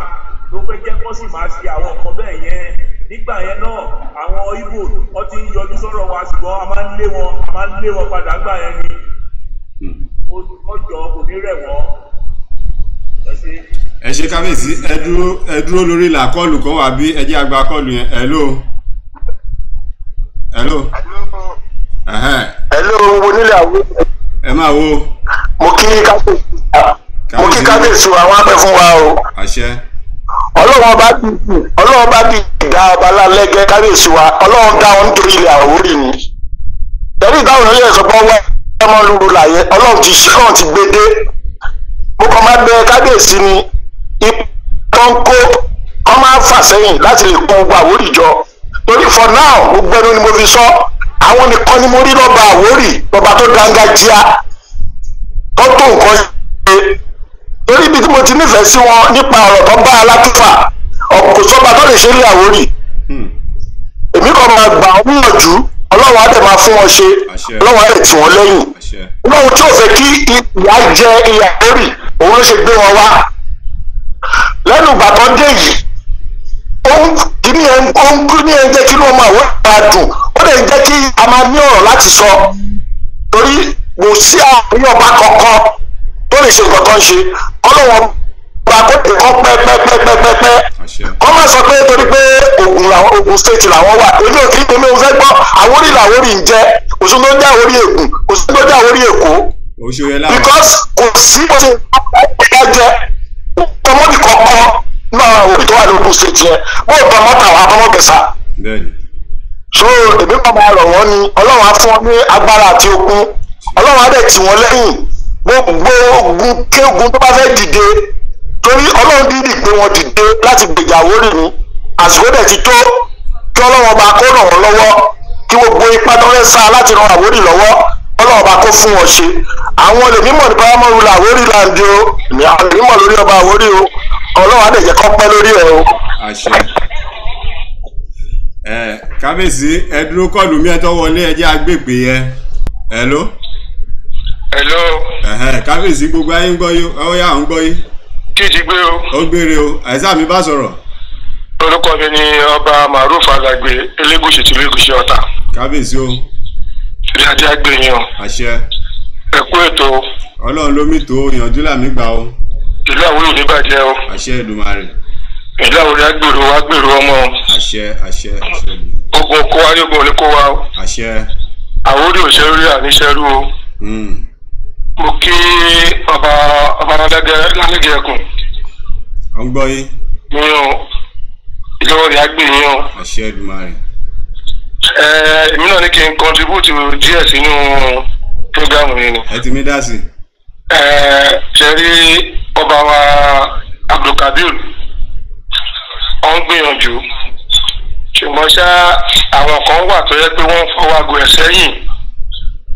ló fẹ́ jẹ́ kó sì máa ṣe àwọn nǹkan bẹ́ẹ̀ yẹn. Nígbà yẹn náà, àwọn Ìgbò wọ́n ti ń yọjú sọ̀rọ̀ wa, ṣùgbọ́n a máa ń lé wọn, a máa ń lé wọn padà gbà yẹn ni. Ọjọ́ kò ní rẹ̀ wọ́n. Ẹ ṣe. Ẹ ṣe kábíyèsí. Ẹ dúró, ẹ dúró lórí ìlà. Call kan wà bí, ẹ jẹ́ àgbà call yẹn. Hello, hello. Ẹ̀hẹ́n. Hello, wo nílẹ̀ àwọn. Ẹ máa wo. Mo kí kábíyèsí, mo kí kábíyèsí wa, wọn á pẹ́ fún wa o. Àṣẹ. Ọlọ́run bá bí dá ọba lálẹ́gẹ́ kábíyèsí wa, Ọlọ́run dá wọn nítorí ilẹ̀ Àwórì ni. Tẹ̀lé ìdáhùn ilé ẹ̀sọ́ pé wọ́n ọmọ lulu làyẹ, Ọlọ́run ti ṣe, Ọlọ́run ti gbé dé. Mo kàn máa bẹ kábíyèsí ni, ipò tó ń kó kọ́ máa fà sẹ́yìn láti lè kó gbogbo Àwórì jọ, torí for now, gbogbo ẹnu ni mo fi sọ, àwọn nìkan ni mo rí lọ́ba Àwórì, lọ́ba tó dángájíá, tó tó nǹkan ṣe, torí ibi tí mo ti nífẹ̀ẹ́ sí wọn nípa ọ̀rọ̀ tó bá Alátúfà, kò sọ́ba tó lè ṣe ní Àwórì. Èmi kàn máa gbà ọ́ níyànjú, Ọlọ́run á dẹ̀ máa fún wọn ṣe. Àṣẹ. Ọlọ́run á dẹ̀ tì wọ́n lẹ́yìn. Àṣẹ. Ọlọ́run tí ò fẹ́ kí ìyà jẹ ìyà lórí òun ló ṣe gbé wọn wá lẹ́nu ìgbà tó dé yìí. Ó ń kíní ẹ̀ ń ó ń kíní ẹ̀ ń jẹ́ kí inú ọmọ àwọn máa dùn, ó dẹ̀ ń jẹ́ kí a máa ní ọ̀rọ̀ láti sọ, torí kò sí àwọn ọba kankan tó lè ṣe nǹkan tó ń ṣe. Ọlọ́run ọba kó lè kọ́ pẹ́pẹ́pẹ́pẹ́pẹ́. Àṣẹ. Kọ́ máa sọ pé torí pé Ògùn làwọn, Ògùn State làwọn wà. Èmi ò kí, èmi ò fẹ́ gbọ́. Àwórì làwórì ń jẹ́. Kò sí tó ń jẹ́ Àwórì Ègùn, kò sí tó ń jẹ́ Àwórì Èkó. Òṣèré láwọn. Because kò sí bó ṣe ọ̀gá jẹ tọmọdì kọ̀ọ̀kan náà, Àwórì tó wà ní Ògùn State yẹn, bó tọmọ tàwọn abọ́mọgẹ̀sà. So èmi kàn máa rọ̀ wọ́n ni, Ọlọ́run á fún wọn ní agbára àti okun, Ọlọ́run á dẹ̀ tì wọ́n lẹ́yìn gbogbo ogun kégun tó bá fẹ́ dìde, torí Ọlọ́run dídì gbé wọn dìde láti gbèjà Àwórì ni. Àsìkò dẹ̀ ti tó kí Ọlọ́run ọba kó ràn wọ́n lọ́wọ́, kí gbogbo ipá tó fẹ́ sá láti ran Àwórì lọ́wọ́, Ọlọ́run ọba kó fún wọn ṣe. Àwọn lèmi mọ̀ ní paramount ruler Àwórì land o. Èmi àwọn lèmi mọ̀ lórí ọba Àwórì o. Ọlọ́run á dẹ̀ jẹ́ kó pẹ́ lórí ẹ̀ o. Àṣẹ. Ẹ kábíyèsí, ẹ dúró, call mi ẹ tó wọlé, ẹ jẹ́ agbègbè yẹn. Hello. Hello. Ẹ̀hẹ́n, kábíyèsí, gbogbo ayé ń gbọ́ yín, ó yá, à ń gbọ́ yín. Kí ti gbé o. Ó gbére o, àìsàn mi bá sọ̀rọ̀. Orúkọ mi ni Ọba Maruf Alàgbé Elégùṣì ti Elégùṣì Ọ̀tà. Kábíyèsí o. Ilé ajé àgbè yín o. Àṣẹ. Ẹ kú ètò. Ọlọ́run ló mì tó ìyànjú làmí gbà o. Ìlú Àwórì ò ní bàjẹ́ o. Àṣẹ Èdùmàrè. Ìlú Àwórì á gbèrò, wá gbèrò ọmọ o. Àṣẹ, àṣẹ, àṣẹ Èdùmàrè. Ogun kó wá ní ogun ò ní kó wá o. Àṣẹ. Àwórì ò ṣerú rí àníṣẹ́rú o. Mo kí ọba lálẹ́gẹ́ ẹkùn. Ó ń gbọ́ yín. Yín o, ìlú Àwórì á gbè yín o. Àṣẹ Èdùmàrè. Ẹ èmi náà ní kí n contribute díẹ̀ sínú program yìí ni. Ẹ ti mí dá sí. Ẹ ṣe rí ọba wa Abdulkabir, ó ń gbìyànjú, ṣùgbọ́n ṣá àwọn kan wà tó yẹ pé wọ́n ń fọwọ́ aago ẹ̀ sẹ́yìn,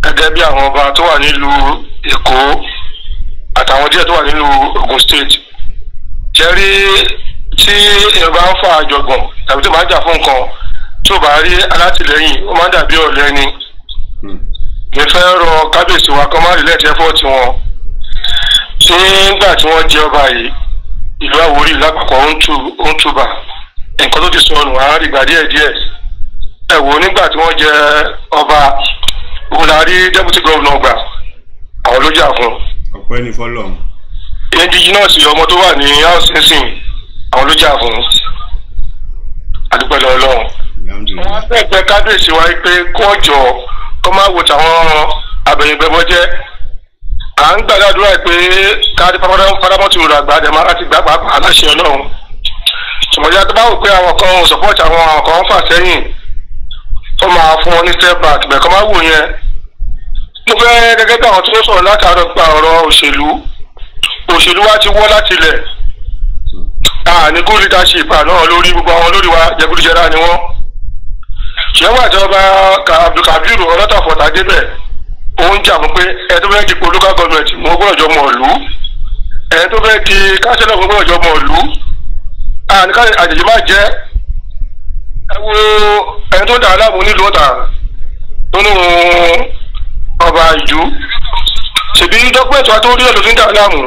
gẹ́gẹ́ bí àwọn ọba tó wà nílùú Èkó àtàwọn díẹ̀ tó wà nílùú Ogun State. Ṣe rí tí èèyàn bá ń fa àjọgbọ̀n tàbí tó máa ń jà fún nǹkan, tó bá rí alátìlẹ́yìn, ó máa ń dàbí ọ̀lẹ ni. Mi fẹ́ rọ kábíyèsí wa kọ́ má rí lẹ́ẹ̀tì effort wọn. Nígbà tí wọ́n jẹ ọba yìí, ìlú Àwórì lápapọ̀ ó ń túbà, nǹkan tó ti sọnù àárín ìgbà díẹ̀ díẹ̀. Ẹ wò ó, nígbà tí wọ́n jẹ ọba òun la rí deputy governor gbà, àwọn ló jà fún. Ọpẹ́ ní fọ́lọ́run. Indigenous ọmọ tó wà ní house nísìn, àwọn ló jà fún. Àdúpẹ́ lọ́wọ́ Ọlọ́run. Alhamdulillah. Wọ́n fẹ́ pẹ́ kábíyèsí wa pé kó jọ kó má wo tàwọn abẹ̀yìnbẹ̀bọ jẹ́. À ń gbàdúrà pé káàdì paramount rẹ̀ àgbà dẹ̀ máa láti gbà pàápàá aláṣẹ Ọlọ́run. Ṣùgbọ́n yàtọ̀ bá wò pé àwọn kan ò support, àwọn kan ń fà sẹ́yìn, ó máa fún wọn ní step back bẹ́ẹ̀ kọ́ máa wò yẹn. Mo fẹ́ gẹ́gẹ́ bí àwọn tó sọ̀rọ̀ látàárọ̀ pa ọ̀rọ̀ òṣèlú. Òṣèlú wa ti wọ́ láti ilẹ̀. Àní good leadership àná lórí gbogbo àwọn olórí wa, jẹgúdújẹrá ni wọ́n. Ṣùgbọ́n àti ọba Abdulkabiru ọlọ́tàfọ̀tà débẹ̀, òun jà fún pé ẹ tó fẹ́ di local government mo gbọ́dọ̀ jọ mọ̀ ìlú, ẹ tó fẹ́ di kánsílọ̀ mo gbọ́dọ̀ jọ mọ̀ ìlú. Àníkà àjèjì má jẹ́. Ẹ wo ẹni tó dà láàmú nílùú Ọ̀tà tó ní ọba ìjú, ṣèbí dọ́kúmẹ̀tì wa tó rí ẹ̀ ló fi ń dà láàmú.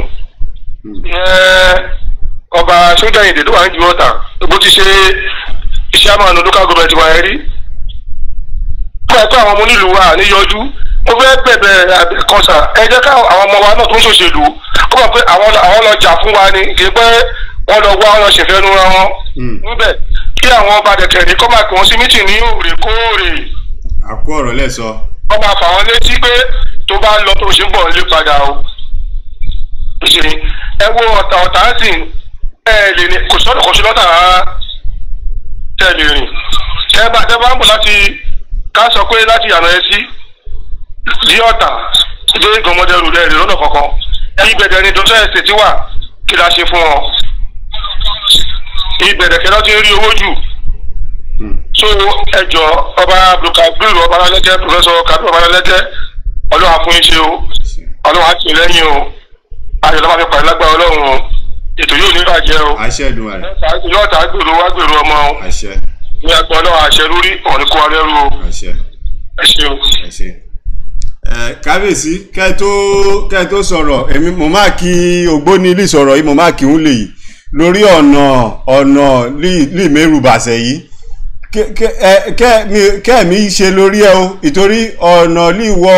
Ọba sójà èdè tó wà ní ìlú Ọ̀tà bó ti ṣe iṣẹ́ àmàlù local government wa ẹ rí. Fún ẹ̀kọ́ àwọn ọmọ onílùú wa níyọjú, mo fẹ́ bẹ̀bẹ̀ àkọsà, ẹ jẹ́ ká àwọn ọmọ wa náà tó ń ṣòṣèlú kó mọ̀ pé àwọn lọ jà fún wa ni, kì í pé wọ́n lọ wá wọn lọ ṣèfẹ́nu ra wọn níbẹ̀. Kí àwọn ọba dẹ̀kẹ̀ ní kọ́ máa pè wọ́n sí mítì ní òrèkóòrè. Àkó ọ̀rọ̀ lẹ̀ sọ. Wọ́n máa fà wọ́n létí pé tó bá lọ tó ṣe ń bọ̀ nílé padà o. Ẹ wo Ọ̀tà, Ọ̀tà ń sìn ẹ lè ní kò sọ́dọ̀ kò sí lọ́tà rárá tẹ́ lè rìn. Tẹ́ bá ń bọ̀ láti ká sọ pé láti yànnà ẹ sí di Ọ̀tà dé gọmọdẹrù rẹ rè lọ́nà kankan. Ibẹ̀dẹ̀ ni dọ́sẹ̀ ẹ̀sẹ̀ tí wà, kí la ṣe fún wọn? Ibẹ̀dẹ̀ kí lọ́ ti rí owó jù. So ẹ jọ ọba Abdulkabiru Ọbalálẹ́jẹ́, Professor Kabiru Ọbalálẹ́jẹ́, Ọlọ́run á fún yín ṣe o, Ọlọ́run á tì lẹ́yìn o, ayọ̀ ló máa fi pàdé lágbára Ọlọ́run o, ètò yóò ní ìbàjẹ́ o. Àṣẹ Èdùmàrè. Ìlú Ọ̀tà gbèrò wá gbèrò ọmọ o. Àṣẹ. Ní agbọn Ọlọ́run àṣẹ lórí ọ̀rìn kó wa lẹ́rú o. Àṣẹ. Ẹ ṣé o. Ẹ ṣé. Kábíyèsí, kẹ́ tó sọ̀rọ̀, èmi mo máa kí ògbóni ilé ìsọ̀rọ̀ yìí, mo máa kí ń lè yìí lórí ọ̀nà lìmẹ́rùbàṣẹ̀ yìí kẹ́ẹ̀mí ṣe lórí ẹ o, ìtorí ọ̀nà líwọ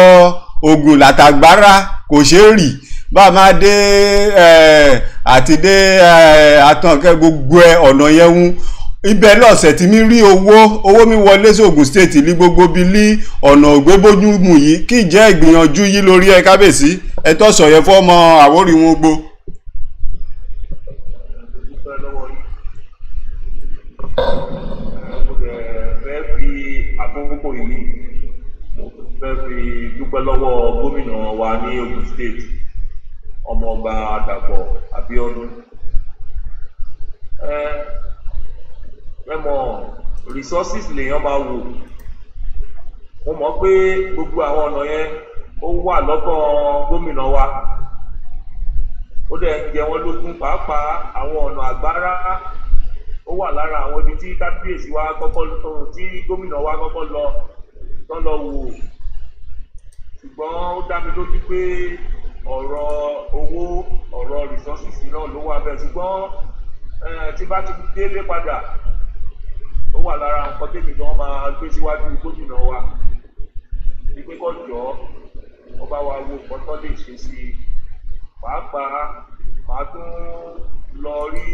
Ògùn látàgbára kò ṣeé rì bá a máa dé àti dé àtànkẹ́ gbogbo ẹ ọ̀nà yẹn ń ibẹ̀ lọ́sẹ̀ tí mi rí owó mi wọlé sí Ògùn state ní gbogbo bí lí ọ̀nà ògbébójúmu yìí, kí jẹ́ ìgbìyànjú yìí lórí ẹ kábíyèsí, ẹ tọ́ sọ yẹn fọ́mọ Àwórì wọn gbó. Mo fẹ́ fi àkókò yìí, mo fẹ́ fi dúpẹ́ lọ́wọ́ gómìnà wa ní Ògùn state, ọmọọba Dàpọ̀ Abíọ́dún. Ẹ mọ̀, resources lèèyàn máa wò. Mo mọ̀ pé gbogbo àwọn ọ̀nà yẹn ó wà lọ́kàn gómìnà wa, ó dẹ̀ ń jẹ wọ́n lógún, pàápàá àwọn ọ̀nà àgbára ó wà lára àwọn ibi tí kábíyèsí wa kọ́kọ́ tí gómìnà wa kọ́kọ́ lọ tán lọ wò. Ṣùgbọ́n ó dá mi lójú pé ọ̀rọ̀ owó, ọ̀rọ̀ resources náà ló wà bẹ́ẹ̀. Ṣùgbọ́n tí bá ti délé padà, ó wà lára nǹkan tèmi gan máa gbé síwájú gómìnà wa ní pé kó jọ̀ọ́ ó bá wa wo nǹkan tó lè ṣe sí i. Pàápàá màá tún lọ rí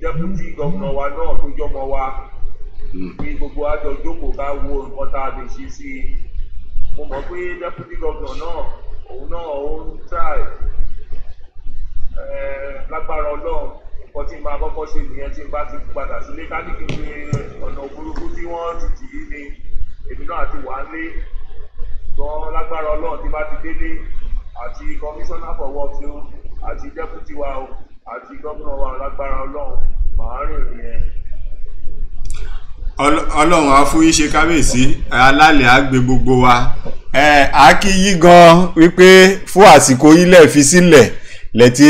deputy governor wa náà tó jọmọ wa ní gbogbo àjọ jókòó ká wo nǹkan tá a lè ṣe sí i. Mo mọ̀ pé deputy governor náà òun náà ó ń try lágbára Ọlọ́run. Nǹkan tí máa kọ́kọ́ ṣe nìyẹn tí n bá ti padà sílé, ká ní kí n ṣe ọ̀nà òfurufú tí wọ́n ti tì í ni èmi náà ti wà lé gan lágbára Ọlọ́run. Tí bá ti délé, àti commissioner for works o, àti deputy wa o, àti gómìnà wa, lágbára Ọlọ́run màá rìn rìn yẹn. Ọlọ́run á fún yín ṣe kábíyèsí, alálẹ̀ á gbé gbogbo wa. Á kí yín gan wípé fún àsìkò yín lẹ̀ fi sílẹ̀ lẹ́tí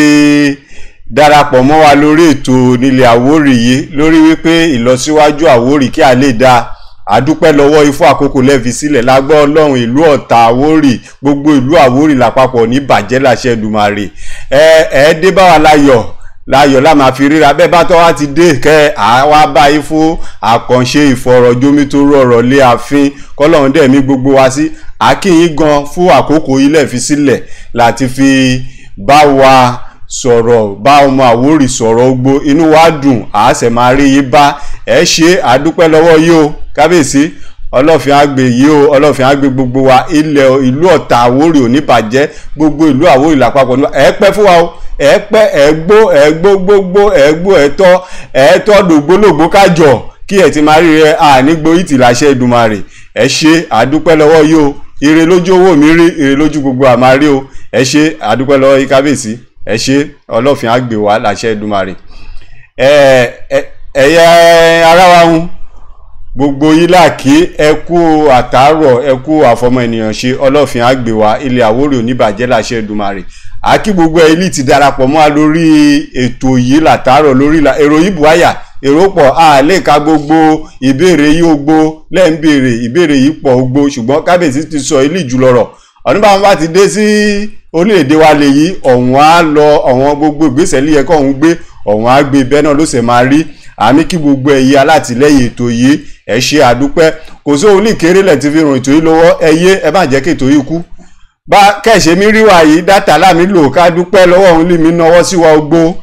darapọ̀ mọ́ wa lórí ètò nílẹ̀ Àwórì yìí, lórí wípé ìlọsíwájú Àwórì kí a lè dáa. Àdúpẹ́ lọ́wọ́ ifú àkókò lẹ́fi sílẹ̀ lágbọ́ Ọlọ́run. Ìlú Ọ̀tà Àwórì, gbogbo ìlú Àwórì lápapọ̀ ní bàjẹ́ láṣẹ Èdùmàrè. Ẹ dé bá wa láyọ̀ láyọ̀ la máa fi ríra. Bẹ́ẹ̀ bá tọ́ wá ti dé kẹ́ àwa bá yín fún àkànṣe ìfọ̀rọ̀jomitoro ọ̀rọ̀ lé ààfin, kọ́lọ́run dẹ̀mí gbogbo wa sí. Àkíyín gan fún àkókò ilẹ̀ fi sílẹ̀ láti fi bá wa sọ̀rọ̀, bá ọmọ Àwórì sọ̀rọ̀ gbogbo. Inú wa dùn, àásẹ̀ máa rí yín bá. Ẹ ṣe àdúpẹ́ lọ́wọ́ yìí o kábíyèsí, Ọlọ́fin àgbè yìí o, Ọlọ́fin àgbè gbogbo wa. Ilẹ̀ ìlú Ọ̀tà Àwórì ò ní bàjẹ́, gbogbo ìlú Àwórì lápapọ̀ ní ẹ pẹ́ fún wa o, ẹ pẹ́, ẹ gbó, ẹ gbó gbógbó, ẹ gbó, ẹ tọ́, ẹ tọ́ dògbólógbó kájọ kí ẹ ti máa rí rẹ ànígbó ìtìláṣẹ Èdùmàrè. Ẹ ṣe àdúpẹ́ lọ́wọ́ yìí o, ire lójú owó mi rí, ire lójú gbogbo àmàrí o. Ẹ ṣe àdúpẹ́ lọ́wọ́ yìí kábíyèsí, ẹ ṣe Ọlọ́fin àgbè wa láṣẹ Èdùmàrè. Ẹ̀yẹ ara wa ń Gbogbo yín láàkí, ẹ kú àtàárọ̀, ẹ kú àfọmọ ènìyàn ṣe. Ọlọ́fin àgbèwà ilẹ̀ Àwórì oníbàjẹ́ láṣẹ Èdùmàrè. Àkí gbogbo ẹ ilé ti darapọ̀ mọ́ wa lórí ètò yìí látàárọ̀ lórí èrò yìí buhaya, èrò pọ̀, a lè ka gbogbo ìbéèrè yìí ogbó lẹ́ ń béèrè ìbéèrè yìí pọ̀ ogbó, ṣùgbọ́n kábíyèsí ti sọ ilé ìjùlọ̀rọ̀ ọ̀nùbàwọn bá ti dé sí orílẹ̀-èdè wa lè yí ọ̀hún á lọ ọ̀hún gbogbo ìgbésẹ̀ lè yẹ kó ọ̀hún gbé ọ̀hún á gbé bẹ́ẹ̀ náà ló sì máa rí. Àmì kí gbogbo ẹ̀yin alátìlẹ́yìn ètò yìí, ẹ ṣe àdúpẹ́. Kò sóhun ní ìkéré lẹ̀ ti fi ràn ètò yìí lọ́wọ́. Ẹ yé ẹ má jẹ́ kí ètò yìí kú. Bá kẹ̀ṣẹ́ mi rí wa yìí dátà láàmì lò ká dúpẹ́ lọ́wọ́ òun lè mi náwó sí wa ogbó.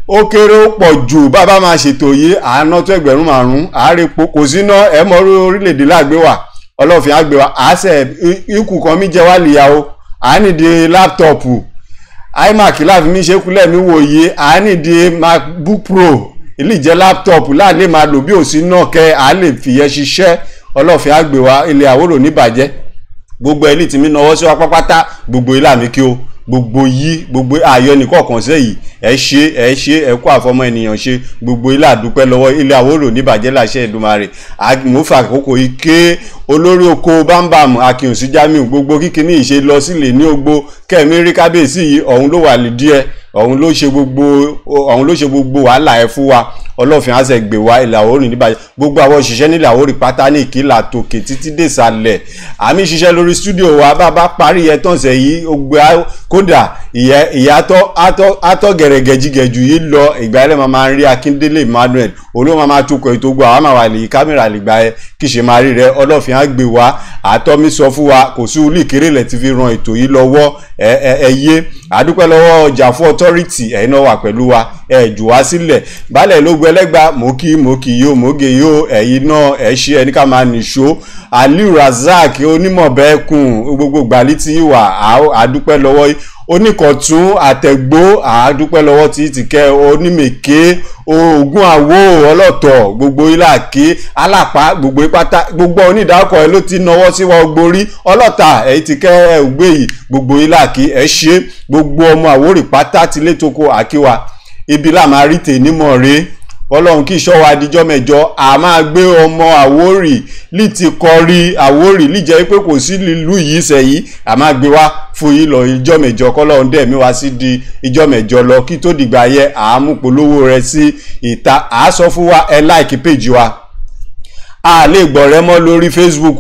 Ó kéré ó pọ̀ jù bàbá máa ṣètò yìí àáná tó 5,000 àárẹ̀pọ̀ kò síná ẹ̀ mọ́ orílẹ̀-èdè láàgbé wa ọlọ́fin àgbé wa àṣẹ ikú kan mi jẹ́ wá lìyà o. Àánìdí láptọ̀pù iMac láàfin mi ṣe kúlẹ̀ mi wòye, àánìdí MacBook Pro ilé jẹ́ láptọ̀pù láàlè máa lò bí òsì náà kẹ́ à lè fìyẹ́ ṣiṣẹ́. Ọlọ́fin àgbè wa ilẹ̀ Àwórò níbàjẹ́. Gbogbo ẹ̀ lè tì mí náwó sí wa pápátá, gbogbo ilé àmì kí o gbogbo yí gbogbo ayọ̀ nìkọ̀ọ̀kan sẹ́yìí. Ẹ ṣe ẹ ṣe ẹ kú àfọmọ ènìyàn ṣe. Gbogbo ilé àdúpẹ́ lọ́wọ́ ilé Àwórò níbàjẹ́ láṣẹ Èdùmàrè. Àmúfà àkókò ike olórí oko bámbàm Akínsí Jamiu gbogbo kíkiní ìṣe lọ sílé ní ogbó kẹ́mi rí kábíyèsí yìí ọ̀hún ló wà lídìí ọ̀hún ló ṣe gbogbo ọ̀hún ló ṣe gbogbo wàhálà ẹ̀ fún wa. Ọlọ́fin àṣẹ gbè wá ilẹ̀ Àwórì níbàjẹ́. Gbogbo àwọn òṣìṣẹ́ nílẹ̀ Àwórì pátá ní ìkìlà tòkè títí dé ìsàlẹ̀. Àmì ṣiṣẹ́ lórí stúdíò wa bá parí ẹ̀ tọ̀sẹ̀ yìí kódà ìyá atọ́ gẹ̀rẹ́gẹ̀jigẹ̀jù yìí lọ ìgbà ẹlẹ́ máa ń rí Akíndélé Emmanuel olóò máa tukọ̀ ètò gbọ́ àwọn máa wà lè kámẹ́rà lè gbà ẹ kí ṣe máa rí rẹ. Ọlọ́fin á gbè wá àtọ́mí sọ fún wa kò sí olú ìkéré lẹ̀ ti fi ran ètò yìí lọ́wọ́. Ẹ yé àdúpẹ́ lọ́wọ́ Jàfọ́ authority ẹ̀yin náà wà pẹ̀lú wa ẹ jù wá sílẹ̀. Balẹ̀ ló gbẹ lẹ́gba mòkì yóò mògè yóò ẹ̀yin náà ẹ ṣe ẹni ká máa nìṣó. Aliu Razak onímọ̀bẹ́kùn gbogbo gbàlí tí wà àdúpẹ́ lọ́wọ́ yìí. Oníkọ̀tún àtẹ̀gbó àdúpẹ́ lọ́wọ́ tí tìkẹ́ onímèké oògùn àwo ọlọ́tọ̀ gbogbo ilé àké alápá gbogbo pátá gbogbo onídàákọ̀ ẹ ló ti náwó sí wa gborí ọlọ́ta ẹ̀ tìkẹ́ ẹ ògbé yìí gbogbo ilé àké ẹ ṣe gbogbo ọmọ Àwórì pátá tilé toko àkíwà ibi là máa rí tènímọ̀ rèé. Ọlọ́run kí ìṣọ́ wa adijọ́ mẹ́jọ a máa gbé ọmọ Àwórì lì ti kọrí Àwórì lì jẹ́ pé kò sí ìlú yìí sẹ́yìí a máa gbé wá fún yìí lọ ìjọ́ mẹ́jọ kọ́lọ́run dẹ̀ mí wá sí di ìjọ́ mẹ́jọ lọ kí tó dìgbà yẹ àámúpolówó rẹ sí ìta. À sọ fún wa ẹ láìkí péjì wa, a lè gbọ̀rẹ́ mọ́ lórí Facebook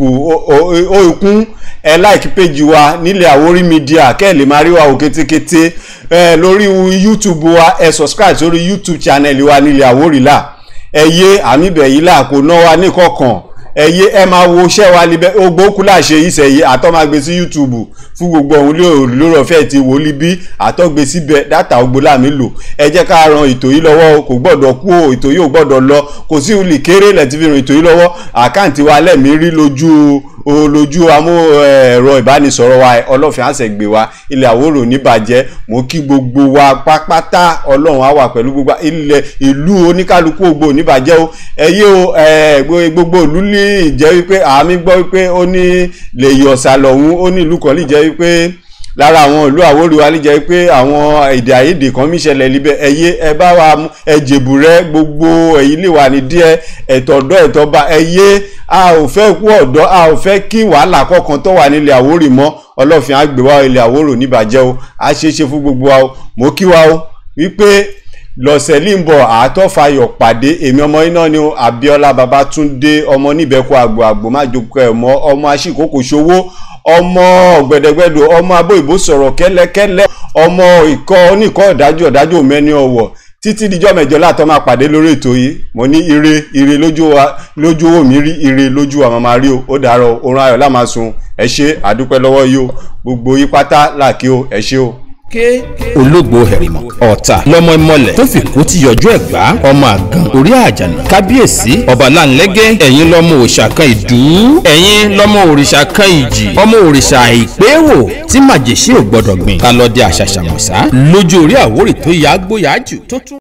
ó ikún ẹ láìkí péjì wa nílẹ̀ Àwórì Media kẹ́ ẹ lè máa rí wa ò kétékété. Ẹ lórí YouTube wa ẹ subscribe sórí YouTube channel wa nílẹ̀ Àwórì là ẹ yé àmì ibẹ̀ yìí là kò ná wa ní kọ̀ọ̀kan. Ẹ yé ẹ máa wo iṣẹ́ wa níbẹ̀ ogbó kú láṣẹ ìṣẹ̀ yìí àtọ́ máa gbé sí YouTube fún gbogbo ọ̀hún lórí ọ̀fẹ́ ti wò líbí àtọ́ gbé síbẹ̀ dátà ogbó láàmì lò. Ẹ jẹ́ ká ran ètò yìí lọ́wọ́ kò gbọ́dọ̀ kú o, ètò yìí ò gbọ́dọ̀ lọ kò sí olè kéré lẹ̀ ti fi ran ètò yìí lọ́wọ́. Àkáǹtì wa lẹ́mìí rí lójú amú ẹ̀rọ ìbánisọ̀rọ̀ wa. Ọlọ́fin àṣẹgbè wa ilẹ̀ Àwórò níbàjẹ́. Mo kí gbogbo wa pápátá Ọlọ́run á wà pẹ̀lú gbogbo ilẹ̀ ìlú oníkálukú ògbó níbàjẹ́ o. Ẹ yé o gbogbo ìlú lè jẹ́ wípé àmì gbọ́ wípé ó ní lè yọ̀ọ̀sà lọ́hún ó ní ìlú kan lè jẹ́ wípé lára àwọn ìlú Àwórì wa lè jẹ́ pé àwọn èdè àìyedè kan mí ṣẹlẹ̀ níbẹ̀. Ẹ yé ẹ bá wa ẹ jèbù rẹ gbogbo èyí lè wà ní díẹ̀ ẹ̀tọ́ ọ̀dọ́ ẹ̀tọ́ bá ẹ yé a ò fẹ́ kú ọ̀dọ́ a ò fẹ́ kí wàhálà kọ̀ọ̀kan tó wà nílẹ̀ Àwórì mọ́. Ọlọ́fin á gbé wa ilẹ̀ Àwórò níbàjẹ́ o, a ṣe é ṣe fún gbogbo wa o. Mo kí wa o wípé lọ́sẹ̀ lè ń bọ̀ àtọ́fàyọ̀ pàdé èmi ọmọ iná ni Abíọ́lá Babátúndé ọmọ níbẹ̀kọ àgbò àgbò má jókòó ẹ̀ mọ́ ọmọ aṣíkòkò ṣòwò ọmọ ọ̀gbẹ̀dẹ̀gbẹ̀dọ̀ ọmọ abó ìbò sọ̀rọ̀ kẹ́lẹ́kẹ́lẹ́ ọmọ ìkọ́ oníkọ́ ọ̀dájú ọ̀dájú òmẹ́ni ọ̀wọ̀ títí dijọ́ mẹ́jọ látọ́ máa pàdé lórí ètò yìí. Mo ní ire ire lójú owó mi rí ire lójú wa máa rí o. Ó dàárọ̀, oorun ayọ̀ lá máa sùn. Ẹ ṣé àdúpẹ́ lọ́wọ́ yìí o, gbogbo yín pátá làkí o, ẹ ṣé o. Ológbò hẹ̀rìmọ̀ ọ̀tà lọ́mọ ìmọ̀lẹ̀ tó fi kú ti yọjú ẹ̀gbá ọmọ àgàn orí àjànà kábíyèsí ọba láńlẹ́gẹ́ ẹ̀yin lọ́mọ òòṣà kan ìdú ẹ̀yin lọ́mọ òrìṣà kan ìjì ọmọ òrìṣà àìpéwò tí màjèṣí ò gbọ́dọ̀ gbìn ká lọ́ọ́ di àṣàṣàmọ̀sá lójú orí Àwórì tó yá gbóyà jù tó tún.